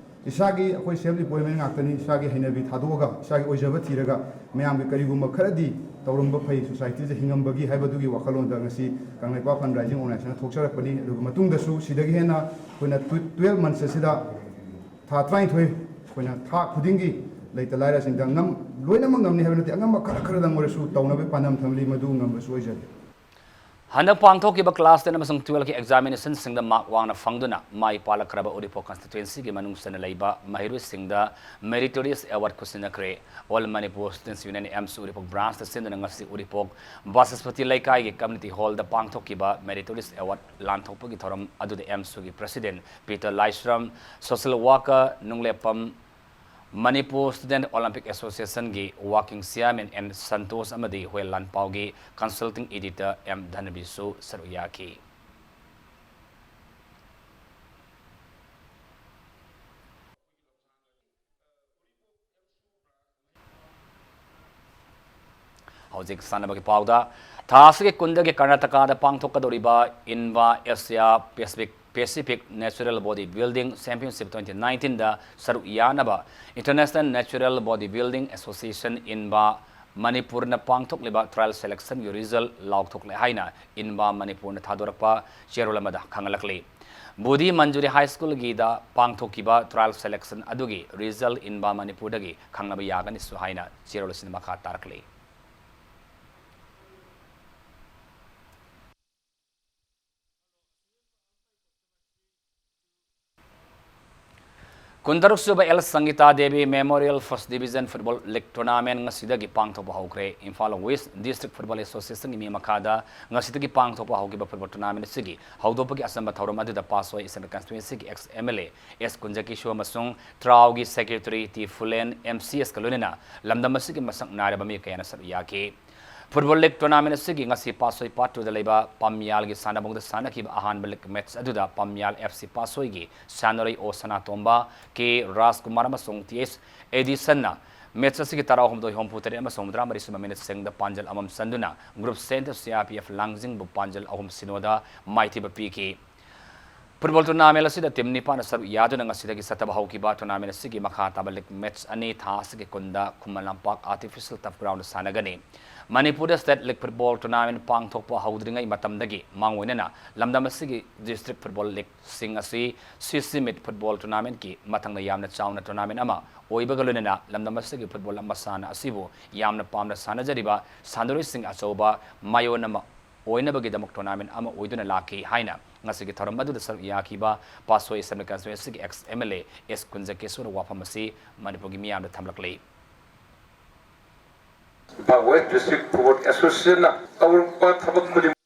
ꯏꯁꯥꯒꯤ ꯑꯩꯈꯣꯏ self employment ꯉꯥꯛꯇꯅꯤ, ꯏꯁꯥꯒꯤ ꯍꯩꯅꯕꯤ ꯊꯥꯗꯣꯛꯑꯒ ꯏꯁꯥꯒꯤ ꯑꯣꯏꯖꯕ ꯊꯤꯔꯒ ꯃꯌꯥꯝꯒꯤ ꯀꯔꯤꯒꯨꯝꯕ ꯈꯔꯗꯤ ꯇꯧꯔꯝꯕ ꯐꯩ, society ꯁꯦ ꯍꯤꯡꯉꯝꯕꯒꯤ ꯍꯥꯏꯕꯗꯨꯒꯤ ꯋꯥꯈꯜꯂꯣꯟꯗ ꯉꯁꯤ ꯀꯪꯂꯩꯄꯥꯛ Fund Raising Organization ꯊꯣꯛꯆꯔꯛꯄꯅꯤ꯫ ꯑꯗꯨꯒ ꯃꯇꯨꯡꯗꯁꯨ ꯁꯤꯗꯒꯤ ꯍꯦꯟꯅ ꯑꯩꯈꯣꯏꯅ tw-, twelve months ꯑꯁꯤꯗ ꯊꯥ ꯇꯔꯥꯅꯤꯊꯣꯏ ꯑꯩꯈꯣꯏꯅ ꯊꯥ ꯈꯨꯗꯤꯡꯒꯤ ꯂꯩꯇ ꯂꯥꯏꯔꯁꯤꯡꯗ ꯉꯝ ꯂꯣꯏꯅꯃꯛ ꯉꯝꯅꯤ ꯍꯥꯏꯕ ꯅꯠꯇꯦ, ꯑꯉꯝꯕ ꯈꯔ ꯈꯔꯗꯪ ꯑꯣꯏꯔꯁꯨ ꯇꯧꯅꯕ ꯄꯥꯟꯗꯝ ꯊꯝꯂꯤ, ꯃꯗꯨ ꯉꯝꯕꯁꯨ ꯑꯣꯏꯖꯒꯦ꯫ ꯍꯟꯗꯛ ꯄꯥꯡꯊꯣꯛꯈꯤꯕ class ten ꯑꯃꯁꯨꯡ twelve ꯀꯤ examination ꯁꯤꯡꯗ mark ꯋꯥꯡꯅ ꯐꯪꯗꯨꯅ ꯃꯥꯏ ꯄꯥꯛꯂꯛꯈ꯭ꯔꯕ ꯎꯔꯤꯄꯣꯛ constituency ꯒꯤ ꯃꯅꯨꯡ ꯆꯟꯅ ꯂꯩꯕ ꯃꯍꯩꯔꯣꯏꯁꯤꯡꯗ meritorious award ꯈꯨꯠꯁꯤꯟꯅꯈ꯭ꯔꯦ꯫ All Manipur Students Union, AMSU ꯎꯔꯤꯄꯣꯛ branch ꯇ ꯁꯤꯟꯗꯨꯅ ꯉꯁꯤ ꯎꯔꯤꯄꯣꯛ ꯕꯥꯆꯁꯄꯇꯤ ꯂꯩꯀꯥꯏꯒꯤ community hall ꯗ ꯄꯥꯡꯊꯣꯛꯈꯤꯕ meritorious award ꯂꯥꯟꯊꯣꯛꯄꯒꯤ ꯊꯧꯔꯝ ꯑꯗꯨꯗ AMSU ꯒꯤ president Peter Laishram, social worker ꯅꯨꯡꯂꯦꯞꯄꯝ, Manipur Student Olympic Association ꯒꯤ working chairman ꯑꯦꯟ ꯁꯟꯇꯣꯁ ꯑꯃꯗꯤ ꯍꯨꯌꯦꯟ ꯂꯥꯟꯄꯥꯎꯒꯤ consulting editor ꯑꯦꯝ ꯙꯅꯕꯤꯁꯨ ꯁꯔꯨꯛ ꯌꯥꯈꯤ꯫ ꯍꯧꯖꯤꯛ ꯁꯥꯟꯅꯕꯒꯤ ꯄꯥꯎꯗ, ꯊꯥ ꯑꯁꯤꯒꯤ ꯀꯨꯟꯗꯒꯤ ꯀꯔꯅꯥꯇꯀꯥꯗ ꯄꯥꯡꯊꯣꯛꯀꯗꯧꯔꯤꯕ ꯏꯟꯕꯥ Asia Pacific, Pacific Natural Body Building Championship twenty nineteen ꯗ ꯁꯔꯨꯛ ꯌꯥꯅꯕ International Natural Body Building Association, ꯏꯟꯕꯥ, ꯃꯅꯤꯄꯨꯔꯅ ꯄꯥꯡꯊꯣꯛꯂꯤꯕ trial selection ꯒꯤ result ꯂꯥꯎꯊꯣꯛꯂꯦ ꯍꯥꯏꯅ ꯏꯟꯕꯥ ꯃꯅꯤꯄꯨꯔꯅ ꯊꯥꯗꯣꯔꯛꯄ ꯆꯦꯔꯣꯜ ꯑꯃꯗ ꯈꯪꯍꯜꯂꯛꯂꯤ꯫ ꯕꯨꯙꯤ ꯃꯟꯖꯨꯔꯤ High School ꯒꯤꯗ ꯄꯥꯡꯊꯣꯛꯈꯤꯕ trial selection ꯑꯗꯨꯒꯤ result ꯏꯟꯕꯥ ꯃꯅꯤꯄꯨꯔꯗꯒꯤ ꯈꯪꯅꯕ ꯌꯥꯒꯅꯤꯁꯨ ꯍꯥꯏꯅ ꯆꯦꯔꯣꯜ ꯑꯁꯤꯅ ꯃꯈꯥ ꯇꯥꯔꯛꯂꯤ꯫ ꯀꯨꯟꯇꯔꯨꯛ ꯁꯨꯕ L Sangita Devi Memorial First Division Football League Tournament ꯉꯁꯤꯗꯒꯤ ꯄꯥꯡꯊꯣꯛꯄ ꯍꯧꯈ꯭ꯔꯦ꯫ Imphal West District Football Association ꯒꯤ ꯃꯤ ꯃꯈꯥꯗ ꯉꯁꯤꯗꯒꯤ ꯄꯥꯡꯊꯣꯛꯄ ꯍꯧꯈꯤꯕ football tournament ꯑꯁꯤꯒꯤ ꯍꯧꯗꯣꯛꯄꯒꯤ ꯑꯆꯝꯕ ꯊꯧꯔꯝ ꯑꯗꯨꯗ ꯄꯥꯠꯁꯣꯏ Assembly Constituency ꯒꯤ ex M L A S ꯀꯨꯟꯖꯀꯤꯁꯣ ꯑꯃꯁꯨꯡ ꯇ꯭ꯔꯥꯎꯒꯤ Secretary T Phulen, M C S ꯀ ꯂꯣꯏꯅꯅ ꯂꯝꯗꯝ ꯑꯁꯤꯒꯤ ꯃꯁꯛ ꯅꯥꯏꯔꯕ ꯃꯤꯑꯣꯏ ꯀꯌꯥꯅ ꯁꯔꯨꯛ ꯌꯥꯈꯤ꯫ Football League Tournament ꯑꯁꯤꯒꯤ ꯉꯁꯤ ꯄꯥꯠꯁꯣꯏ Part two ꯗ ꯂꯩꯕ ꯄꯥꯝꯌꯥꯜꯒꯤ ꯁꯥꯟꯅꯕꯨꯡꯗ ꯁꯥꯟꯅꯈꯤꯕ ꯑꯍꯥꯟꯕ league match ꯑꯗꯨꯗ ꯄꯥꯝꯌꯥꯜ F C ꯄꯥꯠꯁꯣꯏꯒꯤ ꯁꯥꯟꯅꯔꯣꯏ ꯑꯣ ꯁꯅꯥꯇꯣꯝꯕ, ꯀꯦ ꯔꯥꯖꯀꯨꯃꯥꯔ ꯑꯃꯁꯨꯡ ꯇꯤ ꯑꯦꯁ ꯑꯦꯗꯤꯁꯟꯅ match ꯑꯁꯤꯒꯤ ꯇꯔꯥꯍꯨꯝꯗꯣꯏ, ꯍꯨꯝꯐꯨꯇꯔꯦꯠ ꯑꯃꯁꯨꯡ ꯍꯨꯝꯐꯨꯇꯔꯥꯃꯔꯤ ꯁꯨꯕ minute ꯁꯤꯡꯗ ꯄꯥꯟꯖꯜ ꯑꯃꯃꯝ ꯆꯟꯗꯨꯅ group stage ꯗ C R P F ꯂꯥꯡꯖꯤꯡꯕꯨ ꯄꯥꯟꯖꯜ ꯑꯍꯨꯝ ꯁꯤꯅꯣꯗ ꯃꯥꯏꯊꯤꯕ ꯄꯤꯈꯤ꯫ Football tournament ꯑꯁꯤꯗ team ꯅꯤꯄꯥꯟꯅ ꯁꯔꯨꯛ ꯌꯥꯗꯨꯅ ꯉꯁꯤꯗꯒꯤ ꯆꯠꯊꯕ ꯍꯧꯈꯤꯕ꯫ Tournament ꯑꯁꯤꯒꯤ ꯃꯈꯥ ꯇꯥꯕ league match ꯑꯅꯤ ꯊꯥ ꯑꯁꯤꯒꯤ ꯀꯨꯟꯗ Khuman Lampak artificial turf ground ꯁꯥꯟꯅꯒꯅꯤ꯫ ꯃꯅꯤꯄꯨꯔꯗ state league football tournament ꯄꯥꯡꯊꯣꯛꯄ ꯍꯧꯗ꯭ꯔꯤꯉꯩ ꯃꯇꯝꯗꯒꯤ ꯃꯥꯡꯑꯣꯏꯅꯅ ꯂꯝꯗꯝ ꯑꯁꯤꯒꯤ district football league ꯁꯤꯡ ꯑꯁꯤ CC Meet football tournament ꯀꯤ ꯃꯊꯪꯗ ꯌꯥꯝꯅ ꯆꯥꯎꯅ tournament ꯑꯃ ꯑꯣꯏꯕꯒ ꯂꯣꯏꯅꯅ ꯂꯝꯗꯝ ꯑꯁꯤꯒꯤ football ꯃꯁꯥꯟꯅ ꯑꯁꯤꯕꯨ ꯌꯥꯝꯅ ꯄꯥꯝꯅ ꯁꯥꯟꯅꯖꯔꯤꯕ ꯁꯥꯟꯅꯔꯣꯏꯁꯤꯡ ꯑꯆꯧꯕ ꯃꯥꯏꯑꯣꯟ ꯑꯃ ꯑꯣꯏꯅꯕꯒꯤꯗꯃꯛ tournament ꯑꯃ ꯑꯣꯏꯗꯨꯅ ꯂꯥꯛꯈꯤ ꯍꯥꯏꯅ ꯉꯁꯤꯒꯤ ꯊꯧꯔꯝ ꯑꯗꯨꯗ ꯁꯔꯨꯛ ꯌꯥꯈꯤꯕ ꯄꯥꯠꯁꯣꯏ Assembly Constituency ꯒꯤ ex MLA ꯑꯦꯁ ꯀꯨꯟꯖꯀꯦꯁꯣꯔꯅ ꯋꯥꯐꯝ ꯑꯁꯤ ꯃꯅꯤꯄꯨꯔꯒꯤ ꯃꯤꯌꯥꯝꯗ ꯊꯝꯂꯛꯂꯤ꯫ Imphal West District Football Association ꯅ ꯇꯧꯔꯛꯄ ꯊꯕꯛ ꯈꯨꯗꯤꯡꯃꯛ,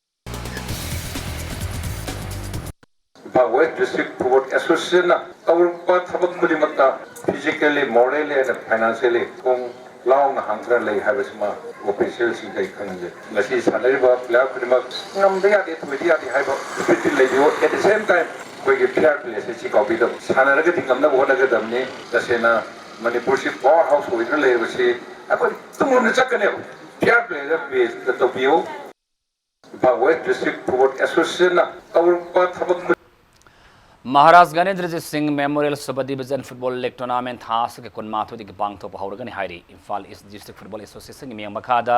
Imphal West District Football Association ꯅ ꯇꯧꯔꯛꯄ ꯊꯕꯛ ꯈꯨꯗꯤꯡꯃꯛꯇ physically, morally and financially ꯈꯣꯡ ꯂꯥꯎꯅ ꯍꯥꯡꯗꯨꯅ ꯂꯩ ꯍꯥꯏꯕꯁꯤꯃ official ꯁꯤꯡꯗ ꯑꯩ ꯈꯪꯍꯟꯖꯔꯤ꯫ ꯉꯁꯤ ꯁꯥꯟꯅꯔꯤꯕ player ꯈꯨꯗꯤꯡꯃꯛ ꯉꯝꯗ ꯌꯥꯗꯦ, ꯊꯣꯏꯗ ꯌꯥꯗꯦ ꯍꯥꯏꯕ spirit ꯇꯤ ꯂꯩꯕꯤꯌꯨ꯫ At the same time ꯑꯩꯈꯣꯏꯒꯤ fair play ꯁꯦ ꯁꯤ ꯀꯥꯎꯕꯤꯗꯕ, ꯁꯥꯟꯅꯔꯒꯗꯤ ꯉꯝꯅꯕ ꯍꯣꯠꯅꯒꯗꯕꯅꯤ꯫ ꯇꯁꯦꯡꯅ ꯃꯅꯤꯄꯨꯔꯁꯤ power house ꯑꯣꯏꯗꯨꯅ ꯂꯩꯔꯤꯕꯁꯤ ꯑꯩꯈꯣꯏ ꯇꯨꯡꯂꯣꯝꯗ ꯆꯠꯀꯅꯦꯕ꯫ Fair play ꯗ base ꯇꯧꯕꯤꯌꯨ꯫ Imphal West District Football Association ꯅ ꯇꯧꯔꯛꯄ ꯊꯕꯛ ꯃꯍꯥꯔꯥꯖ ꯒꯅꯦꯟꯗ꯭ꯔꯖꯤꯠ ꯁꯤꯡ Memorial Sub Division Football League tournament ꯊꯥ ꯑꯁꯤꯒꯤ ꯀꯨꯟꯃꯥꯊꯣꯏꯗꯒꯤ ꯄꯥꯡꯊꯣꯛꯄ ꯍꯧꯔꯒꯅꯤ ꯍꯥꯏꯔꯤ꯫ Imphal East District Football Association ꯒꯤ ꯃꯤꯌꯥꯝ ꯃꯈꯥꯗ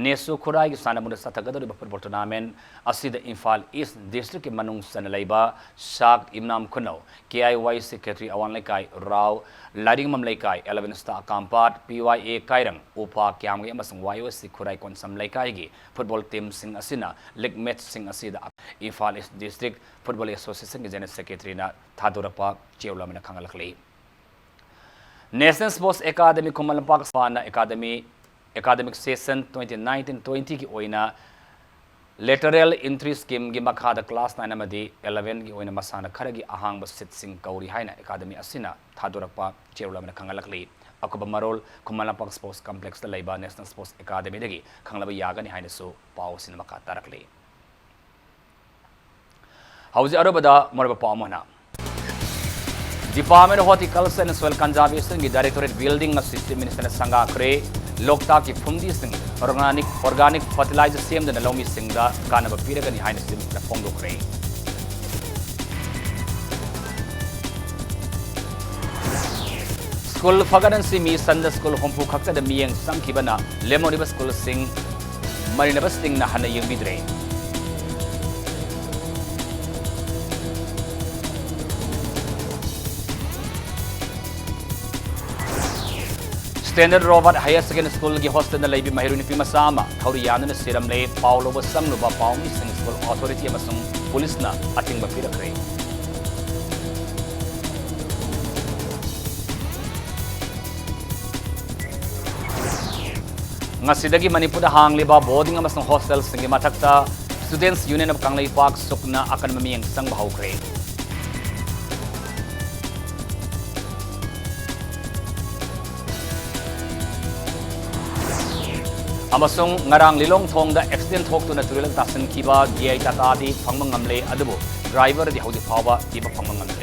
ꯅꯦꯁꯨ ꯈꯨꯔꯥꯏꯒꯤ ꯁꯥꯟꯅꯕꯨꯡꯗ ꯆꯠꯊꯒꯗꯧꯔꯤꯕ football tournament ꯑꯁꯤꯗ ꯏꯝꯐꯥꯜ East District ꯀꯤ ꯃꯅꯨꯡ ꯆꯟꯅ ꯂꯩꯕ ꯁꯥꯛ, ꯏꯝꯅꯥꯝ ꯈꯨꯅꯧ, KIYC ꯈꯦꯇ꯭ꯔꯤ ꯑꯋꯥꯡ ꯂꯩꯀꯥꯏ, ꯔꯥꯎ, ꯂꯥꯏꯔꯤꯡꯉꯝ ꯂꯩꯀꯥꯏ, Eleven Star ꯀꯥꯝꯄꯥꯠ, PYA ꯀꯥꯏꯔꯪ, ꯎꯄꯥ ꯀ꯭ꯌꯥꯝꯒꯩ ꯑꯃꯁꯨꯡ YOC ꯈꯨꯔꯥꯏ ꯀꯣꯟꯁꯝ ꯂꯩꯀꯥꯏꯒꯤ football team ꯁꯤꯡ ꯑꯁꯤꯅ league match ꯁꯤꯡ ꯑꯁꯤꯗ Imphal East District Football Association ꯒꯤ General Secretary ꯅ ꯊꯥꯗꯣꯔꯛꯄ ꯆꯦꯔꯣꯜ ꯑꯃꯅ ꯈꯪꯍꯜꯂꯛꯂꯤ꯫ National Sports Academy Khuman Lampak ꯁꯥꯟꯅ academy, academic session twenty nineteen twenty ꯒꯤ ꯑꯣꯏꯅ lateral entry scheme ꯒꯤ ꯃꯈꯥꯗ class nine ꯑꯃꯗꯤ eleven ꯒꯤ ꯑꯣꯏꯅ ꯃꯁꯥꯟꯅ ꯈꯔꯒꯤ ꯑꯍꯥꯡꯕ seat ꯁꯤꯡ ꯀꯧꯔꯤ ꯍꯥꯏꯅ academy ꯑꯁꯤꯅ ꯊꯥꯗꯣꯔꯛꯄ ꯆꯦꯔꯣꯜ ꯑꯃꯅ ꯈꯪꯍꯜꯂꯛꯂꯤ꯫ ꯑꯀꯨꯞꯄ ꯃꯔꯣꯜ ꯈꯨꯃꯟ ꯂꯝꯄꯥꯛ Sports Complex ꯇ ꯂꯩꯕ National Sports Academy ꯗꯒꯤ ꯈꯪꯂꯕ ꯌꯥꯒꯅꯤ ꯍꯥꯏꯅꯁꯨ ꯄꯥꯎ ꯑꯁꯤꯅ ꯃꯈꯥ ꯇꯥꯔꯛꯂꯤ꯫ ꯍꯧꯖꯤꯛ ꯑꯔꯣꯏꯕꯗ ꯃꯔꯨꯑꯣꯏꯕ ꯄꯥꯎ ꯑꯃꯅ, Department of Horticulture and Soil Conservation ꯒꯤ Directorate Building ꯑꯁꯤ Chief Minister ꯅ ꯁꯪꯒꯥꯈ꯭ꯔꯦ꯫ ꯂꯣꯛꯇꯥꯛꯀꯤ ꯐꯨꯝꯗꯤꯁꯤꯡ organic, organic fertilizer ꯁꯦꯝꯗꯨꯅ ꯂꯧꯃꯤꯁꯤꯡꯗ ꯀꯥꯟꯅꯕ ꯄꯤꯔꯒꯅꯤ ꯍꯥꯏꯅ Chief Minister ꯅ ꯐꯣꯡꯗꯣꯛꯈ꯭ꯔꯦ꯫ ꯁ꯭ꯀꯨꯜ ꯐꯒꯠꯍꯟꯁꯤ ꯃꯤ Sunday School ꯍꯨꯝꯐꯨ ꯈꯛꯇꯗ ꯃꯤꯠꯌꯦꯡ ꯆꯪꯈꯤꯕꯅ ꯂꯦꯝꯍꯧꯔꯤꯕ ꯁ꯭ꯀꯨꯜꯁꯤꯡ ꯃꯔꯤꯅꯕꯁꯤꯡꯅ ꯍꯟꯅ ꯌꯦꯡꯕꯤꯗ꯭ꯔꯦ꯫ Standard Robert Higher Secondary Schoolꯒꯤ hostelꯗ ꯂꯩꯕꯤ ꯃꯍꯩꯔꯣꯏ ꯅꯨꯄꯤ ꯃꯆꯥ ꯑꯃ ꯊꯧꯔꯤ ꯌꯥꯟꯗꯨꯅ ꯁꯤꯔꯝꯂꯦ꯫ ꯄꯥꯎ ꯂꯧꯕ ꯆꯪꯂꯨꯕ ꯄꯥꯎꯃꯤꯁꯤꯡ, school authority ꯑꯃꯁꯨꯡ ꯄꯨꯂꯤꯁꯅ ꯑꯊꯤꯡꯕ ꯄꯤꯔꯛꯈ꯭ꯔꯦ꯫ ꯉꯁꯤꯗꯒꯤ ꯃꯅꯤꯄꯨꯔꯗ ꯍꯥꯡꯂꯤꯕ boarding ꯑꯃꯁꯨꯡ hostelꯁꯤꯡꯒꯤ ꯃꯊꯛꯇ Students Union of ꯀꯪꯂꯩꯄꯥꯛ, ꯁꯨꯛꯅ ꯑꯀꯟꯕ ꯃꯤꯠꯌꯦꯡ ꯆꯪꯕ ꯍꯧꯈ꯭ꯔꯦ꯫ ꯑꯃꯁꯨꯡ ꯉꯔꯥꯡ ꯂꯤꯂꯣꯡ ꯊꯣꯡꯗ accident ꯊꯣꯛꯇꯨꯅ ꯇꯨꯔꯦꯜꯗ ꯇꯥꯁꯤꯟꯈꯤꯕ ꯒꯤ ꯑꯥꯏ ꯇꯥꯇꯥꯗꯤ ꯐꯪꯕ ꯉꯝꯂꯦ, ꯑꯗꯨꯕꯨ driverꯗꯤ ꯍꯧꯖꯤꯛ ꯐꯥꯎꯕ ꯊꯤꯕ ꯐꯪꯕ ꯉꯝꯗ꯭ꯔꯤ꯫